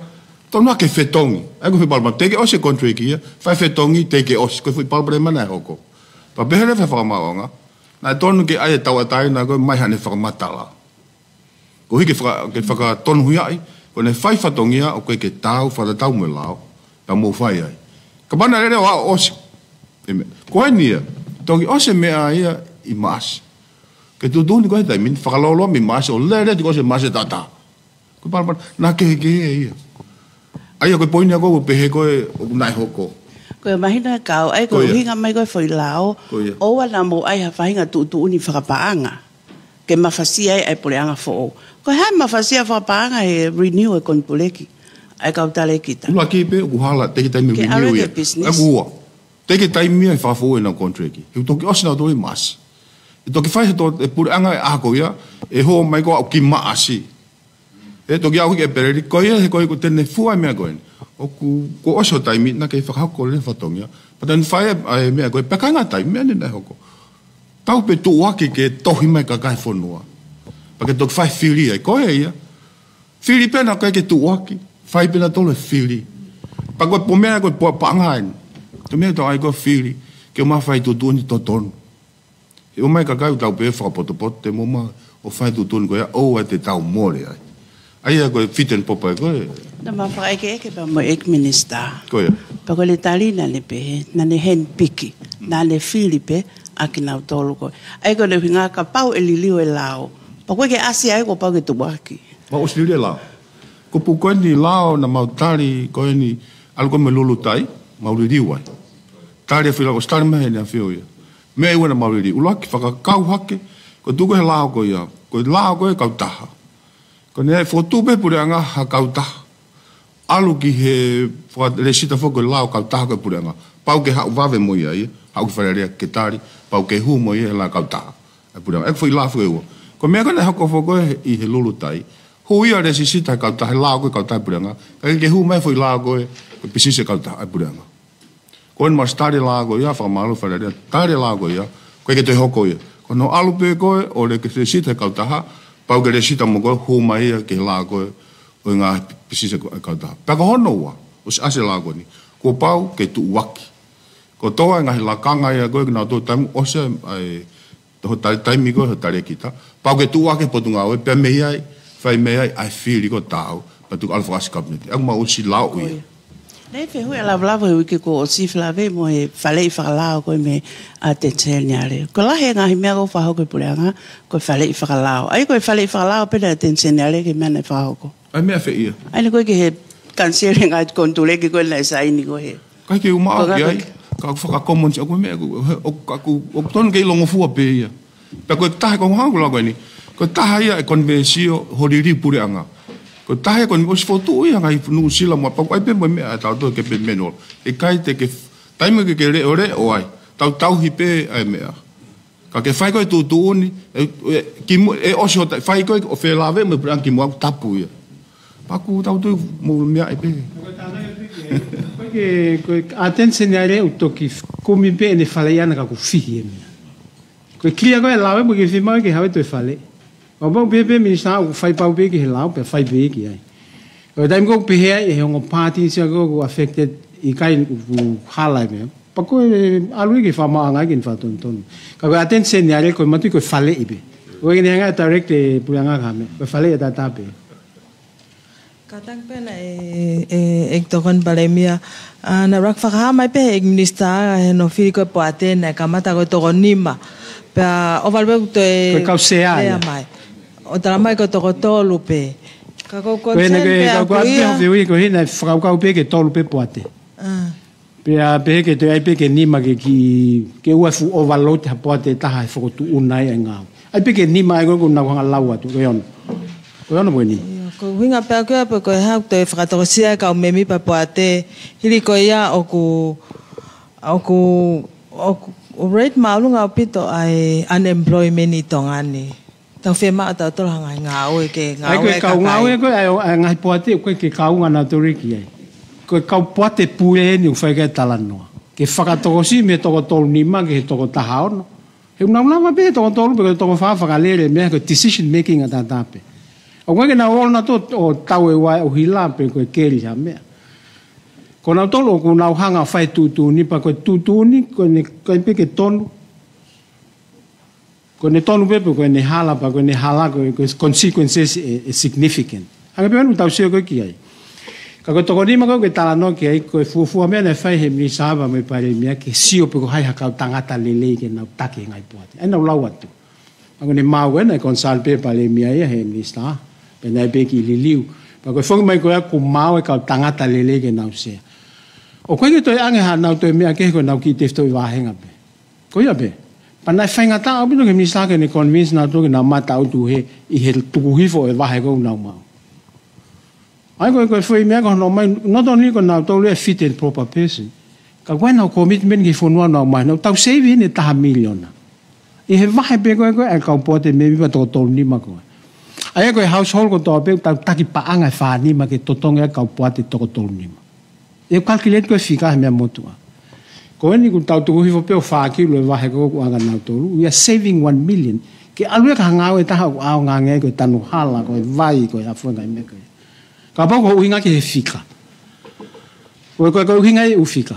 Tonu ke fetongi. ʻA ia ko e foʻi palopalema. Teʻeki ʻosi e contract ia. Fai fetongi, teʻeki ʻosi. Ko e foʻi palopalema naʻe hoko. Pea pehē leva ʻe he fakamaauʻanga. Naʻe tonu ke ʻai e tauʻatāina ko ē mai haʻane fakamatala. Koeʻuhi ke faka-, ke fakatonuhiaʻi, ko ʻene fai fatongia ʻoku ʻikai ke taau, fakatatau mo e lao, pea mou fai ai. Kapau naʻe lele ʻo aʻu ʻo ʻosi. ʻE meʻa. Ko eni ia, toki ʻosi e meʻa ia ʻi Maʻasi. Ke tuʻutuʻuni ko e taimi ni, fakalōloa mei Maʻasi, ʻo lele toki ʻosi Maʻasi taʻataha. Ko e palopalema, naʻe kehekehe ia. ʻA ia ko e poini ia ko ē ʻoku pehē ko ē ʻoku naʻe hoko. Ko e mahino e kau, ʻa ia ko e Ko ia. ʻuhinga mai ko ē foʻi lao, Ko ia. ʻoua naʻa mou ʻai ha faʻahinga tuʻutuʻuni fakapaʻanga. Ke mafasia ai ʻa e puleʻanga foʻou. Ko e hā e mafasia fakapaʻanga he renew e konituleki ʻa e kau talēkita. ʻUluaki pē ʻoku hala, teʻeki taimi Ke renew ʻalu ia. ke business. ʻOku ua. Teʻeki taimi ia ʻe fakafoʻou ʻenau konituleki. He ʻoku toki ʻosi nautolu ʻi Maʻasi. ʻE toki fai he tō, e puleʻanga ʻi he ʻaho ko ia, ʻe hō mai ko ē ʻo aʻu ki Maʻasi. ʻE toki aʻu ki ʻEpeleli, ko ia he ko e ko e tene fua e meʻa ko eni. ʻOku, kuo ʻosi hoʻo taimi, naʻa ke fakahoko lelei e fatongia. Pea te ne fai e, ʻa e meʻa ko ē, pea ʻikai ngata ai, meʻa ni naʻe hoko. Tau pē tuʻuaki ke tohi mai e kakai e fonua. Pea ke toki fai fili ai, ko ia ia. Fili pē naʻa ke tuʻuaki, fai pē nautolu e fili. Pea ko e pō meʻa ko e pō paʻanga eni. Ko e meʻa tau ʻai ko e fili, ke ʻomai e fai tuʻutuʻuni totonu. ʻE ʻomai e kakai ʻoku tau pehē fakapotopoto, te mou ō mai ʻo fai e tuʻutuʻuni ko ia, ʻoua te tau mole ai. ʻA ia ko e fit and proper ko ē. Naʻa ma fakaʻekeʻeke pea mo e ʻEiki Minisitā. Ko ia. Pea ko e tali naʻa ne pehē, naʻa ne handpick, naʻa ne fili pē ʻa kinautolu ko ē. ʻA ia ko ʻene ʻuhinga kapau ʻe liliu e lao. Pea ko e ke ʻasi ai kuo pau ke tuʻuaki. Ma ʻosi liliu e lao. Kupu ko eni lao naʻa mau tali ko eni ʻalu ko ē mei Lulutai, mau liliu ai. Tali e fili ʻosi tali mai ʻe he ʻAfio ia. Meʻa ʻe ua naʻa mau liliu. ʻUluaki fakakau hake, ko e tuʻu ko ē he lao ko ia. Ko e lao ko ē kautaha. Ko ʻene fokotuʻu pē puleʻanga ha kautaha. ʻAlu ki he fakalesita foki ko e lao kautaha ko e puleʻanga. Pau ke haʻu vave mo ia ia, haʻu ki Fale Alea ke tali, pau ke hū mo ia he lao kautaha. ʻA e puleʻanga, ʻe foʻi lao foki ʻe ua. Ko e meʻa ko ē naʻe hoko foki ko ē ʻi he Lulutai. Hū ia lesisita he kautaha, he lao ko ē kautaha e puleʻanga. Kae ke hū mai foʻi lao ko ē, ko e pisinisi e kautaha e puleʻanga. Ko eni ma ʻosi tali e lao ko ia, fakamālō Fale Alea, tali e lao ko ia, ko e ke toe hoko ia. Ko hono ʻalu pē ko ē, ʻo le ke lesisita he kautaha, pau ke lesisita mo koe, hū mai ia ki he lao ko ē, ʻo e ngaahi pisinisi e kautaha. Pea ko hono ua, ʻosi ʻasi e lao ko eni, kuo pau ke tuʻuaki. Ko e toa e ngaahi lakanga ia ko ē, ke nau tō taimi ʻosi ai, Ho ta-, taimi ko ē, ho talēkita. Pau ke tuʻuaki he Potungāue, pea mei ai, fai mei ai, ʻa e fili ko ē taau, pea tuku ʻalu fakaʻosi kapineti. ʻOku mau ʻosi lao ia. Naʻe fehuʻi ʻa Lavulavu he uike kuo ʻosi felāveʻi mo e faleʻi fakalao ko ē mei he ʻAteni Seniale. Ko e lahi e ngaahi meʻa kuo fakahoko ʻe he puleʻanga, ko e faleʻi fakalao. ʻA ia ko e faleʻi fakalao pē ʻa e ʻAteni Seniale ki he meʻa naʻe fakahoko. ʻA e meʻa fē ia? ʻA ia ko e ki he kaniseli e ngaahi konituleki ko ē naʻe saini ko ē. ʻIkai ke u maʻu Ko e ki ai, ngaahi ka ʻoku fakakomoni, ʻoku meʻa, ʻoku, ʻoku, ʻoku, ʻoku tonu ke ʻilongofua pē ia. Pea ko e taha ko e ngaahi ʻoku lau ko eni. Ko e taha ia e konivensio ho liliu puleʻanga. Ko e taha ia ko eni ʻosi fokotuʻu ia ngaahi Nuʻusila mo pau ai pē mo e meʻa ʻa e tau tō ke pē meno. ʻIkai te ke, taimi ke ke leʻoleʻo ai. Tau tauhi pē ʻa e meʻa. Ka ke fai ko ē tuʻutuʻuni, ʻe, ʻe, ki mu-, ʻe ʻosi hoʻo ta-, fai ko ē ʻo felāveʻi mo e puleʻanga kimuʻa ʻoku tapu ia. Pea ʻoku tau tui mo meʻa ʻe pē. Ko e tānaki pē ki ai, ko e ke, ko e ʻAteni Seniale ʻoku toki kumi pē ʻene faleʻi ʻana ka ʻoku fihi e meʻa. Ko e kilia ko ē lao ē mo ke fiemaʻu ke haʻu ʻo toe faleʻi. Pea pau pē pē minisitā ʻoku fai pau pē ki he lao, pea fai pē ki ai. Ko e taimi ko ē ʻoku pehē ai ʻe he ongo pātisi ko ē ʻoku affected ʻikai ʻoku hala e meʻa. Ko e ʻalu ia ke fakamaʻuʻanga ki he fakatonutonu. Ka ko e attention ia ʻa e ko e matu ko e faleʻi pē. ʻOku ʻikai ke ne hanga ʻo direct e puleʻanga ki ha meʻa. Ko e faleʻi ʻataʻatā pē. Kātaki pē naʻe, ʻe, ʻEiki Tokoni Palēmia. ʻA, naʻe ʻuluaki fakahā mai pē ʻe he ʻEiki Minisitā ʻi hono fili ko e poate naʻe kamata ko e toko nima. Pea ʻoku ʻalu pē ʻo toe Ko e kau sea lea ia. mai. ʻO tala mai ko e toko tolu pē. Ka ko e Ko e hena concern ke pē kau ʻaku kau ia. pē ʻo fiu i ko e hena fakakaukau pē ke tolu pē poate. ʻA. Pea pehē ke toe ʻai pē ke nima ke ki, ke ʻoua ʻe fuʻu overload ha poate ʻe taha he fokotuʻu nai e ngāue. ʻAi pē ke nima ai ko e ʻoku nau hanga ʻo lau atu, ko e ono. Ko e ono poini. ʻIo, ko e ʻuhinga pē ʻaku ia pē ko e hā ʻoku toe fakatokosia e kau mēmipa poate, hili ko ia ʻoku, ʻoku, ʻoku, ʻoku rate māʻolunga ʻaupito ʻa e unemployment ʻi Tonga ni. Tau fiemaʻu ʻe tautolu ha ngaahi ngāue ke ʻAi ko e ngāue kau kakai. ngāue ko e ʻai ʻo, ʻai ngaahi poate, ko e ke kaunga nautolu ki ai. Ko e kau poate pule eni ʻoku fai ki ai e talanoa. Ke fakatokosiʻi mei he toko tolu nima ki he toko taha ono. He ʻoku nau lava pē he toko tolu pē ko e toko fā fakalele meʻa ko e decision making ʻataʻatā pē. ʻOku ʻikai ke nau ō nautolu ʻo tau e ua ʻo hila pē ko e keli ha meʻa. Ko nautolu ʻoku nau hanga ʻo fai tuʻutuʻuni pea ko e tuʻutuʻuni, ko ʻene, ko e pē ke tonu. Ko ʻene tonu pē pe ko ʻene hala pea ko ʻene hala ko e, ko e consequences ʻe, ʻe significant. Hangē pē ʻoku tau sio ko ē ki ai. Ka ko e toko nima ko ē ʻoku ke talanoa ki ai, ko e fuofua meʻa naʻe fai ʻe he Minisitā pea mo e Palēmia ke sio pe ko hai ha kau tangata lelei ke nau taki e ngaahi poate. ʻAi nau lau atu. Pea ko ʻene maʻu ē naʻe consult pē Palēmia ia he Minisitā. Pea naʻe pē kiʻi liliu. Pea ko e foki mai ko ia ʻoku maʻu e kau tangata lelei ke nau sea. ʻOku ʻikai ke toe ʻange haʻanau toe meʻa kehe ko ʻenau kiʻi tefitoʻi vāhenga pē. Ko ia pē. Pea naʻe faingataʻa ʻaupito ki he Minisitā ke ne convince nautolu ke nau mataʻutu he, ʻi he tuku hifo e vahe ko ē ʻoku nau maʻu. ʻAi ko e, ko e foʻi meʻa ko hono mai, not only ko nautolu e fit and proper person. Ka ko ʻenau commitment ki he fonua ʻoku nau maʻu. Naʻa tau save eni e taha miliona. ʻI he vahe pē ko ē ko ē ʻa e kau poate mēmipa toko tolu nima ko ē. ʻAi ko e household kotoa pē ʻoku tau taki paʻanga ʻe fā nima ke totongi ʻa e kau poate toko tolu nima. ʻE calculate ko e fika he meʻa motuʻa. Ko eni ʻoku tau tuku hifo pē ʻo fā kilu e vahe ko ē ʻoku ʻanga nautolu. We are saving one million. Ke ʻalu ia ki ha ngāue ʻe taha ʻoku ʻaonga ange ai ko e tanu hala, ko e vai, ko e hā fua e ngaahi meʻa ko ē. Kapau ko e ʻuhinga ki he fika. Ko e, ko e, ko e ʻuhinga ʻi he ʻū fika.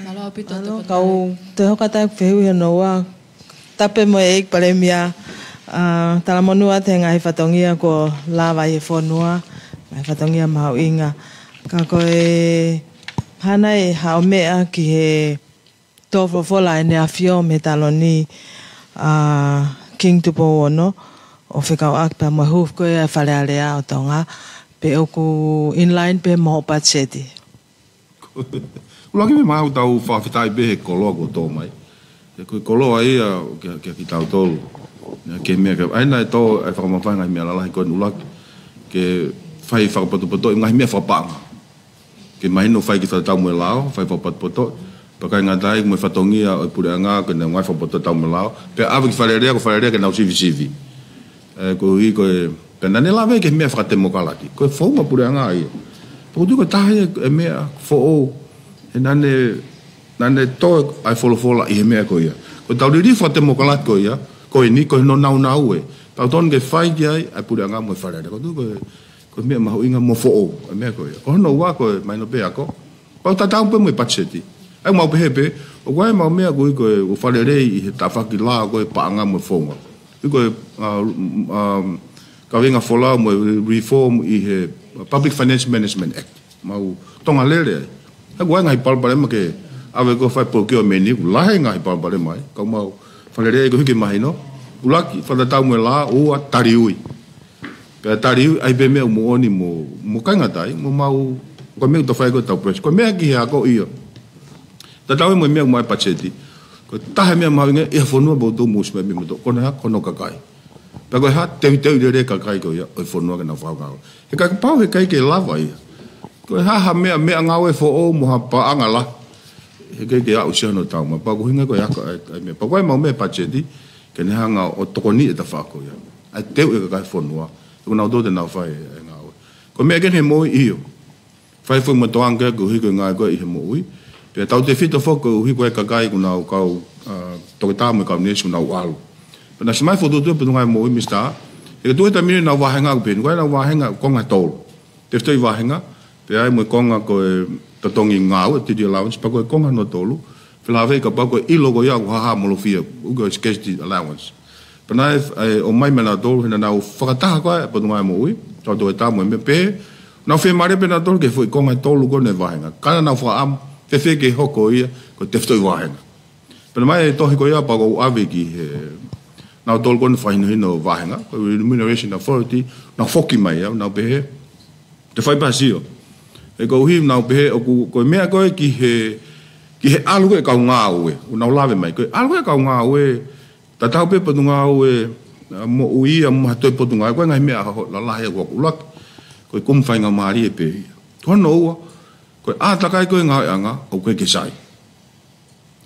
Mālō ʻaupito. Mālō, tokoni. Kau toe hoko atu ʻeku fehuʻi hono ua. Tapu mo e ʻEiki Palēmia, ʻa, talamonū atu he ngaahi fatongia kuo lava ʻi he fonua, ngaahi fatongia mahuʻinga. Ka ko e hā nai haʻo meʻa ki he tō folofola ʻa ʻEne ʻAfio mei he taloni, ʻa, King Tupou Ono, ʻo fekauʻaki pea mo e hū ko ē ʻa e Fale Alea ʻo Tonga, pe ʻoku in line pē mo hoʻo patiseti. ʻUluaki meʻa ʻoku tau fakafetaʻi pē he koloa kuo tō mai. He ko e koloa ia ke, ke kitautolu. Ke meʻa ke, ʻai naʻe tō, ʻai fakamafai ngaahi meʻa lalahi ko eni ʻuluaki. Ke fai fakapotopotoʻi ngaahi meʻa fakapaʻanga. Ke mahino fai ki fatatatau mo e lao, fai fakapotopoto. Pea ʻikai ngata ai mo e fatongia ʻo e puleʻanga, ke ne ngaahi fakapotopoto tatau mo e lao. Pea ʻave ki Fale Alea, ko Fale Alea ke nau sivisivi. ʻE, koeʻuhi ko e, pea naʻa ne lave ki he meʻa fakatemokalati. Ko e founga puleʻanga ia. Pea ʻoku ou tui ko e taha ia e meʻa foʻou. He naʻa ne, naʻa ne tō ʻa e folofola ʻi he meʻa ko ia. Ko ʻetau liliu fakatemokalati ko ia, ko eni, ko hono naunau ē. Tau tonu ke fai ki ai, ʻa e puleʻanga mo e Fale Alea. ʻOku ou tui ko e, ko e meʻa mahuʻinga mo foʻou, ʻa e meʻa ko ia. Ko hono ua ko e mahino pē ako. Pea ʻoku tatau pē mo e patiseti. ʻOku mau pehē pē, ʻoku ʻi ai ʻemau meʻa ʻoku ui ko e ʻoku fakalelei ʻi he tafaʻaki lao ko e paʻanga mo e founga. ʻOku ui ko e, uh, um, kaveinga folau mo e reform ʻi he Public Finance Management Act. Mau Tonga lele ai. ʻOku ʻi ai e ngaahi palopalema ke ʻave ko e fai procurement ʻoku lahi e ngaahi palopalema ai. Ka ʻoku mau fakalelei koeʻuhi ke mahino. ʻUluaki, fakatatau mo e lao, ua, taliui. Pea taliui, ʻai pē meʻa ʻoku moʻoni mo, mo ʻikai ngata ai, mo mau, ko e meʻa ʻoku tau fai ko ʻetau press. Ko e meʻa ki he ako ia. Tatau ai mo e meʻa ʻoku maʻu e patiseti. Ko e taha e meʻa mahuʻinga ʻi he fonua pea ʻoku tau musi mai meʻa mo tau. Ko hono hā, ko hono kakai. Pea ko e hā, teuteu lelei e kakai ko ia, ʻo e fonua ke nau fakangāue. He kapau heʻikai ke lava ia. Ko e hā ha meʻa, meʻangāue foʻou mo ha paʻanga lahi. Heʻikai ke aʻusia hono tau mai. Pea ko e ʻuhinga ko e ako, ʻa e, ʻa e meʻa. Pea ko e mau meʻa patiseti, ke ne hanga ʻo tokoniʻi e tafaʻaki ko ia. ʻA e teu e kakai e fonua. ʻOku nau tō te nau fai e ngāue. Ko e meʻa ke ne moʻui ʻio. Fai foʻi mo toanga koeʻuhi ko e ngāue ko ē ʻi he moʻui. Pea tautefito foki koeʻuhi ko e kakai ʻoku nau kau, uh, toketā mo e kau neesi ʻoku nau ʻalu. Pea naʻe ʻosi mai fokotuʻutuʻu e Potungāue Moʻui, Minisitā. He ʻoku tuʻu he taimi ni ʻenau vāhenga ʻoku pehē ni, ko ʻenau vāhenga konga tolu. Tefitoʻi vāhenga, pea ʻi ai mo e konga ko e Tongi ngāue, duty allowance, pea ko e konga hono tolu, felāveʻi kapau ko e ʻilo ko ia ʻoku hāhā molofia, ʻoku ko e scarcity allowance. Pea naʻe, ʻe, ʻomai meia nautolu, he naʻa nau fakataha ko ē ʻa e Potungāue Moʻui, Toketā mo e M P, nau fiemālie pē nautolu ki he foʻi konga ʻe tolu ko eni ʻo e vāhenga. Ka naʻa nau fakaʻamu, fēfē ke hoko ia, ko e tefitoʻi vāhenga. Pea naʻe ʻomai e tohi ko ia pea kuo u ʻave ki he, nautolu ko eni fakahinohino vāhenga, ko e Remuneration Authority, nau foki mai ia, nau pehē, te fai pē ha sio. He koeʻuhi nau pehē ʻoku, ko e meʻa ko ē ki he, ki he ʻalu ko ē kau ngāue, ʻoku nau lave mai. Ko e ʻalu ko ē kau ngāue, tatau pē Potungāue, ʻa, Moʻui ʻa mo ha toe Potungāue, ko e ngaahi meʻa ʻoku lalahi ʻoku ʻuluaki. Ko e kumi faingamālie pē ia. Ko hono ua, ko e ʻātakai ko ē ngāueʻanga, ʻoku ʻikai ke sai.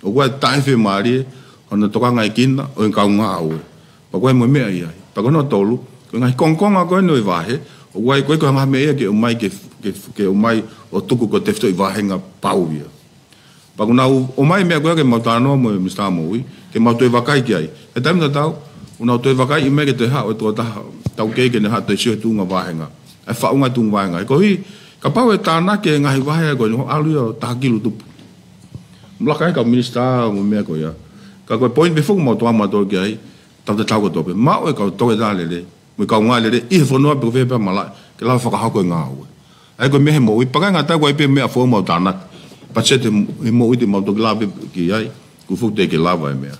ʻOku ʻi ai e taʻefiemālie, hono tokangaʻi kinaua ʻo e kau ngāue. Pea ko e mo e meʻa ia. Pea ko hono tolu, ko e ngaahi kongokonga ko eni ʻo e vahe, ʻoku ʻi ai ko e ko e ngaahi meʻa ia ke ʻomai ke, ke, ke ʻomai ʻo tuku ko e tefitoʻi vāhenga pau ia. Pea kuo nau ʻomai e meʻa ko ia ke mau talanoa mo e Minisitā Moʻui, ke mau toe vakai ki ai. He taimi tatau, kuo nau toe vakai mai ke toe haʻu e tokotaha taukei ke ne haʻu toe sio he tuʻunga vāhenga. ʻA e faʻunga tuʻunga vāhenga. He koeʻuhi, kapau ʻe tānaki e ngaahi vahe ko eni ʻo ʻalu ia ʻo taha kilu tupu. Mou laka ai kau minisitā mo e meʻa ko ia. Ka ko e poini pē foki mau toʻa mautolu ki ai, tau tatau kotoa pē. Maʻu e kau toketā lelei, mo e kau ngāue lelei, ʻi he fonua pe ko fē pē malaʻe, ke lava fakahoko e ngāue. ʻA ia ko e meʻa he moʻui, pea ʻikai ngata ai ko e pē meʻa foʻou mau tānaki. Patiseti he moʻui te mau toki lave ki ai, kuo fuʻu teʻeki lava e meʻa.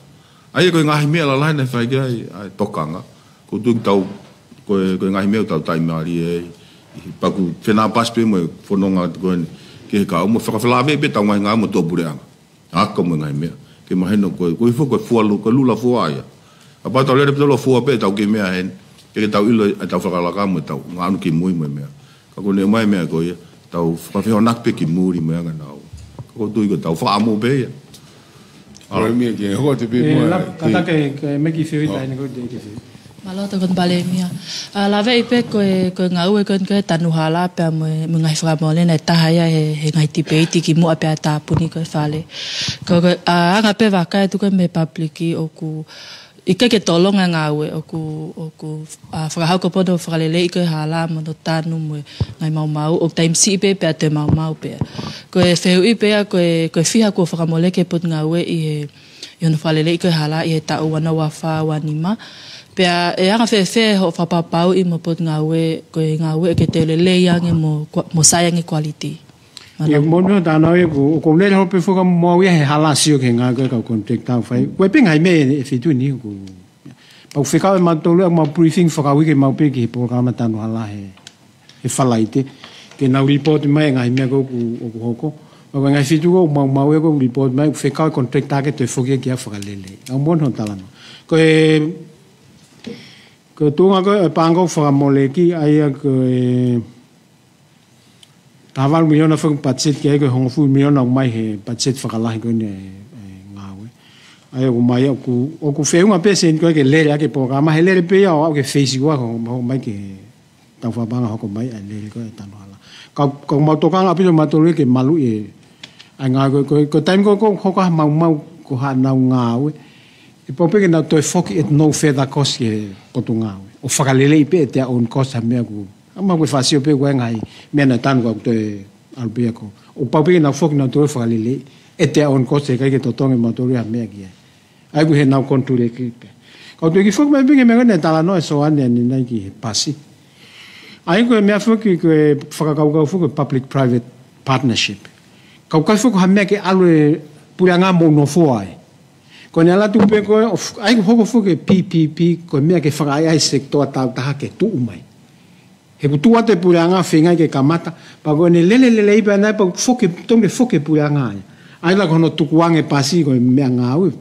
ʻA ia ko e ngaahi meʻa lalahi naʻe fai ki ai, ʻa e tokanga. Ko e tuʻu ki tau, ko e, ko e ngaahi meʻa ʻoku tau taʻimālie ai. Pea ʻoku fenāpasi pē mo e fononga ko eni. Ke kau mo fakafelāveʻi pē ʻetau ngaahi ngāue mo e tuʻapuleʻanga. Ako mo e ngaahi meʻa. Ke mahino ko e, ko e fuʻu, ko e fualu, ko e lula fua ia. Kapau tau lele pē tau lula fua pē ʻetau kiʻi meʻa heni. Ke, ke tau ʻilo ʻetau fakalaka mo ʻetau ngaʻunu ki mui mo e meʻa. Ka ko eni ʻomai e meʻa ko ia, tau fakafehoanaki pē ki muli mo e anga naua. Ka ʻoku ou tui ko ʻetau fakaʻamu pē ia. Ko e meʻa ke hoko atu pē. ʻE, muʻa, la, kātaki ke, ke meki fiu i taini ko te ke fiu. Mālō Tokoni Palēmia. ʻA, laveʻi pē ko e, ko e ngāue ko eni ko e tanu hala pea mo e, mo e ngaahi fakamole naʻe taha ia he, he ngaahi tipeiti kimuʻa pea tāpuni ko e fale. Ko, ko, ʻa, anga pē vakai atu ko e mei he public ʻoku ʻikai ke tolonga e ngāue ʻoku, ʻoku, ʻa, fakahoko pē hono fakaleleiʻi ko e hala mo hono tanu mo e ngaahi maumau ʻoku taimi siʻi pē pea toe maumau pē. Ko e fehuʻi pē ia ko e, ko e fiha kuo fakamole ki he Potungāue ʻi he, ʻi hono fakaleleiʻi ko e hala ʻi he taʻu ua noa ua fā ua nima. Pea ʻe anga fēfē hoʻo fakapapauʻi mo e Potungāue ko e ngāue ʻe toe lelei ange mo kua-, mo sai ange quality. Mālō. ʻIo, mo no tānaki ʻeku, ʻoku ou lele holo pē foki mo au ia he hala sio ki he ngāue ko e kau contractor ʻoku fai. Ko e pē ngaahi meʻa ʻe, ʻe fitu ni ʻoku. Pea ʻoku fekau ʻe mautolu ʻa e mau briefing fakauike maʻu pē ki he polokalama tanu hala he, he Falaite. Ke nau report mai e ngaahi meʻa ko ē ʻoku, ʻoku hoko. Pea ko e ngaahi fitu ko ē ʻoku mau maʻu ʻe ko ē report mai ʻoku fekau e contractor ke toe foki ki ai ʻo fakalele. ʻA mo no talanoa. Ko e, ko e tuʻunga ko e paʻanga ʻoku fakamole ki ai ʻa ia ko e taha valu miliona foki patiseti ki ai ko e hongofulu miliona ʻoku ʻomai he patiseti fakalahi ko eni e, e ngāue. ʻA ia ʻoku ʻomai ʻoku, ʻoku feʻunga pē seni ko ē ke lele ʻaki e polokalama he lele pē ia ʻo aʻu ki he phase ua ko ē ʻomai ki he taʻu fakapaʻanga hoko mai ʻa e lele ko ē tanu hala. Ka, ka ʻoku mau tokanga ʻaupito mautolu ke maluʻi e, ʻa e ngāue ko e, ko e, ko e taimi ko ē ʻoku hoko ha maumau ko haʻanau ngāue. ʻE pau pē ke nau toe foki at no further cost ki he Potungāue. ʻO fakaleleiʻi pē at their own cost ha meʻa ʻoku ʻA, mau ko e fāsio pē ko e ngaahi meʻa naʻe tanu ka ʻoku toe ʻalu pē ia ko. ʻOku pau pē ke nau foki nautolu ʻo fakaleleiʻi. At their own cost he ʻikai ke totongi mautolu ia ha meʻa ki ai. ʻA ia ko e heʻenau contract pē. Ka ʻoku toe kiʻi foki mai pē ki he meʻa ko ē naʻe talanoa ʻe Soane ʻanenai ki he pasi. ʻA ia ko e meʻa foki ko e fakakaukau foki ko e public private partnership. Ka ʻoku ʻikai foki ha meʻa ke ʻalu e puleʻanga mo nofoa ai. Ko ʻene ʻalu atu pē ko e, ʻo f-, ʻa ia ko e hoko foki e P P P, ko e meʻa ke fakaʻaiʻai e sekitoa taautaha ke tuʻu mai. He ʻoku tuʻu atu e puleʻanga feinga ke kamata, pea ko ʻene lele lelei pē ʻanai pea foki, tonu ke foki e puleʻanga ia. ʻA ia la ko hono tukuange pasi ko e meʻangāue,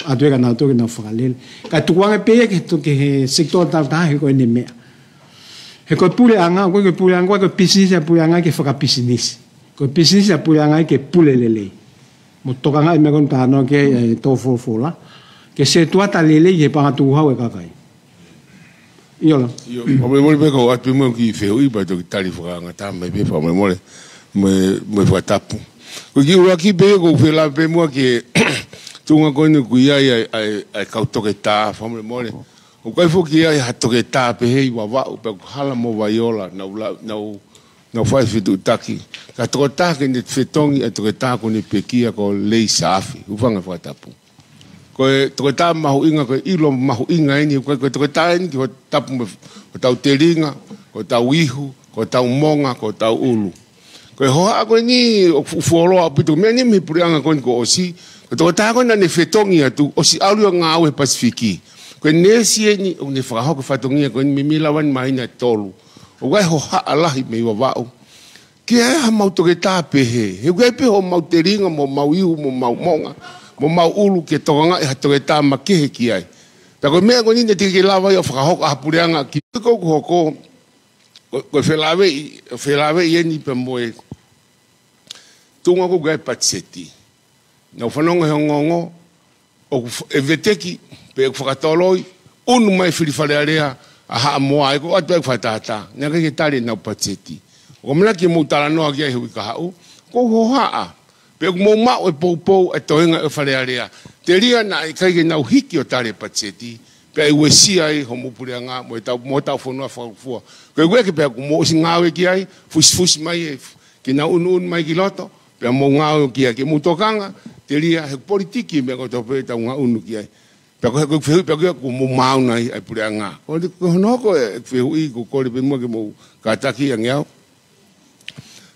ʻatu ē ka nau toki nau fakalele. Ka tukuange pē ia ke to-, ki he sekitoa taautaha he ko ʻene meʻa. He ko e puleʻanga, ko e puleʻanga, ko e pisinisi ʻa e puleʻanga ke fakapisinisi. Ko e pisinisi ʻa e puleʻanga ke pule lelei. Mo tokangaʻi e meʻa ko eni talanoa ki ai e tō folofola. Ke setuata lelei he paʻanga tukuhau e kakai. ʻIo la. ʻIo, fakamolemole pē ko e ʻoatu pē muʻa e kiʻi fehuʻi pea toki tali fakaangataʻa mai pē fakamolemole. Mo e, mo e fakatapu. Ko e kiʻi ʻuluaki pē ʻoku ou fie lave pē muʻa ki he tuʻunga ko eni ʻoku ʻi ai ʻa e, ʻa e, ʻa e kau toketā fakamolemole. ʻOku ʻikai foki ʻi ai ha toketā pehē ʻi Vavaʻu pea ʻoku hala mo Vaiola, nau la-, nau Naʻa ku fai fetuʻutaki. Ka tokotaha ke ne fetongi ʻa e toketā ko eni pekia ko Lei Saafi. Hūfanga he fakatapu. Ko e toketā mahuʻinga, ko e ʻilo mahuʻinga eni, ko e, ko e toketā eni ki hotau tapu mo, hotau telinga, ko hotau ihu, ko hotau monga, ko hotau ʻulu. Ko e hohaʻa ko eni ʻoku fuoloa ʻaupito, meʻa ni mei he puleʻanga ko eni kuo ʻosi, ko e toketā ko eni naʻa ne fetongi atu, ʻosi ʻalu ia ʻo ngāue he Pasifiki. Ko e neesi eni ʻoku ne fakahoko e fatongia ko eni meimei lava eni māhina ʻe tolu. ʻOku ʻi ai e hohaʻa lahi mei Vavaʻu. Ke ʻi ai hamau toketā pehē. He ʻoku ʻi ai pē homau telinga, mo homau ihu, mo homau monga, mo homau ʻulu ke tokangaʻi ha toketā makehe ki ai. Pea ko e meʻa ko eni naʻe teʻeki ke lava ia ʻo fakahoko ʻe ha puleʻanga ki he ko ʻoku hoko, ko, ko e felāveʻi, felāveʻi eni pea mo e tuʻunga ko ē ʻa e patiseti. Naʻa ku fanongo he ongoongo, ʻoku f-, ʻe veteki, pe ʻoku fakatoloi, ʻunu mai fili Fale Alea ʻa Haʻamoa, ʻe ko atu ai fakatātā. Naʻe ʻikai ke tali ʻenau patiseti. ʻOku ou ʻamanaki ke mou talanoa ki ai he uike kahaʻu, ko e hohaʻa. Pe ʻoku mou maʻu e poupou ʻa e toenga ʻo Fale Alea. Telia naʻe ʻikai ke nau hiki ʻo tali e patiseti, pea ʻe uesia ai homou puleʻanga, mo ʻetau, mo hotau fonua fakafua. Ko e uike pea ʻoku mou ʻosi ngāue ki ai, fusifusi mai e, ke nau ʻunuʻunu mai ki loto, pea mou ngāue ki ai ke mou tokanga, telia he politiki meʻa kotoa pē ʻetau ngaʻunu ki ai. Pea ko e, ko e fehuʻi, pea ko e, ʻoku mou maʻu nai ʻa e puleʻanga. Ko e, ko hono hoko e fehuʻi, ʻoku ou kole pē muʻa ke mou kātaki ange au.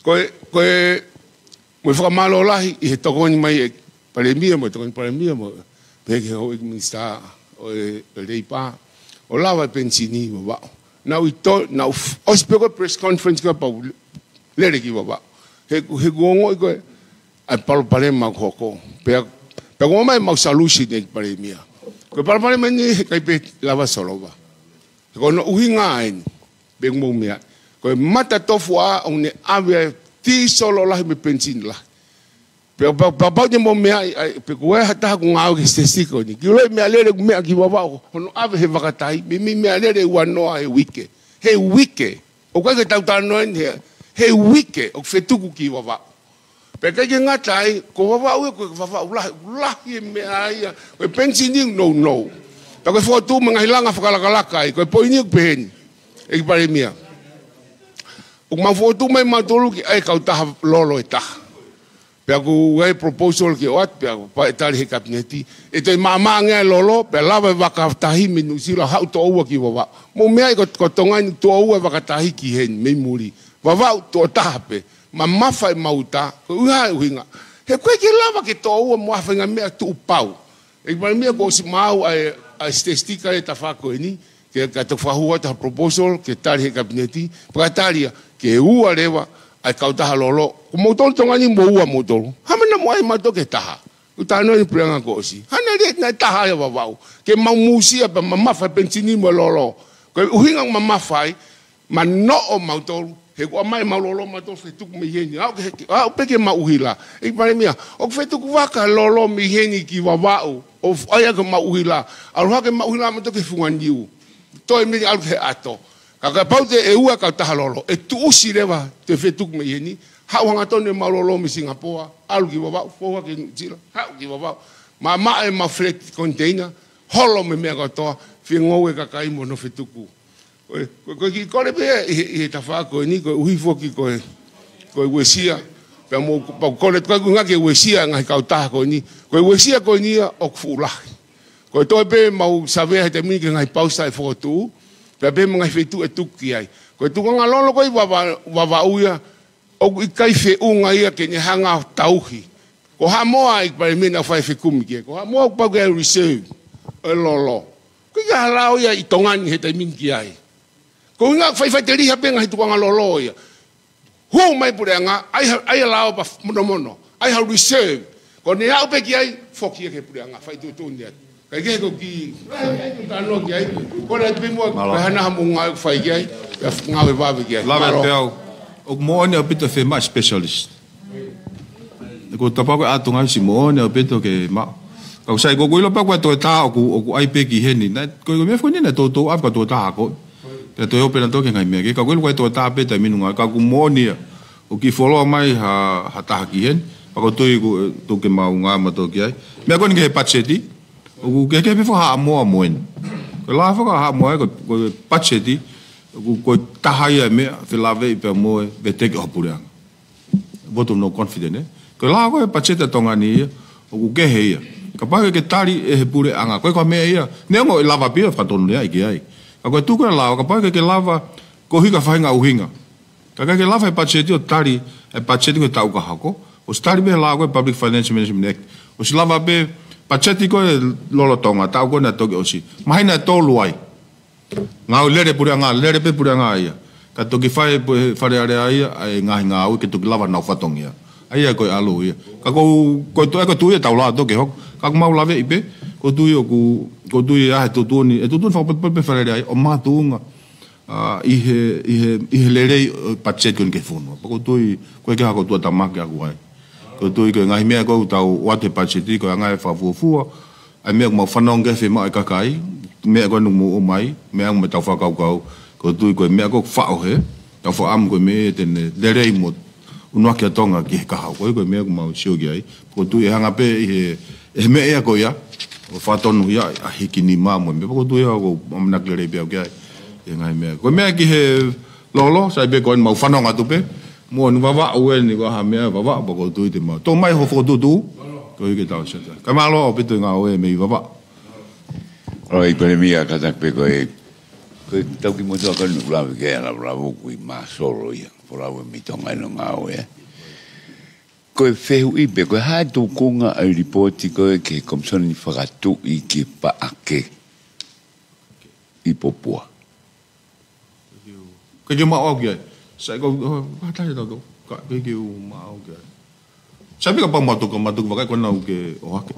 Ko e, ko e, mo e fakamālō lahi ʻi he tokoni mai e Palēmia, mo e tokoni Palēmia, mo e pehē ki he houʻeiki minisitā ʻo e, ʻo e Leipa, ʻo lava e penisini ʻi Vavaʻu. Naʻa ku ʻi to-, naʻa ku f-, ʻosi pē ko e press conference ko ē pea u lele ki Vavaʻu. He, he ʻoku ou ongoʻi ko e, ʻa e palopalema ʻoku hoko. Pea, pea ʻoku ʻomai ʻemau solution ʻEiki Palēmia. Ko e palopalema ni he ʻikai pē lava solova. He ko hono ʻuhinga eni, pe ʻoku mou meaʻi. Ko e matatofuʻa ʻoku ne ʻave ai e tīsolo lahi mo e penisini lahi. Pea, pea, pea kapau te mou meaʻi, ʻa e, pe ko e hā ha taha ʻoku ngāue ki he sitesitiko ni. Ki loi meʻalele ʻoku meʻa ki Vavaʻu, hono ʻave he vakatahi, meimei meʻalele ua noa he uike. He uike. ʻOku ʻikai ke tau talanoa eni he, he uike, ʻoku fetuku ki Vavaʻu. Pea ʻikai ke ngata ai, ko Vavaʻu ia, ko e Vavaʻu lahi, lahi e meʻa ia, ko e penisini nounou. Pea ko e fokotuʻu mo e ngaahi langa fakalakalaka ai, ko e poini ʻoku pehē ni, ʻEiki Palēmia. ʻOku mau fokotuʻu mai mautolu ki ai kautaha lolo ʻe taha. Pea ʻoku ʻi ai e proposal ke ʻoatu, pea ʻoku pau ʻe tali he Kapineti. ʻE toe maʻamaʻa ange ʻa e lolo, pea lava e vakatahi mei Nuʻusila haʻu tuʻo ua ki Vavaʻu. Mou meaʻi ko, ko Tonga ni tuʻo ua e vakatahi ki heni, mei muli. Vavaʻu tuʻo taha pē. Mamafa ʻemau uta, ko e hā e ʻuhinga. He ʻoku ʻikai ke lava ke tuʻo ua mo ha faʻahinga meʻa tuʻu pau. ʻEiki Palēmia, kuo ʻosi maʻu ʻa e, ʻa e sitesitiko ʻi he tafaʻaki ko eni, ke, ka toki fakahū atu ha proposal, ke tali he Kapineti, pea ka tali ia, ke ua leva ʻa e kautaha lolo. Ko moutolu Tonga ni mou ua moutolu. Hā e meʻa naʻa mou ʻai mautolu ki he taha? ʻOku ou talanoa eni puleʻanga kuo ʻosi. Hā e meʻa naʻe taha ai ʻa Vavaʻu? Ke mau musia pea mamafa e penisini mo e lolo. Ko e ʻuhinga mamafa ai, manoʻo mautolu, he kuo ʻomai ʻemau lolo mautolu fetuku mei heni. Aʻu ke, aʻu pē ki he Maʻuhila. ʻEiki Palēmia, ʻoku fetuku vaka lolo mei heni ki Vavaʻu. ʻO f-, ʻai ʻaki e Maʻuhila. ʻAlu hake Maʻuhila mautolu ki he Funga Niu. Toe mei ʻalu ki he ʻato. Ka kapau te ʻe ua kautaha lolo. ʻE tuʻusi leva, toe fetuku mei heni. Haʻu hangatonu ʻemau lolo mei Singapoa. ʻAlu ki Vavaʻu, fou hake Nuʻusila. Haʻu ki Vavaʻu. Mamaʻa ʻemau freight container. Holo mo e meʻa kotoa. Fengou e kakai mo hono fetuku. Ko e, ko e, ko e kiʻi kole pē ʻi he, ʻi he tafaʻaki ko eni, koeʻuhi foki ko e, ko e uesia. Pea mo, pea kole, ko e ʻuhinga ke uesia e ngaahi kautaha ko eni. Ko e uesia ko eni ia ʻoku fuʻu lahi. Ko e toe pē ʻemau savea he taimi ni ki he ngaahi pausa ʻe fokotuʻu. Pea pehē mo e ngaahi feituʻu ʻe tuku ki ai. Ko e tukanga lolo ko ē ʻi Vava-, Vavaʻu ia, ʻoku ʻikai feʻunga ia ke ne hanga ʻo tauhi. Ko Haʻamoa ʻEiki Palēmia naʻa ku fai e fekumi ki ai. Ko Haʻamoa ʻoku pau ke ʻi ai e reserve ʻo e lolo. Ko e hā e lao ia ʻi Tonga ni he taimi ni ki ai? Ko e ʻuhinga ʻoku faʻifaʻiteliha pē ngaahi tukanga lolo ia. Hū mai puleʻanga, ʻai ha, ʻai ha lao pea monomono. ʻAi ha reserve. Ko ʻene aʻu pē ki ai, foki ia ki he puleʻanga, fai tuʻutuʻuni atu. Kae kehe ko e kiʻi, ʻai, ʻai, ʻai, talanoa ki ai. Kole atu pē muʻa, mālō, ko e hā nai haʻamou ngāue ʻoku fai ki ai, pea ngāue vave ki ai. Lava pē au. ʻOku moʻoni ʻaupito e fiemaʻu e specialist. Ko e tafaʻaki ko ē ʻa Tonga ʻosi moʻoni ʻaupito ke maʻu. Ka ʻoku sai, ko ʻeku ʻilo pē ko e toketā ʻoku, ʻoku ʻai pē ki heni. Naʻe, ko e meʻa foki eni naʻe toutou ʻave ko e toketā ko ē. Pea toe ope nautolu ki he ngaahi meʻa kehe. Ka ʻoku ʻilo ko e toketā pē taimi ni ngāue. Ka ʻoku moʻoni ia. ʻOku kiʻi fuoloa mai ha, ha taha ki heni. Pea ʻoku ou tui ko e, tuku ke maʻu ngāue mautolu ki ai. Meʻa ko eni ki he patiseti. ʻOku kehekehe pē faka-Haʻamoa mo eni. Ko e lahi faka-Haʻamoa ia ko e, ko e patiseti. ʻOku ko e taha ia e meʻa felāveʻi pea mo e veteki ʻo ha puleʻanga. Vote of no confidence, ē? Ko e lao ko e patiseti ʻa Tonga ni ia, ʻoku kehe ia. Kapau ʻe ʻikai ke tali ʻe he puleʻanga, ko e ko e meʻa ia, neongo ʻe lava pē ia ʻo fakatonu ia ʻi ke ai. Ka ko e tuku e lao, kapau ʻe ʻikai ke lava, ko e hā e faʻahinga ʻuhinga. Ka ʻikai ke lava e patiseti ʻo tali e patiseti ko e taʻu ka hoko. ʻOsi tali pē lao ko e Public Finance Management Act. ʻOsi lava pē patiseti ko e lolotonga, taʻu ko ē naʻe toki ʻosi. Māhina ʻe tolu ai. Ngāue lele puleʻanga, lele pē puleʻanga ia. Ka toki fai pē Fale Alea ia, ʻa e ngaahi ngāue ke toki lava nau fatongia. ʻA ia ko e ʻalu ia. Ka ko, ko e tu, ko e tuʻu ia tau lao toki hoko. Ka ʻoku mau laveʻi pē, ko e tuʻu ia ʻoku, ko e tuʻu ia he tuʻutuʻuni, ʻe tuʻutuʻuni fakapotopoto pē Fale Alea ia, ʻo makatuʻunga, ʻa, ʻi he, ʻi he, ʻi he lelei ʻo e patiseti ko eni ki he fonua. Pea ko e tuʻu ia, ko e ke hako tuʻa tamaki aku ai. Ko e tuʻu ia ko e ngaahi meʻa ko ē ʻoku tau ʻoatu he patiseti, ko e anga e fakafuofua, ʻa e meʻa ʻoku mau fanongo ki ai he fiemaʻu ʻa e kakai, meʻa ko ē ʻoku mou ʻomai, meʻa ʻoku mau fakakaukau, ko e tuʻu ia ko e meʻa ko ē ʻoku faʻo he, tau fakaʻamu ko e meʻa ia te ne lelei mo ʻunuaki ʻa Tonga ki he kahaʻu, ko e, ko e meʻa ʻoku mau sio ki ai, ko e tuʻu ia ʻe hanga pē ʻi he, ʻe he meʻa ia ko ia, ʻo fakatonuhia ʻa e hiki nima mo e meʻa, ko e tuʻu ia ʻoku ʻamanaki lelei pē au ki ai, ʻi he ngaahi meʻa. Ko e meʻa ki he lolo, sai pē ko eni mau fanongo atu pē, mo ni Vavaʻu eni ko ha meʻa Vavaʻu pea ko e tuʻu ia te mau. Tō mai ho fokotuʻutuʻu, ko e ke tau seta. Ka mālō ʻaupito e ngāue mei Vavaʻu. ʻOi, Palēmia, kātaki pē ko e, ko e tau ki motu a kanu lave ke ala lava kui māsolo ia. Folau e mei Tonga ʻi hono ngāue. Ko e fehuʻi pē, ko e hā e tuʻunga ʻa e lipooti ko ē ki he Komisoni Fakatuʻi ki Paʻake ʻi Popua. Ke ke maʻu au ki ai. Sai ko, oh, kātaki tau tau. Ka, ke ke u maʻu au ki ai. Sai pē kapau mau toka, mau toka vakai ko ena u ke ʻohake.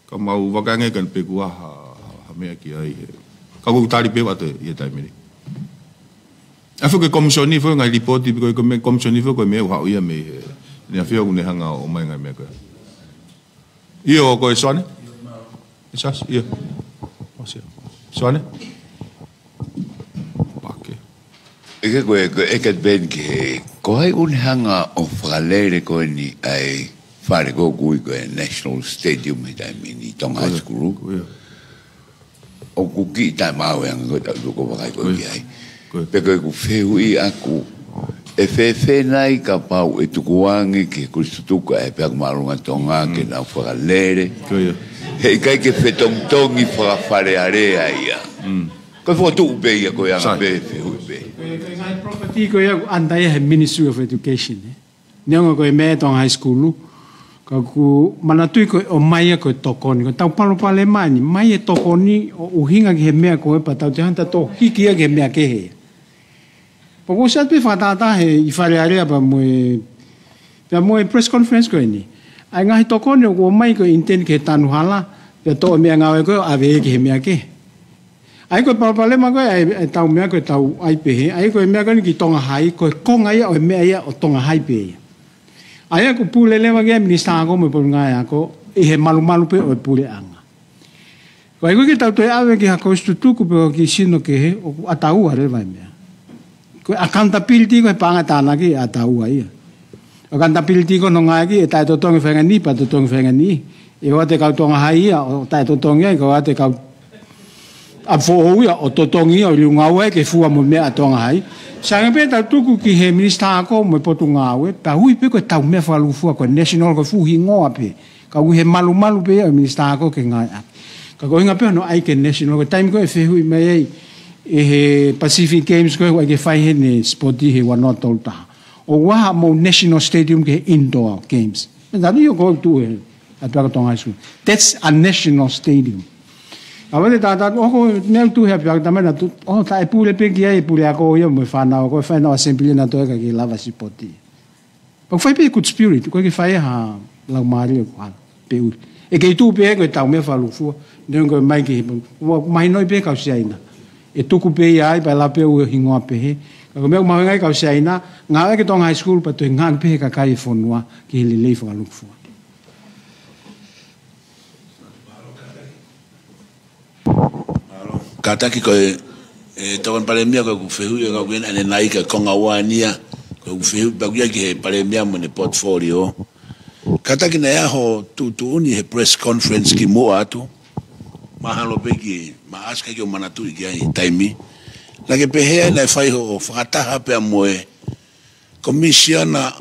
Ka mau vakai ange kan pe kuo ha, ha, ha meʻa ki ai he. Ka ko e tali pē ʻa e ʻi he taimi ni. ʻA e foki e Komisoni foki ngaahi lipooti, ko e, ko e meʻa Komisoni foki ko e meʻa ʻoku haʻu ia mei he. Ni a fio ʻoku ne hanga ʻo ʻomai ngaahi meʻa ko ē. ʻIo, ko e Soane? E Sas, ʻio. ʻO sia. Soane? Pake. ʻIkai ko e, ko e ʻeke Ben ki he, ko hai ʻoku ne hanga ʻo fakalele ko eni ʻa e fale ko ē ʻoku ui ko e National Stadium he taimi ni, Tonga High School. Ko ia. ʻOku kiʻi taʻemaʻu ange ko e tau tuku vakai ko ē ki ai. Ko ia. Pea ko ʻeku fehuʻi ʻaku, ʻe fēfē nai kapau ʻe tuku ange ki he Kolisi Tutuku ʻa e Paʻake Māʻolunga Tonga ke nau fakalele. Ko ia. He ʻikai ke fetongitongi faka-Fale Alea ia. Mm. Ko e fokotuʻu pē ia ko e anga pē fehuʻi pē. Ko e, ko e ngaahi property ko ia ʻoku ʻanda ia he Ministry of Education, ē. Neongo ko e meʻa ʻe Tonga High School, ka ʻoku manatuʻi ko e ʻomai ia ko e tokoni. Ko e tau palopalema eni, mai e tokoni ʻo ʻuhinga ki he meʻa ko ē pea tau te hanga ʻo hiki ia ki he meʻa kehe. Pea ʻoku ʻosi atu pē fakatātā he ʻi Fale Alea pea mo e, pea mo e press conference ko eni. ʻA e ngaahi tokoni ʻoku ʻomai ko e intend ki he tanu hala, pea toʻo meʻangāue ko ē ʻo ʻave ki he meʻa kehe. ʻA ia ko e palopalema ko ē, ʻa e, ʻa e tau meʻa ko e tau ʻai pehē, ʻa ia ko e meʻa ko eni ki Tonga High, ko e konga ia ʻo e meʻa ia ʻo Tonga High pē ia. ʻA ia ʻoku pule leva ki ai e Minisitā Ako mo e Potungāue Ako, ʻi he malumalu pē ʻo e puleʻanga. Ko e ʻikai ke tau toe ʻave ki ha Kolisi Tutuku pe ko e kiʻi sino kehe, ʻoku ʻataua leva e meʻa. Ko e accountability ko e paʻanga tānaki ʻataua ia. Accountability ko hono ngāueʻaki, ʻe taʻetotongi faʻahinga ni, pea totongi faʻahinga ni. ʻE ʻoatu e kau Tonga High ia, ʻo taʻetotongi ai, ʻe ʻoatu e kau ʻapi foʻou ia, ʻo totongi ia, ʻo liunga ua ke fua mo e meʻa ʻa Tonga High. Sai ange pē tau tuku ki he Minisitā Ako mo e Potungāue, pea ui pē ko e tau meʻa fakalūkufua, ko e national ko e fuʻu hingoa pē. Ka ʻoku ʻi he malumalu pē ia ʻo e Minisitā Ako ke ngāueʻaki. Ka ko e ʻuhinga pē hono ʻai ke national, ko e taimi ko ē ʻe fehuʻi mai ai ʻe he Pacific Games ko ē ʻoku ʻai ke fai heni e sipoti he ua noa tolu taha. ʻOku ʻi ai haʻamou national stadium ki he indoor games? Meʻa tanu ʻio ko e tuʻu he ʻApiako Tonga High School. That's a national stadium. ʻA ia te tātā, ʻoku meʻa tuʻu he ʻapiako tamai na tu, ʻo taʻepule pē ki ai e puleako ia mo e fānau, ko e fānau assembly na toe ka ke lava sipoti. Pea ʻoku fai pē good spirit, ʻoku ʻikai ke fai ha laumālie ʻoku hala, pe ʻuli. ʻE kei tuʻu pē ko e tau meʻa fakalūkufua, neongo ko e mai ki he, ʻoku mahinoʻi pē kau Siaina. ʻE tuku pē ia ai, pea ʻe lava pē ʻo hingoa pehē. Ka ko e meʻa ʻoku mahuʻinga ai kau Siaina, ngāueʻaki e Tonga High School, pea toe ngāueʻaki pē he kakai e fonua, ki he lelei fakalūkufua. Kātaki ko e, e, Tokoni Palēmia, ko ʻeku fehuʻi ʻe kau kena ʻanenai ka ko e ngāue eni ia, ko ʻeku fehuʻi pē ia ki he Palēmia mo ʻene portfolio. Kātaki naʻe ʻi ai ho tuʻutuʻuni he press conference kimuʻa atu. Mahalo pē ke, ma ask ke u manatuʻi ki ai taimi. Naʻa ke pehē ai naʻe fai hoʻo fakataha pea mo e Komisiona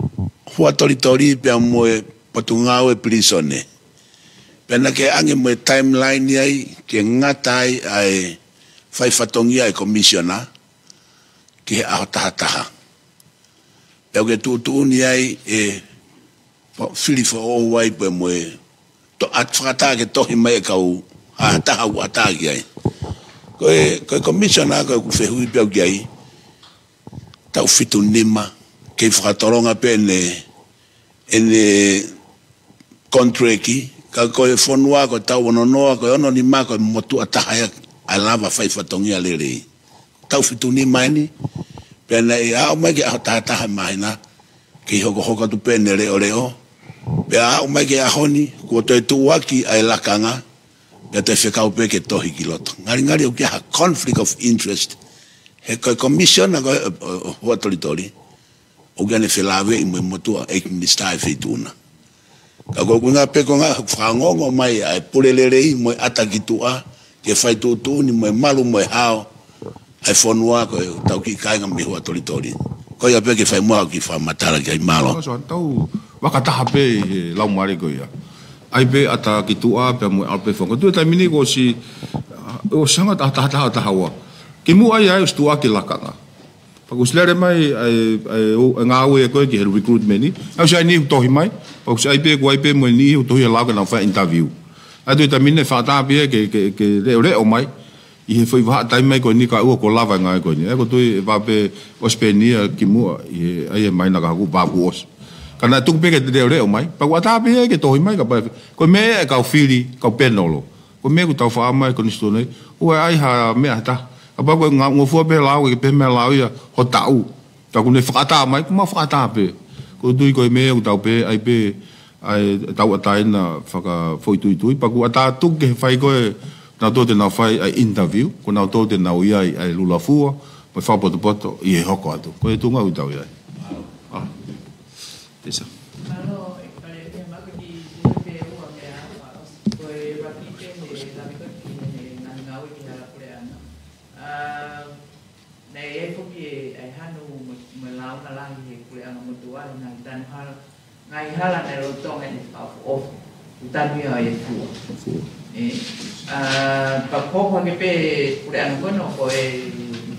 Huatolitoli pea mo e Potungāue Pilīsone. Pea naʻa ke ʻange mo e timeline ai ke ngata ai ʻa e fai fatongia ʻa e Komisiona ki he ʻaho taha taha. Pea ʻoku ke tuʻutuʻuni ai ʻe fo-, fili foʻou ai pea mo e to-, ʻa e fakataha ke tohi mai e kau ʻa taha ʻoku ʻatā ki ai. Ko e, ko e Komisiona ko ʻeku fehuʻi pē au ki ai, taʻu fitu nima, kei fakatolonga pē ʻene, ʻene contract, ka ko e fonua ko e taʻu ono noa, ko e ono nima ko e motuʻa taha ia ʻa e lava fai fatongia lelei. Taʻu fitu nima eni, pea naʻe aʻu mai ki he ʻaho taha taha māhina, kei hokohoko atu pē ʻene leʻoleʻo, pea aʻu mai ki he ʻaho ni, kuo toe tuʻuaki ʻa e lakanga, pea toe fekau pē ke tohi ki loto. Ngalingali ʻoku ʻi ai ha conflict of interest. He ko e Komisiona ko e, ʻo, ʻo, ʻo Huatolitoli, ʻoku ʻi ai ʻene felāveʻi mo e motuʻa ʻEiki Minisitā ʻo e Feituʻu na. Ka ko e ʻuhinga pē ko e ngaahi fakangongo mai ʻa e Pule Lelei mo e ʻAta ki Tuʻa, ke fai tuʻutuʻuni mo e malu mo e hao ʻa e fonua ko e tau kiʻi kāinga mei Huatolitoli. Ko ia pē ke fai muʻa ʻeku kiʻi fakamatala ki ai, mālō. Mālō, so, tau fakataha pē ʻi he laumālie ko ia. ʻAi pē ʻAta ki Tuʻa pea mo e ʻAlo pē fonga. Tuʻu e taimi ni kuo ʻosi, ʻosi hanga ʻa e taha taha taha ua. Kimuʻa ia ʻosi tuʻuaki lakanga. Pea kuo ʻosi lele mai ʻa e, ʻa e, ʻo, ʻa e ngāue ko ē ki he recruitment ni. ʻOsi ʻi ai e niʻihi ʻoku tohi mai. Pea kuo ʻosi ʻi ai pē, kuo ʻi ai pē mo e niʻihi ʻoku tohi ʻe lava ke nau fai interview. ʻA ia tuʻu e taimi ni ʻe fakataha pē ia ke, ke, ke leʻoleʻo mai ʻi he foʻi vahaʻa taimi mai ko eni kae ʻoua kuo lava e ngāue ko eni. ʻA ia ko e tuʻu ʻe vave ʻosi pē eni ia kimuʻa ʻi he, ʻa ia mai na ka haku pāku ʻosi. Ka naʻe tuku pē ke leʻoleʻo mai. Pea kuo ʻatā pē ia ke tohi mai ka pea, ko e meʻa ia ʻa e kau fili, kau panel. Ko e meʻa ʻoku tau faʻa mai ko e konisitūtone, ʻoua ʻe ʻai ha meʻa ha taha. Kapau ko e ngofua pē lao, ke pehē mai lao ia ho taʻu. Ka kuo ne fakaʻatā mai, kuo mau fakaʻatā pē. Ko e tuʻu ko e meʻa ʻoku tau pē, ʻai pē, ʻai tauʻatāina fakafoʻituitui. Pea kuo ʻatā atu ke fai ko ē, nautolu te nau fai ʻa e interview, ko nautolu te nau ʻi ai ʻa e lulafua, mo e fakapotopoto ʻi he hoko atu. Ko e tuʻunga ʻoku tau ʻi ai. ʻA. Tesa. Mālō, ʻEiki Palēmia, maka ki te pe ua mea fa os, ko e vaki pe he lami ko ki he ngaahi ngāue ki hala puleʻanga. ʻA, naʻe ʻi ai foki e, ʻa e hanu mo, mo e launa lahi he puleʻanga motuʻa, ngaahi tanu hala, ngaahi hala naʻe lolotonga ʻene fakaʻofoʻofa. Tanu ia ʻo e fua. Fua. ʻE, ʻa, pea ko e hoko hake pē puleʻanga ko ena ko e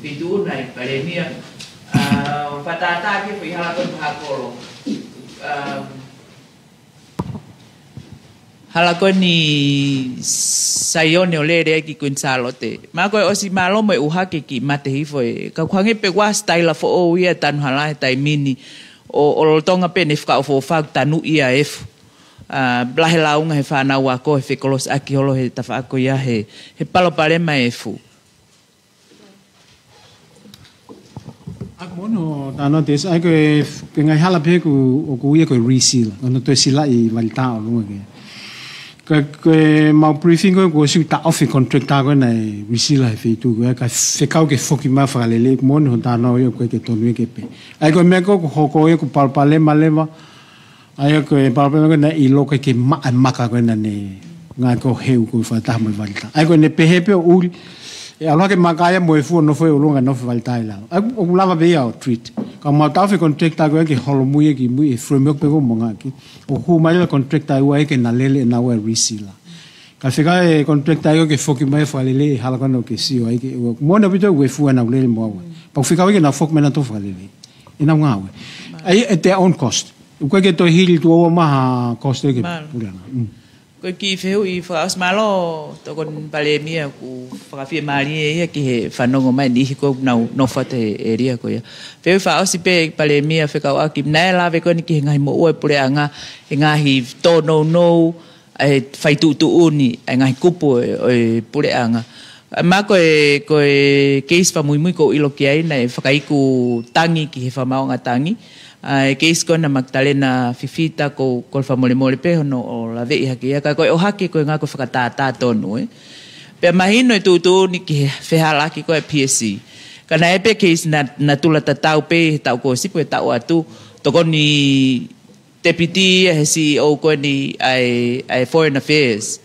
Feituʻu na, ʻEiki Palēmia, ʻa, fakatātā ki he foʻi hala ko ena ʻa Hakolo. ʻA, hala ko eni Saione ʻo lele ai ki Kuini Sālote. Maka ko e ʻosi mālō mo e ʻuhake ki mate hifo ē. Ka ʻoku hangē pē ʻoku ʻi ai e sitaila foʻou ia tanu hala he taimi ni ʻo, ʻo lolotonga pē ʻene fakaʻofoʻofa ʻoku tanu ia efu. ʻA, lahi e lāunga he fānau ako he fekolosi ʻaki holo he tafaʻaki ko ia he, he palopalema efu. ʻA, mono, tano tes, ʻa ia ko e, ko e ngaahi hala pē ʻoku, ʻoku ui ia ko e reseal, ʻoku nau toe silaʻi vali tā ʻolunga ke. Ko e, ko e mau briefing ko ē, kuo ʻosi taʻofi e contractor ko ē naʻe reseal he Feituʻu ko ē, ka fekau ke foki mai fakalelei, mono tano ia ko e ke tonu ia ke pē. ʻA ia ko e meʻa ko ē ʻoku hoko ia ʻoku palopalema leva, ʻa ia ko e palopalema ko ē naʻe ʻilo ko ē ke maʻa e maka ko ē naʻa ne ngāue ko ē he ʻū ko e fakataha mo e vali tā. ʻA ia ko ʻene pehē pē ʻo ʻuli, ʻe ʻalu hake e maka ia mo e fua ʻo nofo ʻi ʻolunga, nofo vali tā ʻi lalo. ʻA ia ʻoku lava pē ia ʻo treat. Ka mau taʻofi e contractor ko ē ke holomui ia kimui he framework pē ko ē ʻoku mou ngāueʻaki. ʻOku hū mai leva e contractor ʻe ua ia ke na lele ʻenau ʻa e reseal. Ka fekau e contractor ia ke foki mai fakalelei e hala ko ena ʻoku ke sio ai ke ʻoua. Mono pito ʻoku fua ʻenau lele mo au. Pea ʻoku fekau ia ke nau foki mai nautolu fakalelei ʻenau ngāue. ʻA ia at their own cost. ʻOku ʻikai ke toe hili tuʻo ua mā ha cost ia ki he puleʻanga. Mm. Ko e kiʻi fehuʻi fakaʻosi, mālō Tokoni Palēmia, ʻoku fakafiemālie ia ki he fanongo mai e niʻihi ʻoku nau nofo atu he ʻēlia ko ia. Fehuʻi fakaʻosi pē Palēmia fekauʻaki, naʻe lave ko eni ki he ngaahi moʻua e puleʻanga, he ngaahi tōnounou, ʻa e fai tuʻutuʻuni ʻa e ngaahi kupu ʻo e, ʻo e puleʻanga. ʻA, maka ko e, ko e keisi fakamuimui ʻoku ou ʻilo ki ai naʻe fakaiku tangi ki he fakamaauʻanga tangi. ʻA, e keisi ko ena Makitalena Fifita, ʻoku ou kole fakamolemole pē hono ʻo laveʻi hake ia, ka ko e ʻohake ko e ngaahi ko e fakatātā tonu, ē. Pea mahino e tuʻutuʻuni ki he fehālaaki ko ē P S C. Ka naʻe pē keisi na, natula tatau pē he taʻu kuo ʻosi pē taʻu atu, tokoni tepiti ia he C E O ko eni ʻa e, ʻa e Foreign Affairs.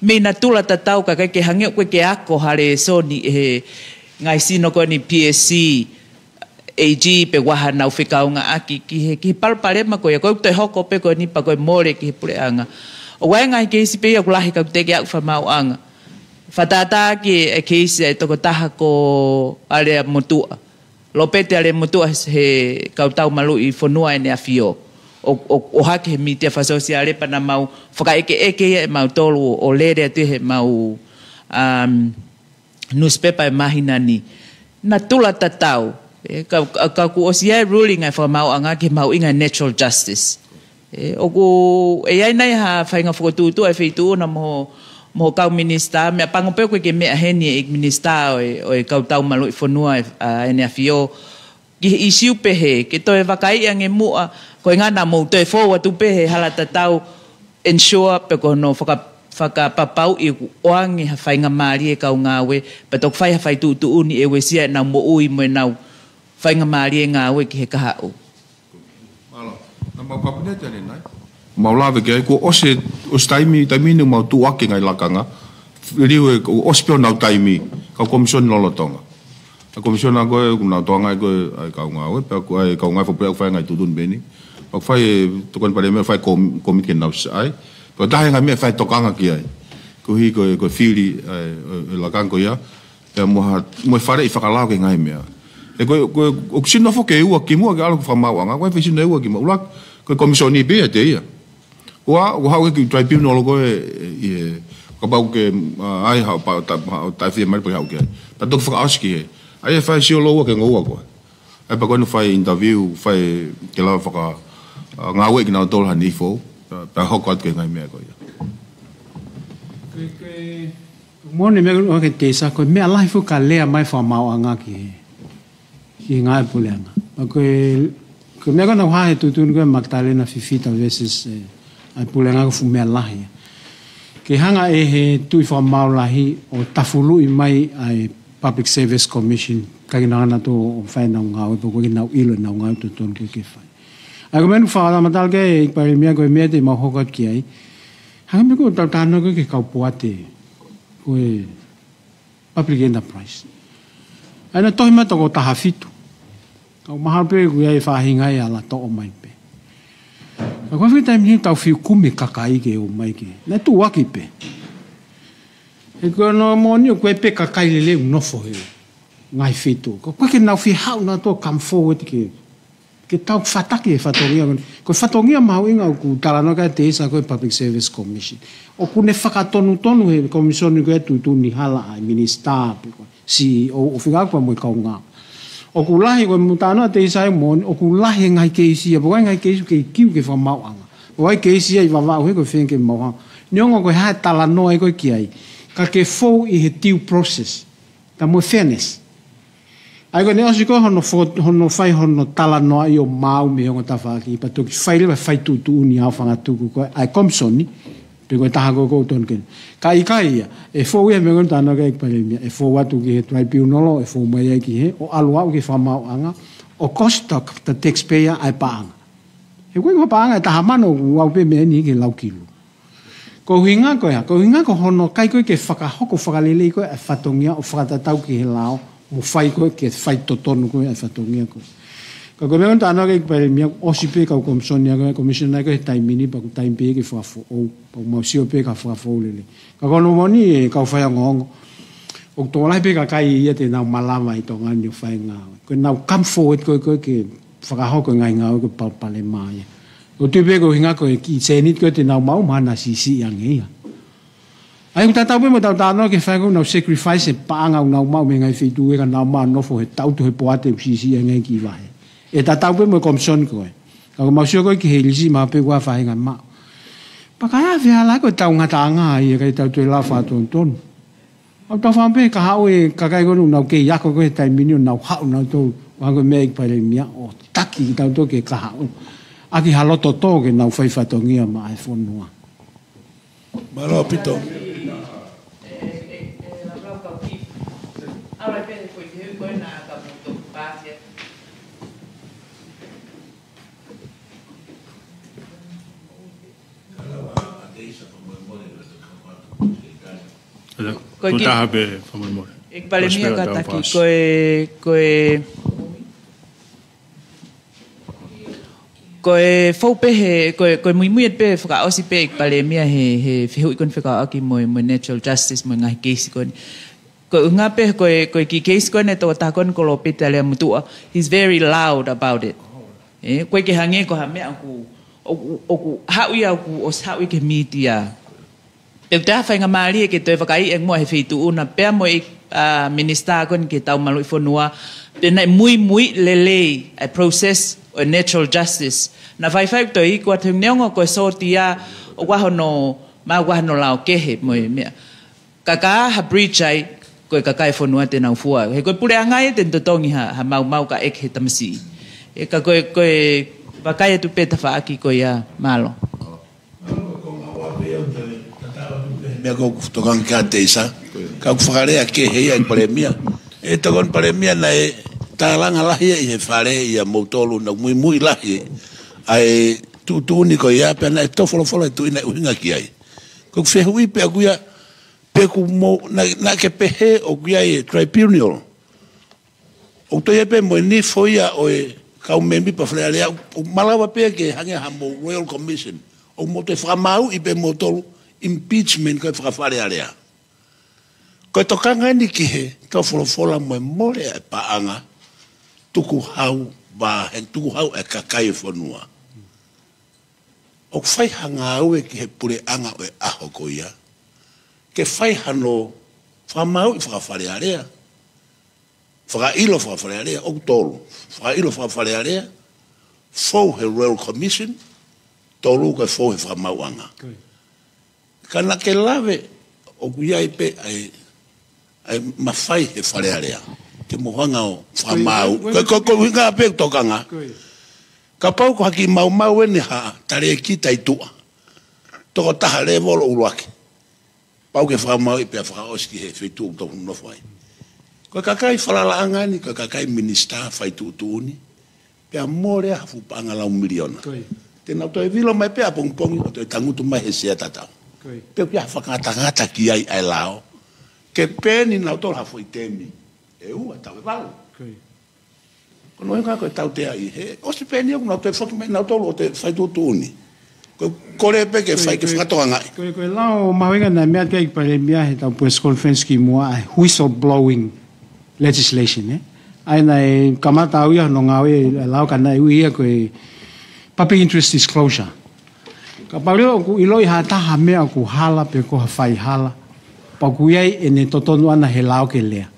Mei natula tatau ka ʻikai ke hangē ʻoku ʻikai ke ako ha lēsoni he, ngaahi sino ko eni P S C, A G pe ʻoku ʻi ai haʻanau fekaungāʻaki ki he, ki he palopalema ko ia, ko e toe hoko pē ko eni pea ko e mole ki he puleʻanga. ʻOku ʻi ai e ngaahi keisi pē ia ʻoku lahi ka ʻoku teʻeki ke aʻu ki he fakamaauʻanga. Fakatātā ki he keisi ʻa e tokotaha ko Alea Motuʻa. Lopeti Alea Motuʻa he kau tau maluʻi fonua ʻEne ʻAfio. ʻO, ʻo, ʻo ʻohake he mītia fakasōsiale pea naʻa mau fakaʻekeʻeke ia ʻe mautolu ʻo, ʻo lele atu he mau, um, newspaper ʻi he māhina ni. Naʻe tula tatau. ʻE, ka, ka, ka kuo ʻosi ʻa e ruling ʻa e fakamaauʻanga ki he mahuʻinga ʻo e natural justice. ʻE, ʻoku, ʻe ʻi ai nai ha faʻahinga fokotuʻutuʻu ʻa e feituʻu na mo, mo e kau minisitā, meʻapango pē ʻoku ʻikai ke meʻa heni ʻe he minisitā ʻo e, ʻo e kau tau maluʻi fonua ʻe, ʻa ʻEne ʻAfio. Ki he ʻīsiu pehē, ke toe vakaiʻi ange muʻa, ko e ʻuhinga naʻa mou toe fou atu pē he hala tatau, ensure pe ko hono faka-, fakapapauʻi ʻoku ʻoange ha faingamālie ʻa e kau ngāue, pea toki fai ha fai tuʻutuʻuni ʻe uesia ʻenau moʻui mo ʻenau faingamālie ngāue ki he kahaʻu. Mālō. Naʻa mau kapineti ʻanenai. Mau lave ki ai, kuo ʻosi, ʻosi taimi, taimi ni mau tuʻu ʻaki e ngaahi lakanga. Liliu ʻe, kuo ʻosi pē honau taimi, kau komisoni lolotonga. ʻA e komisiona ko ē, ʻoku nau tokangaʻi ko ē ʻa e kau ngāue, pea ko e kau ngāue fakapuleʻanga ʻoku fai e ngaahi tuʻutuʻuni pē eni. Pea ʻoku fai e, tokoni palēmia, fai e kom-, komiti ke nau saiʻia. Pea ʻoku taha e ngaahi meʻa ʻe fai tokanga ki ai. Koeʻuhi ko e, ko e fili, ʻa e, ʻo e, ʻo e lakanga ko ia. Pea mo ha, mo e faleʻi fakalao ki he ngaahi meʻa. ʻE ko e, ko e, ʻoku sino foki ʻe ua kimuʻa ke ʻalu ki he fakamaauʻanga, ko e fai sino ʻe ua kimuʻa. ʻUluaki, ko e komisoni pē ia ʻe ia. Ua, ua haʻu ki he tribunal ko ē, ʻi he, kapau ʻoku, ʻa, ʻi ai haʻo pa-, ta-, haʻo taʻefia mai pea haʻu ki ai. Pea toki fakaʻosi ki he. ʻA ia ʻe fai sio lōua ki he ngoue ko ē. ʻA ia pea ko ena fai interview, fai ke lava faka-, ʻa, ngāueʻi kinautolu ha niʻihi foʻou. Pea, pea hoko atu ki he ngaahi meʻa ko ia. Ko e, ko e, moʻoni e meʻa ʻoku ʻohake Teisa, ko e meʻa lahi foki ka lea mai fakamaauʻanga ki he, ki he ngāue puleʻanga. Pea ko e, ko e meʻa ko ē naʻe hā he tuʻutuʻuni ko ē Magdalena Fifita versus, ē, ʻa e puleʻanga ko e fuʻu meʻa lahi. Ke hanga ʻe he tuʻi fakamaau lahi ʻo tafuluʻi mai ʻa e Public Service Commission, ʻikai ke nau hanga ʻo fai ʻenau ngāue, pe ʻoku ʻikai ke nau ʻilo ʻenau ngāue totonu ke, ke fai. ʻA ia ko e meʻa naʻe fakamatala ki ai ʻEiki Palēmia ko e meʻa te mau hoko atu ki ai. Hangē ko e meʻa ko ē ʻoku tau talanoa ko ē ki he kau poate, ko e public enterprise. ʻA ia naʻe tohi mai toko taha fitu. Ka ʻoku mahalo pē ʻoku ʻi ai e faʻahinga ʻe ala toʻo mai pē. Ka ko e fika taimi ni tau fiu kumi e kakai ke ō mai ke. Naʻe tuʻuaki pē. He ko hono moʻoni ʻoku ʻi ai pē kakai lelei ʻoku nofo he ngaahi feituʻu. Ka ʻoku ʻikai ke nau fie haʻu nautolu ʻo come forward ke, ke tau fataki e fatongia ko eni. Ko e fatongia mahuʻinga ʻoku talanoa ki ai Teisa ko e Public Service Commission. ʻOku ne fakatonutonu he komisoni ko e tuʻutuʻuni hala ʻa e minisitā pe ko e C E O ʻo fika pea mo e kaungā. ʻOku lahi ko e mutano ʻa Teisa ʻi moʻoni, ʻoku lahi e ngaahi keisi ia, pe ko e ngaahi keisi ʻoku kei kiu ki he fakamaauʻanga. Pe ko e keisi ia ʻi Vavaʻu he ko e feinga ke mau hanga. Neongo ko e hā e talanoa ʻi ko ē ki ai. Ka ke fou ʻi he due process. Pea mo e fairness. ʻA ia ko ʻene ʻosi ko ē hono fo-, hono fai hono talanoaʻi ʻo maau mei he ongo tafaʻaki, pea toki fai leva e fai tuʻutuʻuni ʻa e fanga tuku ko ē ʻa e komisoni, pe ko e taha ko ē ʻoku totonu ke. Ka ʻikai ia, ʻe fou ia he meʻa ko ē naʻe talanoa ki ai ʻEiki Palēmia, ʻe fou atu ki he tribunal, ʻe fou mai ai ki he, ʻo ʻalu ʻo aʻu ki he fakamaauʻanga, ʻo cost the, the taxpayer ʻa e paʻanga. He ko e paʻanga ʻe taha mano ʻoku aʻu pē mei heni ki he lau kilu. Ko e ʻuhinga ko ia, ko e ʻuhinga ko hono ʻikai ko ē ke fakahoko fakalelei ko ē ʻa e fatongia ʻo fakatatau ki he lao, mo fai ko ē ke fai totonu ko ē ʻa e fatongia ko ē. Ka ko e meʻa naʻe talanoa ki ai ʻEiki Palēmia, ʻosi pē kau komisoni ko ē, komisoni ko ē he taimi ni, pea ʻoku taimi pē ke fakafoʻou, pea ʻoku mau sio pē ka fakafoʻou lelei. Ka ko hono moʻoni ʻe kau faiongoongo. ʻOku tokolahi pē kakai ia te nau malava ʻi Tonga ni ʻo fai ngāue. Ko ʻenau come forward ko ē, ko ē ke fakahoko e ngaahi ngāue ko e palopalema ia. ʻOku ou tui pē ko e ʻuhinga ko e kiʻi sēniti ko ē te nau maʻu, mahalo naʻa siʻisiʻi ange ia. ʻA ia ʻoku tatau pē mo ʻetau talanoa ki he faʻahinga ʻoku nau sacrifice e paʻanga ʻoku nau maʻu mei he ngaahi feituʻu ē ka nau maʻu ʻo nofo he tautu he poate ʻoku siʻisiʻi ange ai e kiʻi vahe. ʻE tatau pē mo e komisoni ko ē. Ka ʻoku mau sio ko ē ki he lisi mahalo pē ʻoku ʻi ai e faʻahinga maʻu. Pea ka ʻi ai ha fehālaaki ko ʻetau ngataʻanga ia ʻikai te tau toe lava fakatonutonu. ʻOku tau fakaʻamu pē kahaʻu e kakai ko ē ʻoku nau kei ako ko ē he taimi ni ʻo nau haʻu nautolu, ʻuhinga ko e meʻa ʻEiki Palēmia ʻo taki kitautolu ke kahaʻu. ʻAki ha loto tō ke nau fai fatongia maʻa e fonua. Mālō ʻaupito. Ko e kiʻi taha pē fakamolemole. Palēmia kātaki, ko e, ko e, ko e fou pē he, ko e, ko e muimui atu pē fakaʻosi pē ʻEiki Palēmia he, he fehuʻi ko eni fekauʻaki mo e, mo e natural justice mo e ngaahi keisi ko eni. Ko e ʻuhinga pē ko e, ko e kiʻi keisi ko eni ʻa e tokotaha ko eni ko Lopeti Aleamutuʻa. He's very loud about it. ʻE, ʻoku ʻikai ke hangē ko ha meʻa ʻoku, ʻoku, ʻoku haʻu ia ʻoku ʻosi haʻu ia ki he mītia. Pea ʻoku toe ʻi ai ha faingamālie ke toe vakaiʻi ange muʻa he feituʻu na pea mo e, ʻa, minisitā ko eni ki he tau maluʻi fonua, pe naʻe muimui lelei ʻa e process ʻo e natural justice. Naʻa faifai ʻoku toe iku atu neongo ko e sōtia ʻoku ʻi ai hono, mahalo ʻoku ʻi ai hono lao kehe mo e meʻa. Ka ka ha breach ai, ko e kakai e fonua te nau fua. He ko e puleʻanga ia te ne totongi ha, ha maumau kae ʻeke he tamasiʻi. ʻE ka ko e, ko e vakai atu pē tafaʻaki ko ia, mālō. Meʻa ko ē ʻoku tokanga ki ai ʻa Teisa, ka ʻoku fakalea kehe ia ʻEiki Palēmia. ʻE tokoni Palēmia naʻe tālanga lahi ia ʻi he fale ʻia moutolu naʻa muimui lahi ʻa e tuʻutuʻuni ko ia pea naʻe tō folofola ʻe tuʻi naʻe ʻuhinga ki ai. Ko ʻeku fehuʻi pē ʻaʻaku ia, pe ʻoku mou, naʻa, naʻa ke pehē ʻoku ʻi ai e tribunal. ʻOku toe ʻi ai pē mo e nifo ia ʻo e kau mēmipa Fale Alea, ʻoku malava pē ke hangē ha mou Royal Commission. ʻOku mou toe fakamāuʻi pē moutolu impeachment ko e faka-Fale Alea. Ko e tokanga eni ki he tō folofola mo e mole ʻa e paʻanga, tukuhau, vāhenga, tukuhau e kakai e fonua. ʻOku fai ha ngāue ki he puleʻanga ʻo e ʻaho ko ia, ke fai hano fakamāuʻi faka-Fale Alea, fakaʻilo faka-Fale Alea, ʻoku tolu. Fakaʻilo faka-Fale Alea, fou he Royal Commission, tolu ko e fou he fakamaauʻanga. Ko ia. Ka naʻa ke lave, ʻoku ʻi ai pē ʻa e, ʻa e mafai he Fale Alea ke mou hanga ʻo fakamāuʻi. Ko ia, ko ia, ko e, ko e, ko e ʻuhinga pē ʻeku tokanga. Ko ia. Kapau ko ha kiʻi maumau eni ha talēkita ʻi tuʻa, tokotaha level ʻo ʻuluaki, pau ke fakamāuʻi pea fakaʻosi ki he feituʻu ʻoku tau nofo ai. Ko e kakai falalaʻanga eni, ko e kakai minisitā fai tuʻutuʻuni, pea mole ha fuʻu paʻanga lau miliona. Ko ia. Te nau toe vilo mai pē ʻapongipongi ʻo toe tangutu mai he sea tatau. Ko ia. Pea ʻoku ʻi ai ha fakangatangata ki ai ʻa e lao, ke peni nau tolu ha foʻi temi ʻe ua, taʻu ʻe valu. Ko ia. Ko hono ʻuhinga ko e tautea ia, he ʻosi peni ʻoku nau toe foki mai nautolu ʻo toe fai tuʻutuʻuni. Ko e kole pē ke fai ke fakatokangaʻi. Ko e, ko e lao mahuʻinga naʻe meʻa ki ai ʻEiki Palēmia he ʻetau press conference kimuʻa, ʻa e whistleblowing legislation, ē? ʻA ia naʻe kamata au ia hono ngāue ʻa e lao ka naʻe ui ia ko e public interest disclosure. Kapau leva ʻoku ʻiloʻi ha taha meʻa ʻoku hala pe ko ha fai hala, pea ʻoku ʻi ai ʻene totonu ʻana he lao ke lea.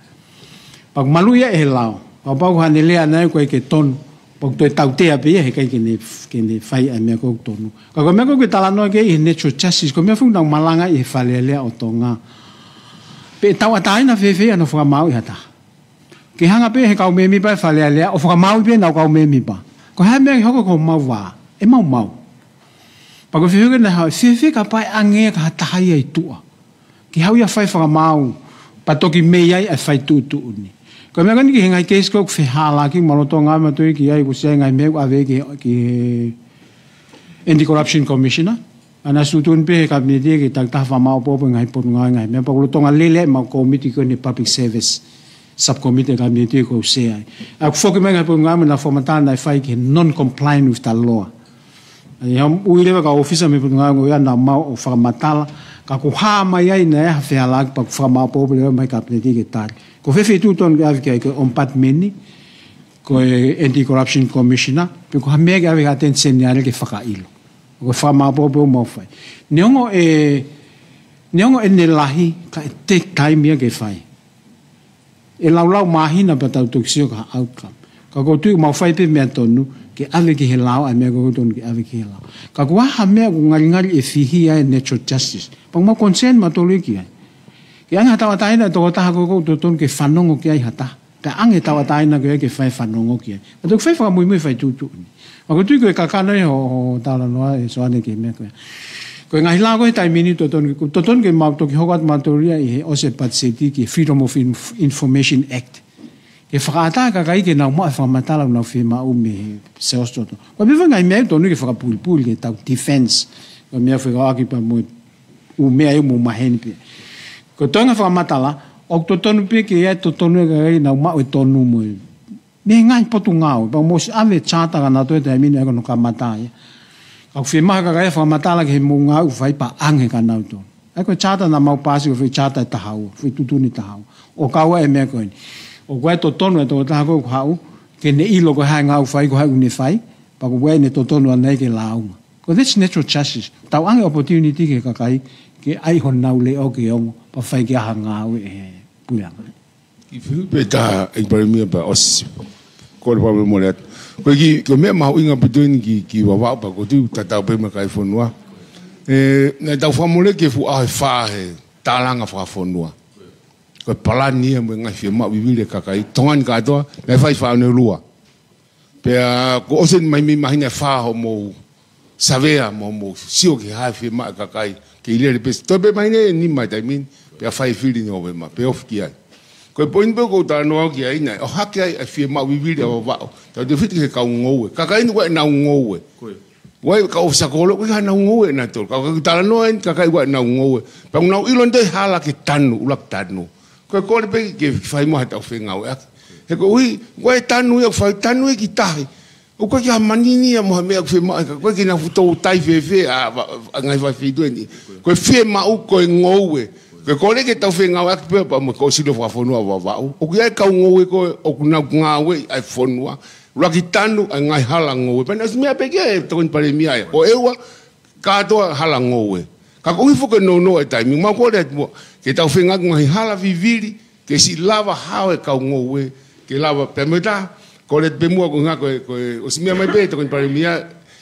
Pea ʻoku maluʻi ia ʻe he lao. Pea kapau ko haʻane lea naʻe ʻikai ke tonu, pea ʻoku toe tautea pē ia he ʻikai ke ne, ke ne fai ʻa e meʻa ʻoku tonu. Ka ko e meʻa ʻoku ke talanoa ki ai he natural justice, ko e meʻa foki naʻa ku malanga ʻi he Fale Alea ʻo Tonga. Pe tauʻatāina fēfē ʻa hono fakamāuʻi ha taha. Ke hanga pē he kau mēmipa ʻo e Fale Alea ʻo fakamāuʻi pē ʻenau kau mēmipa. Ko e hā e meʻa ke hoko ko homau vā? ʻE maumau. Pea ko e fehuʻi naʻe haʻu, fēfē kapau ʻe ʻange ia ki ha taha ia ʻi tuʻa ke haʻu ia ʻo fai fakamaau, pea toki mei ai ʻa e fai tuʻutuʻuni. Ko e meʻa ko eni ki he ngaahi keisi ko ē ʻoku fehālaaki, ma loto ngā ma toi ki ai, ʻoku ʻosi ʻi ai e ngaahi meʻa ʻoku ʻave ki, ki he Anti-Corruption Commissioner. ʻA ia naʻe tuʻutuʻuni pē he Kapineti ke taki taha fakamāʻopoʻopo e ngaahi potungāue, ngaahi meʻa, pea ʻoku lolotonga lele ai ʻemau kōmiti ko eni, Public Service Subcommittee ʻa e Kapineti ʻoku ou sea ai. ʻA ia ʻoku foki mai e ngaahi potungāue mo e ngaahi fakamatala naʻe fai ki he non-complying with the law. ʻA ia ʻoku ui leva e kau ʻōfisa mei he potungāue ko ia naʻa mau ō ʻo fakamatala, ka kuo hā mai ai naʻe ʻi ai ha fehālaaki pea kuo fakamāʻopoʻopo leva mai Kapineti ke tali. Ko e feituʻu tonu ke ʻave ki ai, ko e Ombudsman, ko e Anti-Corruption Commissioner, pe ko ha meʻa ke ʻave ki he ʻAteni Seniale ke fakaʻilo. Ko e fakamāʻopoʻopo ʻoku mau fai. Neongo e, neongo ʻene lahi, ka ʻe take time ia ke fai. ʻE laulau māhina pea tau toki sio ki ha outcome. Ka ʻoku ou tui ʻoku mau fai pē meʻa tonu ke ʻave ki he lao, ʻa e meʻa ʻoku tonu ke ʻave ki he lao. Ka ko ha meʻa ʻoku ngalingali ʻe fihi ai e natural justice, pea ʻoku mau concern mautolu ki ai. Ke ʻange ha tauʻatāina e tokotaha ʻoku totonu ke fanongo ki ai ha taha. Pea ʻange e tauʻatāina ko ia ke fai fanongo ki ai. Ka toki fai fakamuimui, fai tuʻutuʻuni. Pea ʻoku ou tui ko e kakano ia hoʻo, hoʻo talanoa ē Soane ki he meʻa ko ia. Ko e ngaahi lao ko ē he taimi ni ʻoku totonu, ʻoku totonu ke mau toki hoko atu mautolu ia ʻi he ʻosi e patiseti ki he Freedom of Inf-, Information Act. Ke fakaʻatā e kakai ke nau maʻu e fakamatala ʻoku nau fiemaʻu mei he sales toto. Ko e meʻa foki e ngaahi meʻa ʻoku tonu ke fakapulipuli ke tau defense. Ko e meʻa fekauʻaki pea mo e ʻū meʻa ia ʻoku mou maheni pē. Ko e toenga e fakamatala, ʻOku totonu pē ke ʻi ai e totonu e kakai ke nau maʻu e tonu mo e meʻa he ngaahi potungāue. Pea mou ʻosi ʻave e charter kia nautolu he taimi ni ʻa ia ko hono kamata ia. Ka ʻoku fiemaʻu he kakai ia fakamatala ki he moʻunga ʻoku fai pea ʻange kia nautolu. ʻA ia ko e charter naʻa mau paasi ko e foʻi charter ʻe taha ua, foʻi tuʻutuʻuni ʻe taha ua. ʻO kau ai e meʻa ko eni. ʻOku ʻi ai e totonu e tokotaha ko ē ʻoku haʻu, ke ne ʻilo ko e hā e ngāue ʻoku fai, ko hai ʻoku ne fai, pea ko e ʻene totonu ʻana ia ke lāunga. Ko e that's natural justice. Tau ʻange opportunity ki he kakai, ke ʻai honau leʻo ke ongo, pea fai ki ai ha ngāue ʻe he puleʻanga. Kiʻi fehuʻi pē ʻe taha, ʻEiki Palēmia, pea ʻosi. Kole pē mo e mole atu. Ko e kiʻi, ko e meʻa mahuʻinga ʻaupito eni ki, ki Vavaʻu pea ko e tuʻu tatau pē mo e kakai e fonua. ʻE, naʻa tau fakamole ki he fuʻu ʻaho ʻe fā he tālanga fakafonua. Ko e palani ia mo e ngaahi fiemaʻu vivili e kakai. Tonga ni kātoa, naʻe fai fānau ʻe lua. Pea kuo ʻosi eni mai mei māhina ʻe fā hoʻomou savea mo hoʻomou sio ki he hā e fiemaʻu e kakai. Kei lele pē, toe pē māhina ʻe nima he taimi ni, pea fai e fili Nōvema, pea ofi ki ai. Ko e poini pē ʻoku ou talanoa ki ai naʻe ʻohake ai e fiemaʻu vivili ʻa Vavaʻu. Tautefito ki he kau ngoue. Kakai ni ʻoku ʻi ai ʻenau ngoue. Ko ia. ʻOku ʻi ai e kau ʻōfisa kolo, ʻoku ʻi ai haʻanau ngoue ʻanautolu. Ka ʻoku ou talanoa eni ki he kakai ʻoku ʻi ai ʻenau ngoue. Pea ʻoku nau ʻilo eni toe hala ke tanu, ʻuluaki tanu. Ko e kole pē ke fai mo haʻatau fengāueʻaki. He koeʻuhi, ʻoku ʻi ai e tanu ia, ʻoku fai tanu ia ki tahi. ʻOku ʻikai ke ʻi ai ha manini ia mo ha meʻa ʻoku fiemaʻu, ʻikai ke ʻi ai ha fuʻu toutai fēfē, ʻa, ʻa, ʻa e ngaahi faifeʻi tuʻu eni. Ko e fiemaʻu, ko e ngoue. Ko e kole ke tau fengāueʻaki pē pea mo e Koʻosilo Fakafonua ʻo Vavaʻu. ʻOku ʻi ai e kau ngoue ko ē, ʻoku nau ngāueʻi ʻa e fonua. ʻUluaki tanu ʻa e ngaahi hala ngoue. Pea naʻe ʻosi meʻa pē ki ai e Tokoni Palēmia ia. Ko ʻEua, kātoa hala ngoue. Ka koeʻuhi foki ko e nounou e taimi, mau kole atu muʻa, ke tau feinga ki he ngaahi hala vivili, ke siʻi lava hao e kau ngoue, ke lava pē mo e taha, kole atu pē muʻa ko e ngaahi ko e, ko e, ʻosi meʻa mai pē Tokoni Palēmia,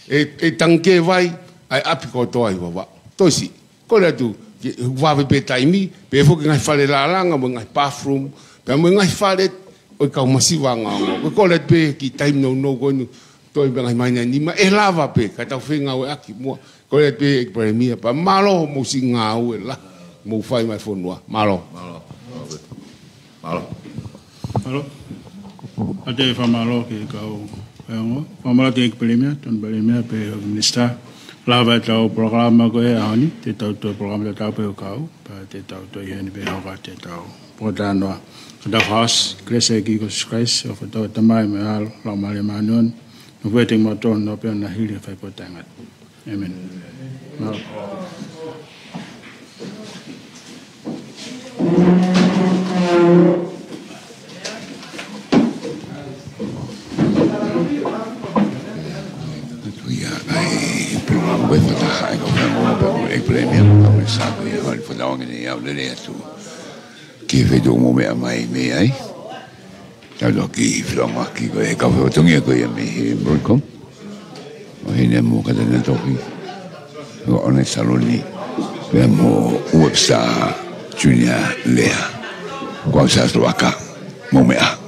ʻe, ʻe tangikē vai ʻa e ʻapi kotoa ʻi Vavaʻu. Toe siʻi, kole atu, ke vave pē taimi, pea foki ngaahi fale lālanga, mo e ngaahi bathroom, pea mo e ngaahi fale ʻo e kau masiva angaongo. Ko e kole atu pē ki he taimi nounou ko eni, toe pē ngaahi māhina ʻe nima, ʻe lava pē, ka tau fengāueʻaki muʻa. Kole atu pē ʻEiki Palēmia, pea mālō hoʻomou siʻi ngāue lahi ʻoku mou fai maʻa e fonua. Mālō. Mālō. Mālō. Mālō. ʻOatu e fakamālō ki he kau ongo. Fakamālō ki he ʻEiki Palēmia, Tokoni Palēmia, pea mo e Minisitā. Lava ʻetau polokalama ko ē he ʻaho ni, te tau toe polokalama tatau pē ʻo kau, pea te tau toe ʻi heni pē ʻi he ʻaho ka te tau pōtalanoa. Ka tau fakaʻosi, kelesi ʻa e ʻEiki ko Sīsū Kalaisi, ʻofa ʻa e ʻOtua ko e Tamai mo e ʻAlo, Laumālie Māʻoniʻoni, nofoʻia ʻiate kimoutolu, noa pē ʻo na hili ʻo fai pōtalanoa. ʻĒmeni. Mālō. Atu ia ʻa e polokalama ko e fakataha ʻa e kau faiako pea mo e Palēmia, ʻa e Minisitā ko ia, ʻoku ou fakaʻamu ke ne ʻalu lelei atu ki he feituʻu ʻoku mou meʻa mai mei ai. Tau toki feʻiloaki ko e kau faifatongia ko ia mei he Broadcom. ʻO hine mo Katana Toki. ʻO ʻOne Saloni. Pea mo Webster Junior Lea. Ko au Sā Tuaka. Mou meʻa.